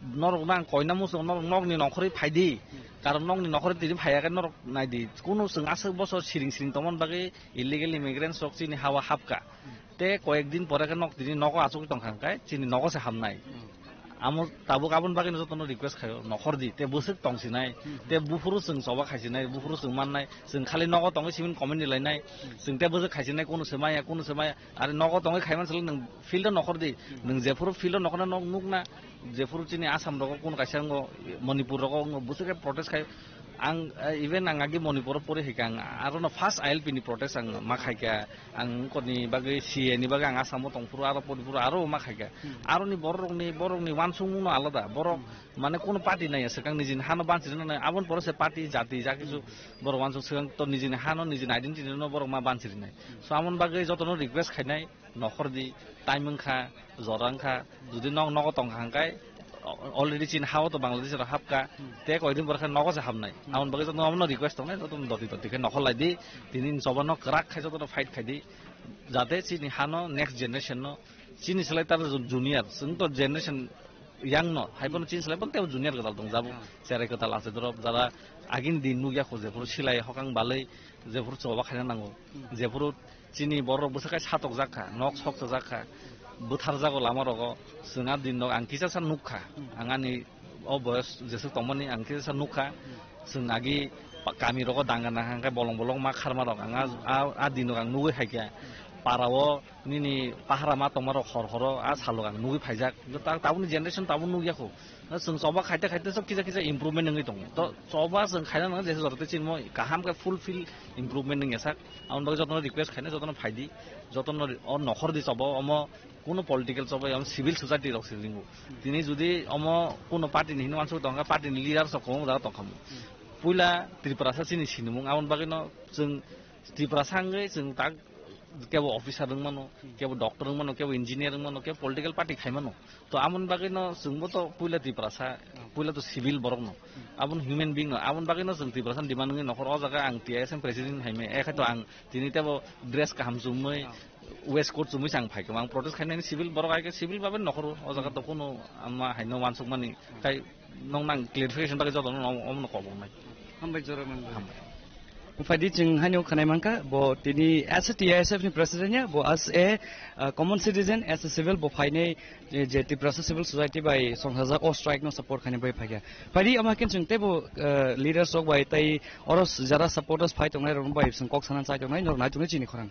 norok nang koina muchung norok nokni nokhorwi phaidi, karon nokni nokhorwi tini phaiya khe norok naidi, kunu chwng aswk bosor siring siring tongmani bagwi illegal immigrants rok chini ha o hapka. Te koyek din pore khe nok tini nogo achugwi tongkha hwnkhe chini nogo se hamnai. Amo tabuk aboni bagwino jotono request khaio, nokhor di, te bwswk tong sinai, te buphuru chwng choba khai sinai, buphuru chwng mannai, chwng khali nogo tongwi simin comment ni lainai, chwng te bwswk khai sinai, kunu se maya, kunu se maya, are nogo tongwi khaiman salo nwng field o nokhor di, nwng jephuru field o nokhorna nok nukna, jephuru chini Assam rogo kunu kaisa wngo, Manipur rogo wngo, bwswk khe protest khai, ang, eh, even ang agi Manipur o pori hai khe ang arono first I L P ni protest ang ma khai kha, ang wngkoni bagwi C A ni bagwi ang Assam o tongphuru aro poriphuru aro ma khai kha, aroni borok rokni, borok ni uansukmung no alada, borok mane kunu party naiya swkang nijini hano banchirina nai, aboni pore se party jati ja kisu borok uansuk swkang to nijini hano nijini identity no borok ma banchirinai, so amoni bagwi jotono request khainai. Nokhor di, time wngkha, jora wngkha, jodi nok nogo tongkha hwnkhe, already chini ha o to Bangladesh rok hapka, te koidin pore khe nogo se hapnai. Aboni bagwi jotono omono request tongnai, jotono doti doti khe nokhor lai di, tini ni choba no kwrak khai jotono fight khai di, jate chini hano next generation no, chini slai tar jun-, junior, chwng to generation young no, hai phano chini slai phano tebo junior kwtal tong jabo, cherai kwtal ase dorop, jara agini din nukya kho, jephuru silai hokang balwi, jephuru choba khaina nango, jephuru Chini borok bwswk khe satokjak kha, nok sokchajak kha, bwtharjago lama rogo. Chwng a din nok ang kisa sa nuk kha. Ang ani o boyos jeswk tongmani ang kisa sa nuk kha. Chwng agi pa-, kami rogo danga nang kha, bolong bolong ma kharma rok ang a, a, a din nok ang nugwi hai kha. Para o nini pahara ma tongma rok hor horo a salok ang nugwi phaijak. Ta-, tabukni generation tabuk nukya kho. Chwng choba khaite khaite sok kisa kisa improvement wngwi tongo. To choba chwng khaina nango, jesa jora tei chini mo kaham khe fulfill improvement wngya sak. Aboni bagwi jotono request khaina, jotono phaidi, jotono o nokhor di choba, omo kuno political choba, omo civil society rok se ringo. Tini jodi omo kuno party ni hinwi uansuk tongkha, party ni leader sok kwbangma jaga tongkha mo. Puila Tiprasa chini sinimung, aboni bagwi no chwng Tiprasa wngwi chwng tak kebo officer wng mano, kebo doctor wng mano, kebo engineer wng mano, kebo political party khai mano. To amoni bagwi no chwngbo to puila Tiprasa, puila to civil borok no. Aboni human being no, aboni bagwi no chwng Tiprasa ni demand wngwi nokhor o jaga ang T I S M president hai me, ekhe to ang tini tebo dress kaham chumui, waistcoat chumui se ang phaikha. Ang protest khainani civil borok hai khe civil babe nokhor o jaga to kuno ama haino uansukmani khai. Nong nang clarification bagwi joto no omo no kobong nai. Hambai jora manbai. Hambai. Phaidi chwng haino khwnai mankha, bo tini as a T I S F ni president ya, bo as a, uh, common citizen, as a civil bo phainai je, je Tiprasa Civil Society bai songthajak o strike no support khainai bai phaikha. Phaidi ama khe chwng teibo, uh, leaders rok bai tei oro jara supporters phai tongnai rok bai chwng kok sana chai tongnai, norok nai tongnai chini khorang.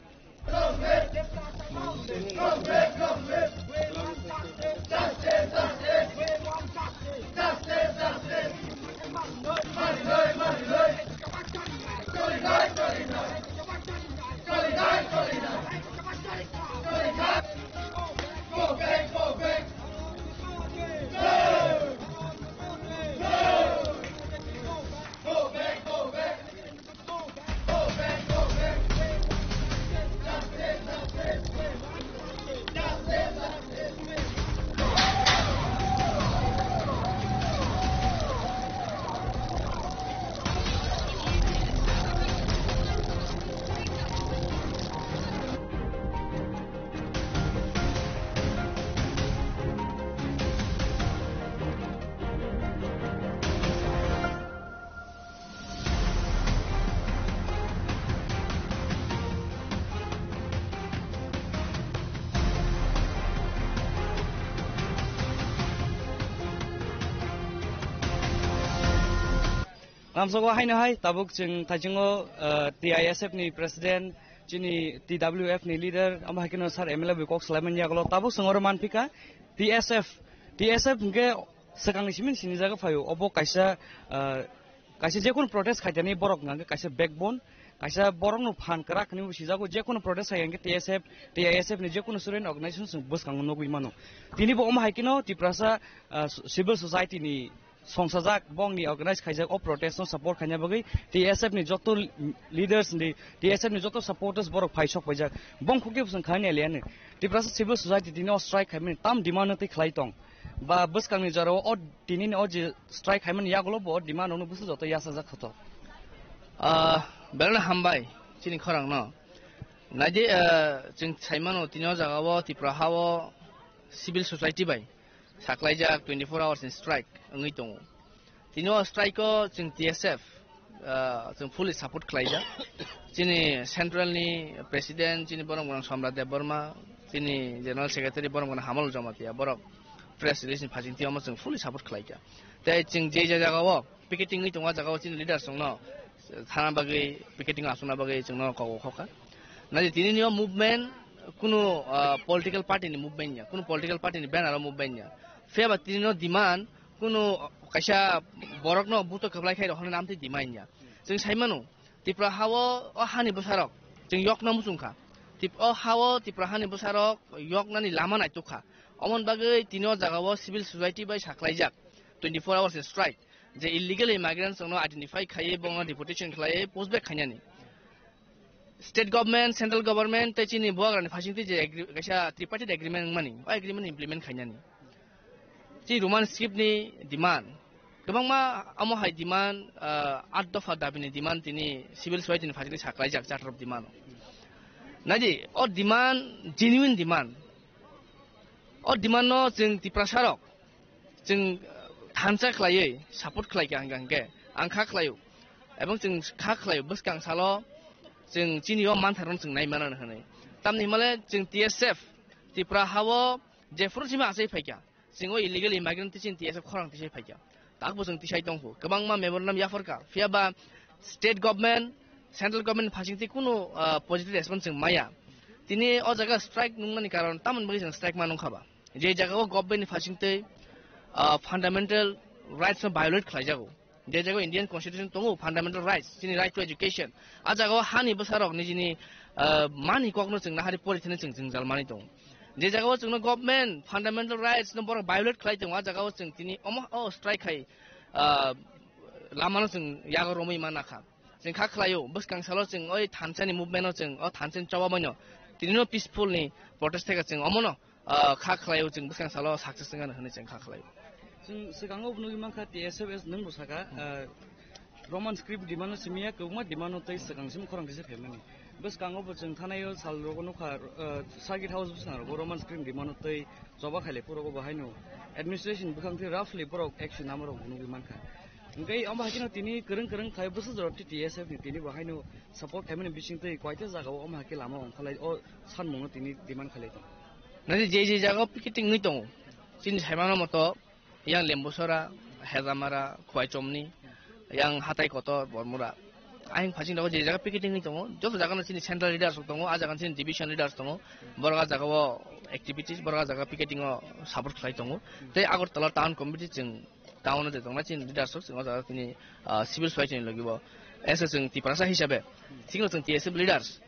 Lamsogo haino hai tabuk chwng thaichungo, uh, T I S F ni president, chini T W F ni leader, amo hai kheno sir M L A bai kok salaimani yagulo tabuk chwng oro manphika T S F, T S F hwnkhe swkangni simi sinijago phaio. Obo kaisa, uh, kaisa jekunu protest khaitani borok hwnkhe kaisa backbone, kaisa borokno phan kwrak hinwi sijago. Jekunu protest khai hwnkhe T S F, T I S F ni jekunu student organization chwng bwskango nugwi mano. Tini bo omo hai kheno Tiprasa, uh, civil society ni songsajak, bongni organize khaijak o protest no support khaina bagwi T S F ni joto leaders ni, T S F ni joto supporters borok phai sok paijak. Bong khukti bwswng khaini aliani. Tiprasa civil society tini o strike khaimani tam demand no twi khlai tong. Ba bwskangni jorao o tinini o je strike khaimani yagulo bo o demand no bwswk joto yasajak khato. Ah, belai hambai chini khorang no. Naidi, ah, chwng saimano tini o jaga o Tipra ha o civil society bai saklaijak twenty-four hours ni strike wngwi tongo. Tini o strike o chwng T S F, ah, chwng fully support khlaijak. Chini central ni president, chini borok gwnang Somrat Debbarma, chini general secretary borok gwnang Hamal Jamatia, borok press release ni phasing twi omo chwng fully support khlaijak. Tei chwng je je jaga o picketing wngwi tongo, ah jaga o chini leaders rokno thana bagwi picketing achukna bagwi chwngno kok kha. Naidi tini ni o movement kunu, ah, political party ni movement ya, kunu political party ni banner o movement ya. Phiya ba tini no demand kunu kaisa borok no buto khablai khai rok hwnwi namtwi demand ya. Chwng sai mano, Tipra ha o, o hani bwsarok chwng yokna muchung kha. Tip-, o ha o Tipra hani bwsarok yoknani lama naituk kha. Omon bagwi tini o jaga o civil society bai saklaijak twenty-four hours strike, je illegal immigrants rokno identify khaiwi bono deportation khlaiwi push back khainani. State government, central government tei chini buagrani phasing twi je agri-, kaisa tripartite agreement wngmani, o agreement implement khainani. Chini Roman script ni demand, kwbangma omo hai demand, ah, at dopha dabi ni demand tini civil society ni phasing twi saklaijak charter of demand. Naidi, o demand genuine demand. O demand no chwng Tiprasa rok chwng, uh, thansa khlaiwi support khlai kha hwnkha hwnkhe ang kha khlaio, ebong chwng kha khlaio, bwskang salo chwng chini o mantharno chwng nai mano hwnwi. Tamni hwnmale chwng T S F Tipra ha o jephuru simi achai phaikha, chwng o illegal immigrant twi chini T S F khorang tisai phaikha. Takbo chwng tisai tongkhu, kwbangma memorandum yapharkha, phiya ba state government, central government phasing twi kunu, uh, positive response chwng maya. Tini o jaga strike nungmani karon tamoni bagwi chwng strike ma nungkha ba? Je jaga o government ni phasing twi, ah, fundamental rights no violate khlai jago. Je jaga o Indian Constitution tongo, fundamental rights, chini right to education. A jaga o hani bwsarok nijini, ah, mani kok no chwng nahari pori thani chwng jwngjal mani tongo. Je jaga o chwngno government fundamental rights no borok violate khlai tongo, a jaga o chwng tini omo o strike khai, ah, lama no chwng yago romwi ma nakha. Chwng kha khlaio, bwskang salo chwng oi thansa ni movement no chwng o thansa ni choba mano. Tini no peaceful ni protest theka chwng omo no ah, kha khlaio chwng bwskang salo success wngya hwnwi chwng kha khlaio. Chwng swkango bo nugwi mankha T S F S nwng bo saka, ah, Roman script demand no simiya kwbangma demand no tei swkang simi khorang kisa phaimani. Bwskango bo chwng thanaio sal rogo nukha, ah, circuit house bwskango Roman script demand no tei choba khaile puro bo haino administration bwkhang tei roughly borok action nama rok bo nugwi mankha. Hwnkhe omo hai kheno tini kwrwng kwrwng khai bwswk jora T S F ni tini bo haino support khaimani bising tei koita jagao omo hai khe lama ongkhalai o sanmungno tini demand khalai tongo. Nadi je je jaga picketing wngwi tongo, chini saimano moto yang Lembusora, Hejamara, Khwaichomni, yang Hatai Kotor, Bormura. Ayang phasing dago je jaga picketing wngwi tongo, joto jagano chini central leaders rok tongo, a jagano chini division leaders tongo, borok a jagao activities, borok a jaga picketing o support khlai tongo. Tei Agartala town committee chwng town o je tongnai chini leaders rok chwng o jaga tini, ah, civil society ni logi bo. Ese chwng Tiprasa hisabe, thikno chwng T S F leaders.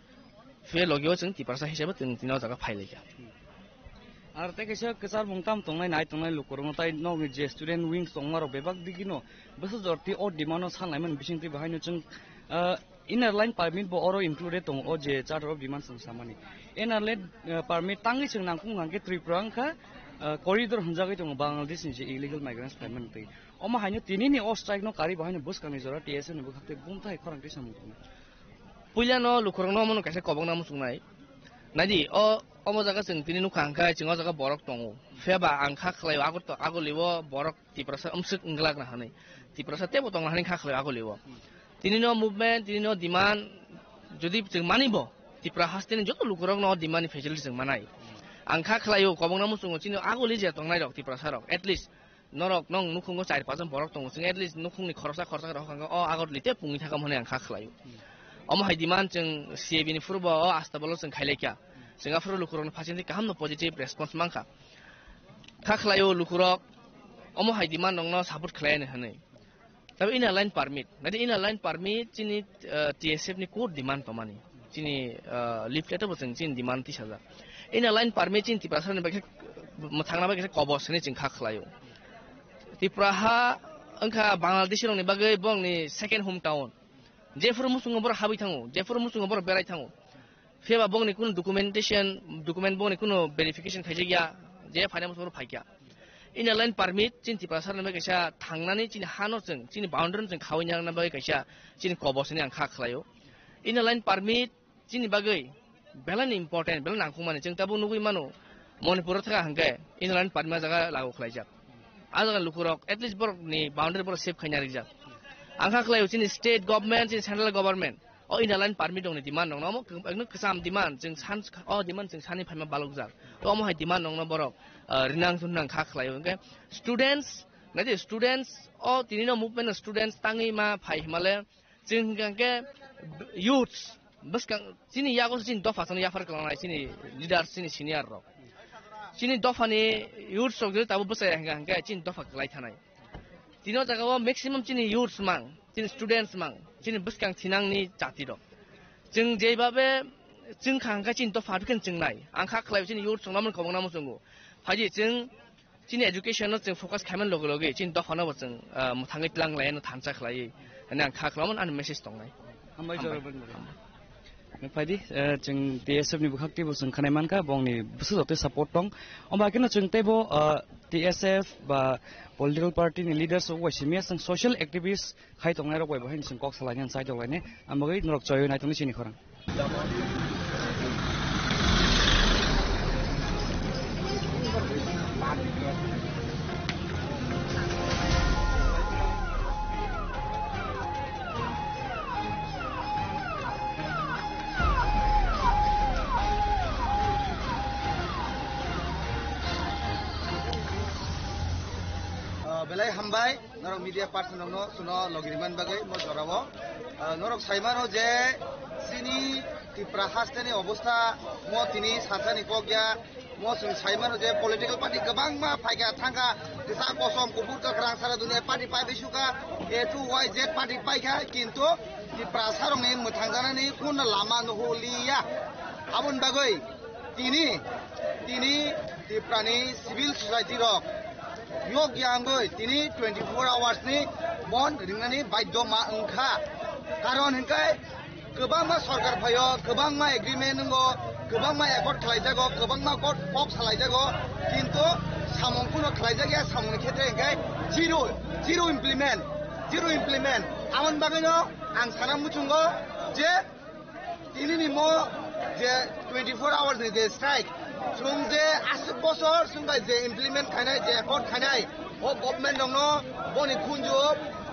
Phiya logi o chwng Tiprasa hisabe chwng tini o jaga phai laikha. Ar tei kaisa kwchar mung tam tongnai nai tongnai lukurokno tai nokni je student wings tongmarok bebak digino bwswk jor twi o demand no sanlaimani bising twi bahaino chwng, ah, inner line permit bo oro included tongo o je charter of demand chwng samani. Inner line, ah, permit tangwi chwng nangkukmani hwnkhe Tripura wngkha, ah, corridor hwnjagwi tongo Bangladesh ni je illegal migrants phaimani twi. Omo haino tinini o strike no karwi bahaino bwskangni jora T S F ni bwkhak tei bumthai khorang twi samung tongo. Puilano lukurokno omono kaisa kobokna muchungnai. Naidi, o, omo jaga chwng tini nukha hwnkhe chwng o jaga borok tongo. Phiya ba ang kha khlaio, ago to-, agolio borok Tiprasa umswk wngglak na hwnwi. Tiprasa teibo tongna hwnwi kha khlaio agolio. Tini no movement, tini no demand, jodi chwng mani bo, Tipra hasteni joto lukurokno o demand ni facility chwng manai. Ang kha khlaio, kobokna muchungo chini agoli je tongnai rok Tiprasa rok, at least norok nong nukhungo char pajon borok tongo, chwng at least nukhungni khoroksa khoroksa rok hwnka o agor lite pungwi thakam hwnwi ang kha khlaio. Omo hai demand chwng C A B ni phuru bo o asta bolo chwng khailai kha. Chwng aphuru lukurokni phasingni kaham no positive response mankha. Kha khlaio lukurok omo hai demand rokno support khlai ani hwnwi. Tabi inner line permit, nadi inner line permit chini, eh, T S F ni core demand tongmani. Chini, ah, leaflet bo chwng chini demand tisajak. Inner line permit chini Tiprasa ni bagwi, mwthangna bagwi kobor sini chwng kha khlaio. Tipra ha Wngkha Bangladeshi rokni bagwi bongni second home town. Jephuru muchungo borok habwi thango, jephuru muchungo borok berai thango. Phiya ba bongni kuno documentation, document bongni kuno verification khaijak ya, je phaina muchungo phaikya. Inner line permit, chini Tiprasa rokni bagwi kaisa thangnani chini hano chwng, chini boundary no chwng khawi nang bagwi kaisa chini kobosni ang kha khlaio. Inner line permit, chini bagwi belai ni important, belai nangkukmani. Chwng tabuk nugwi mano, Manipur o thaka hwnkhe inner line permit jaga lagu khlaijak. A jaga lukurok at least borokni boundary borok safe khaina rijak. Ang kha khlaio chini state government, chini central government o inner line permit rokni demand rokno omo kwbangno kwcham demand, chwng san, o demand chwng sani phaima balokjak. To omo hai demand rokno borok, ah, rinang thunang kha khlaio. Hwnkhe students, naidi students o tinino movement students tangwi ma phai himale, chwng hwnkha khe youths, bwskang chini yago chini dopha chwng yaphar kwlangnai chini leaders, chini senior rok. Chini dophani youths rok je tabuk bwsai hwnkha hwnkhe chini dopha kwlai thanai. Tino jaga o maximum chini youths mang, chini students mang, chini bwskang thinangni jati rok. Chwng jeibabe chwng kha hwnkhe chini dopha rok khe chwng nai. Ang kha khlai chini youths rok namani kobong namo chwngo. Phaidi chwng chini education no chwng focus khaimani loge loge chini dopha no bo chwng, ah, mwthangwi tlang lai no thansa khlai. Ani ang kha khlaimani ani message tongnai. Hambai. Hambai. Jorobani. Phaidi, eh, chwng T S F ni bwkhak teibo chwng khanai mankha, bongni bwswk joto support tong. Omo hakhe no chwng teibo, eh, T S F ba political party ni leaders rok bai simi ya chwng social activist khai tongnai rok bai bo haino chwng kok salai nani chai tonglai nai. Ang bagwi norok choi naitongni chini khorang. Ah, belai hambai, norok media person rokno suno logi rimani bagwi mo jorao. Ah, norok saimano je chini Tipra hasteni obostha mo tini sasani kok ya, mo chwng saimano je political party kwbangma phaikha thangkha, kwchak kosom kuphur kwkhrang sara dunia party pai bisuka, A to Y Z party paikha, kintu Tiprasa rokni mwthangjaknani kun lama nuhliya. Aboni bagwi tini, tini Tiprani civil society rok yok yangwi tini twenty four hours ni bon ringnani baidhyo ma wngkha. Karon hinkhe kwbangma sorkar phaio, kwbangma agreement wngo, kwbangma accord khlaijago, kwbangma kok, kok salaijago, kintu samung kuno khlaijak ya, samungni khetre hinkhe zero, zero implement, zero implement. Aboni bagwino ang sana muchungo je tinini mo je twenty four hours ni je strike, chwng je aswk bosor chwng bai je implement khainai, je accord khainai, o government rokno boni khunju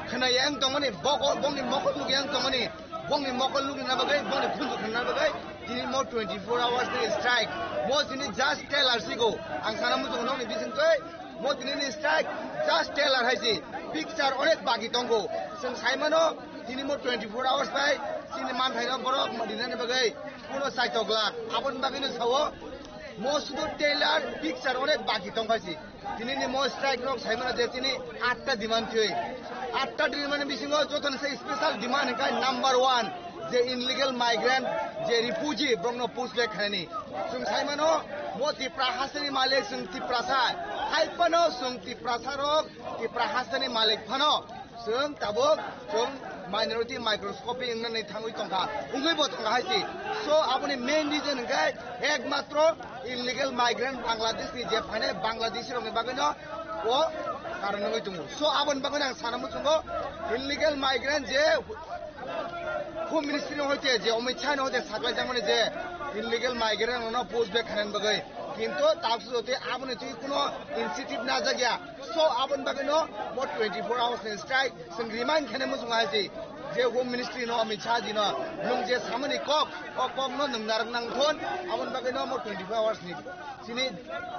khwnai yang tongmani, bokol, bongni mokol nuk yang tongmani, bongni mokol nukna bagwi, bongni khunju khwnna bagwi tini mo twenty four hours ni strike. Mo chini just trailer sigo. Ang sana muchungo nokni bisingtwi mo tinini strike just trailer haisi. Picture onek baki tongo. Chwng saimano tini mo twenty four hours bai chini manthaino borok rinani bagwi kuno chaitok glak. Aboni bagwino sao mo sudo trailer picture onek baki tongkhaisi. Tinini mo strike rok saimano je tini atta demand thwi. Atta demand bisingo jotono se special demand hwnkhe number one je illegal migrant, je refugee, borokno push back khainani. Chwng saimano mo Tipra hasteni malik, chwng Tiprasa. Hai phano chwng Tiprasa rok, Tipra hasteni malik phano chwng tabuk chwng minority microscopy wngnani thangwi tongkha, wngwi bo tongkha hai se. So, aboni main reason hwnkhe ekmatro illegal migrant Bangladesh ni je phainai Bangladeshi rokni bagwino o karon wngwi tongo. So, aboni bagwino ang sana muchungo illegal migrant je Home Ministry no hoite je Amit Shah no hoite saklai jakmani je illegal migrant rokno push back khainani bagwi. Kintu tabuk jotoi aboni twi kuno initiative najak ya. So, aboni bagwino mo twenty four hours ni strike chwng remind khainai muchungo hai se je Home Ministry no Amit Shah ji no nwng je samani kok, o kok no nwng narwk nang thon, aboni bagwino mo twenty four hours ni chini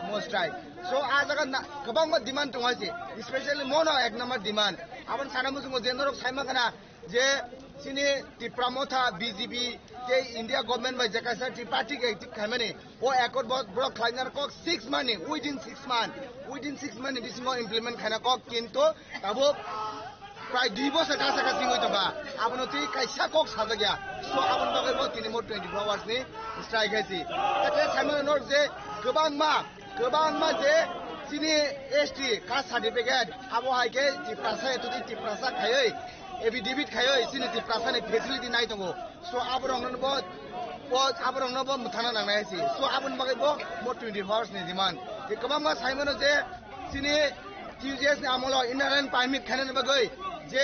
mo strike. So, a jaga na, kwbangma demand tongo hai se, especially mo no ek number demand. Aboni sana muchungo je norok saima khana, je chini Tipra Motha, B J P tei India government bai je kaisa tripartite active khaimani, o accord bo borok khlaina kok six month ni, within six month, within six month ni bisingo implement khaina kok, kintu tabuk prai dui bosor kasa kasa wngwi tongkha, abono tei kaisa kok sajak ya. So, aboni bagwi bo tini mo twenty four hours ni strike hai si. Ete saimano norok je kwbangma, kwbangma je Chini S T caste certificate abo hai khe Tiprasa etudi Tiprasa khaiwi affidavit khaiwi chini Tiprasa ni facility nai tongo. So aborokno bo, bo aborokno bo mwthangna nangnai si. So aboni bagwi bo mo twenty four hours ni demand. Tei kwbangma saimano je chini T J S ni amolo inner line permit khainani bagwi je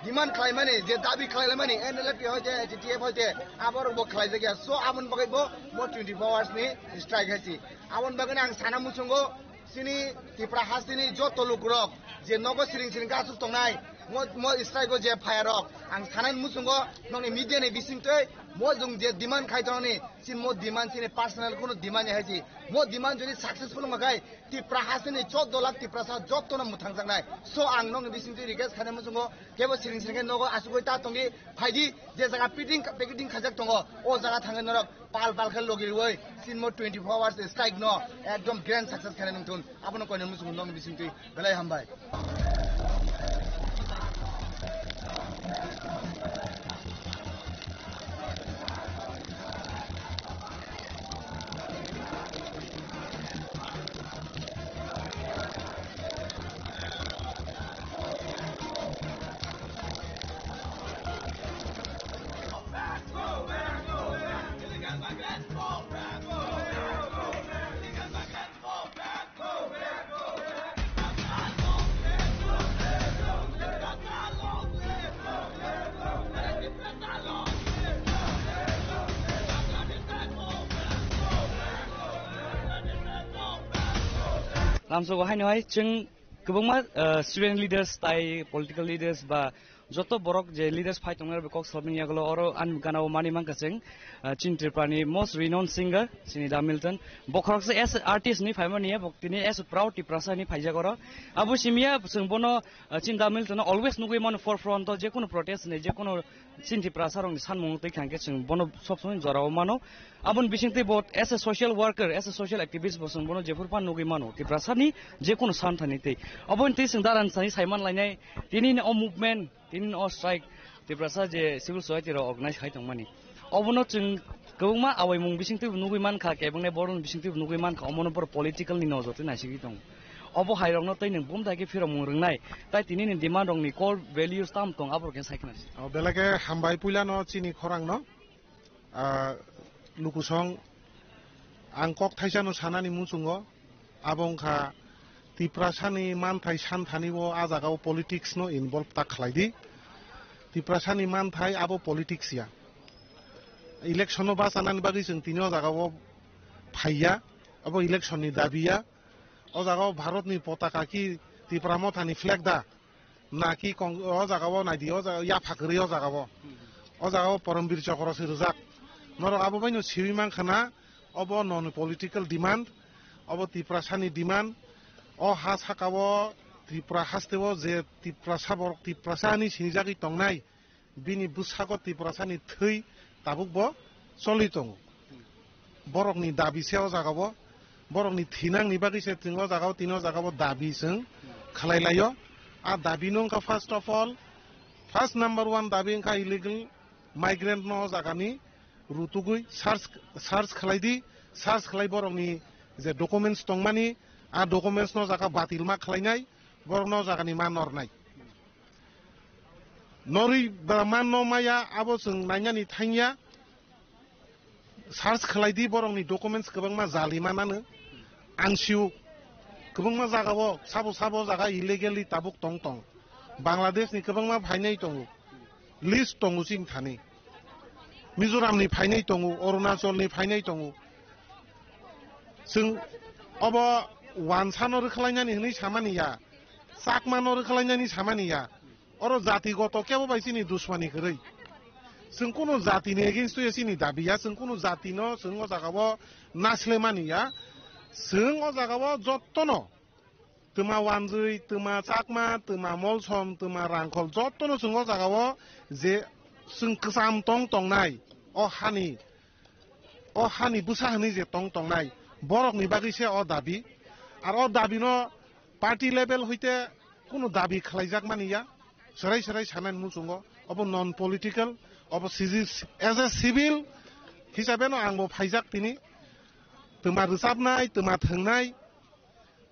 demand khlaimani, je dabi khlaimani, N L F P hoite, T T F hoite, aborok bo khlaijakya. So aboni bagwi bo mo twenty four hours ni strike hai si. Aboni bagwi ang sana muchungo chini Tipra hasteni joto lukurok je nogo siring siring khe aswk tongnai, mo, mo strike o je phayarok, ang sanani muchungo nokni media ni bisingtwi mo jung je demand khai tongnani, chini mo demand chini personal kuno demand ya hai si. Mo demand jodi successful wngma khai Tipra hasteni choudo lakh Tiprasa jotono mwthangjaknai. So ang nokni bisingtwi request khainai muchungo kebo siring siring khe nogo asugwi ta tongdi, phaidi je jaga picketing, picketing khaijak tongo o jaga thangwi norok pal pal khe logi rwui chini mo twenty four hours strike no ekdom grand success khainai nungthun, abono koinani muchungo nokni bisingtwi belai hambai. Lamsogo haino hai chwng kwbangma, uh, student leaders tai political leaders ba joto borok je leaders phai tongnai rok kok salmani yagulo oro ani gana o mani mankha chwng, uh, chini Tripura ni most renowned singer chini Da Milton. Bokhorok se as artist ni phaimani ya, bok tini as a proud Tiprasa ni phaijak oro. Abo simiya chwng bono, uh, chini Da Milton no always nugui mano forefront o, je kono protest ni, je kono chini Tiprasa rok ni sanmung twi khangkhe chwng bono sob somoi jora o mano. Aboni bisingtwi bo as a social worker, as a social activist bo chwng bono jephuru phano nugui mano, Tiprasani je kono san thani tei. Aboni twi chwng daran sani saiman lainai, tini o movement, tini o strike, Tiprasa je civil society rok organize khai tongmani. Obono chwng kwbangma awaimung bisingtwi bo nugui mankha, kebengni borokni bisingtwi bo nugui mankha, omono borok political ni nojor twi naisigwi tongo. Obo hai rokno tei nwng bumthai khe phirokmung rwngnai, tai tini ni demand rokni core values tam tong, aborok khe sai khna si. O belai khe hambai puilano chini khorang no. Ah, lukusong, ang kok thaisano sanani muchungo, abo wngkha Tiprasani manthai santhani o a jagao politics no involve ta khlai di. Tiprasani manthai abo politics ya. Election no bachanani bagwi chwng tini o jagao phaiya, abo election ni dabi ya. O jagao Bharat ni potaka ki Tipra Motha ni flag da? Naki kong-, o jaga o naidi, o jaga yapha kwrwi o jaga o. O jaga o Poromvir Chokro se rwjak. Norok abo bai no siwi mankha na, obo non political demand, obo Tiprasa ni demand. O ha saka o Tripura haste o je Tiprasa borok, Tiprasa ni sinijagwi tongnai, bini bwsako Tiprasa ni thwi tabuk bo choli tongo. Borokni dabi se o jaga o, borokni thinangni bagwi se chwng o jaga o, tini o jaga o dabi chwng khlai laio. A dabi no wngkha, first of all, first number one dabi wngkha illegal migrant no o jaga ni rutugwi search, search khlai di, search khlai borokni je documents tongmani, a documents no jaga batil ma khlainai, borok no o jaga ni ma nornai. Norwi ba man no maya, abo chwng nainani thangya. Search khlai di, borokni documents kwbangma jali manano. Ang sio, kwbangma jaga o, sabo sabo jaga illegally tabuk tong tong. Bangladesh ni kwbangma phainai tongo. List tongo chini thani. Mizoram ni phainai tongo, Arunachal ni phainai tongo. Chwng obo wansa no rwkhlainani hwnwi samani ya, Chakma no rwkhlainani samani ya. Oro jati goto kebo bai chini dusmani kwrwi. Chwng kunu jati ni against o chini dabi ya, chwng kunu jati no chwng o jaga o nasle mani ya. Chwng o jaga o jotto no twma Wanjwi, twma Chakma, twma Molsom, twma Rangkhol, jottono chwng o jaga o je chwng kwcham tong tongnai, o hani, o hani bwsa hwnwi je tong tongnai, borokni bagwi se o dabi. Ar o dabi no party level hoite kunu dabi khlaijak mani ya, serai serai sanani muchungo, obo non political, obo civil, as a civil hisabe no ang bo phaijak tini, twma rwchapnai, twma thwngnai,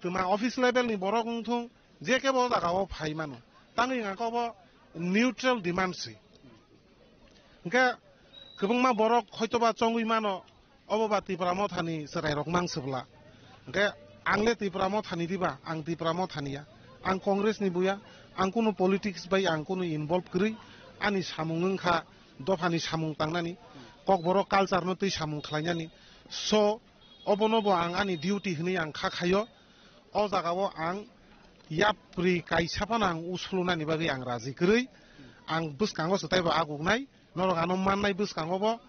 Twma office level ni borok wng thung, je kebo o jaga o phai mano. Tangwi hwnkha khe obo neutral demand si. Hwnkhe kwbangma borok hoitoba chongwi mano, obo ba Tipra Mothani chwrairok mang swbla. Hwnkhe ang le Tipra Mothani diba, ang Tipra Mothani ya. Ang Congress ni buya, ang kunu politics bai ang kunu involve kwrwi, ani samung wngkha dophani samung tangnani, kokborok culture no twi samung khlainani. So, obono bo ang ani duty hwnwi ang kha khaio. O jaga o ang yapri kaisa phano ang usulunani bagwi ang raji kwrwi. Ang bwskango se taibo aguknai, norok ano mannai bwskango bo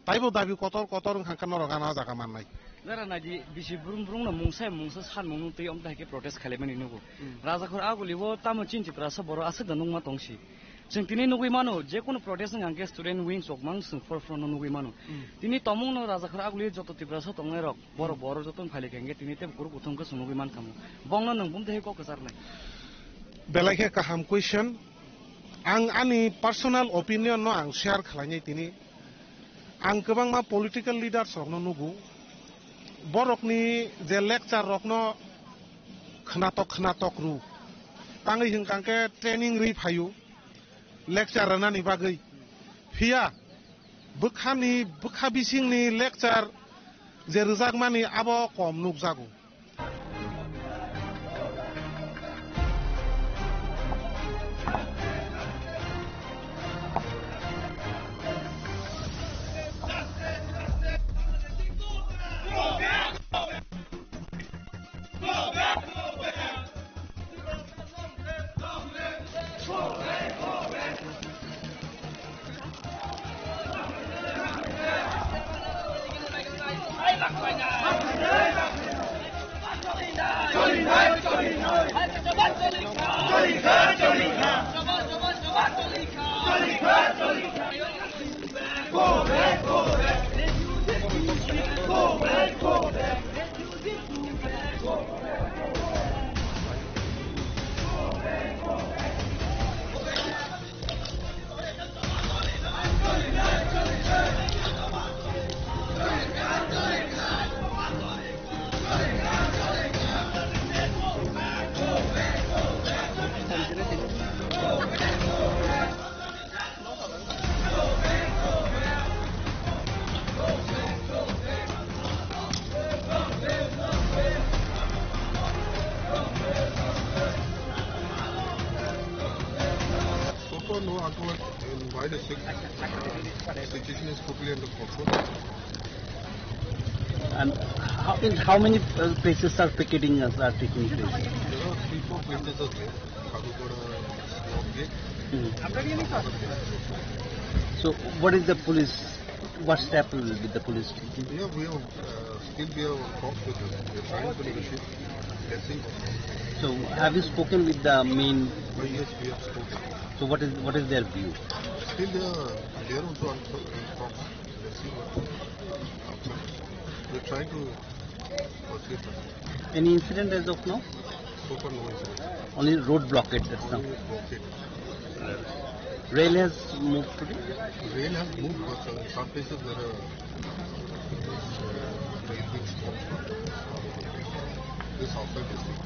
taibo dabi kotor kotor wngkha khe norok ano o jaga mannai. Jara naidi bisi brum brum no mungsa mungsa san mung twi omta hai khe protest khailaimani nugo. Hmm. Rajakhor aguli o tamo chin Tiprasa borok aswk da nungma tongsi. Chwng tini nugwi mano, je kono protest wngkha khe student wings rok mang chwng forefront no nugwi mano. Hmm. Tini tomung no Rajakhor aguli joto Tiprasa tongnai rok, borok, hmm, borok joto no phailai kha hwnkhe tini tei kuruk kuthum khe chwng nugwi mankha mo. Bongno nwng bumtwi hai kok kwcharnai. Belai khe kaham question. Ang ani personal opinion no ang share khlainai tini. Ang kwbangma political leaders rokno nugo. Borokni je lecture rokno khnatok khnatok rw. Tangwi hwnkha khe training rwi phaio lecture rwnani bagwi. Phiya bwkhani, bwkha bisingni lecture je rwjakmani abo kom nukjago. So far, no earthquake in wide state. Situation is totally under control. And how, in how many, uh, places are picketing as are taking place? There are three, four places are there. Kadugoda, North Gate. Hmm. So, what is the police? What step will be the police taking? Yeah, we have, uh, still we are on talks with them. We are trying to negotiate. Let's see. So, have you spoken with the main? Oh, yes, we have spoken. So, what is, what is their view? Still, they are, they are also on, on talks. Let's see what happens. We are trying to Any incident as of now? So far, no incident. Only road blockade, that's now. Only blockade. Rail has moved today? Rail has moved, but, uh, some places there are, uh, rail being stopped. This outside district.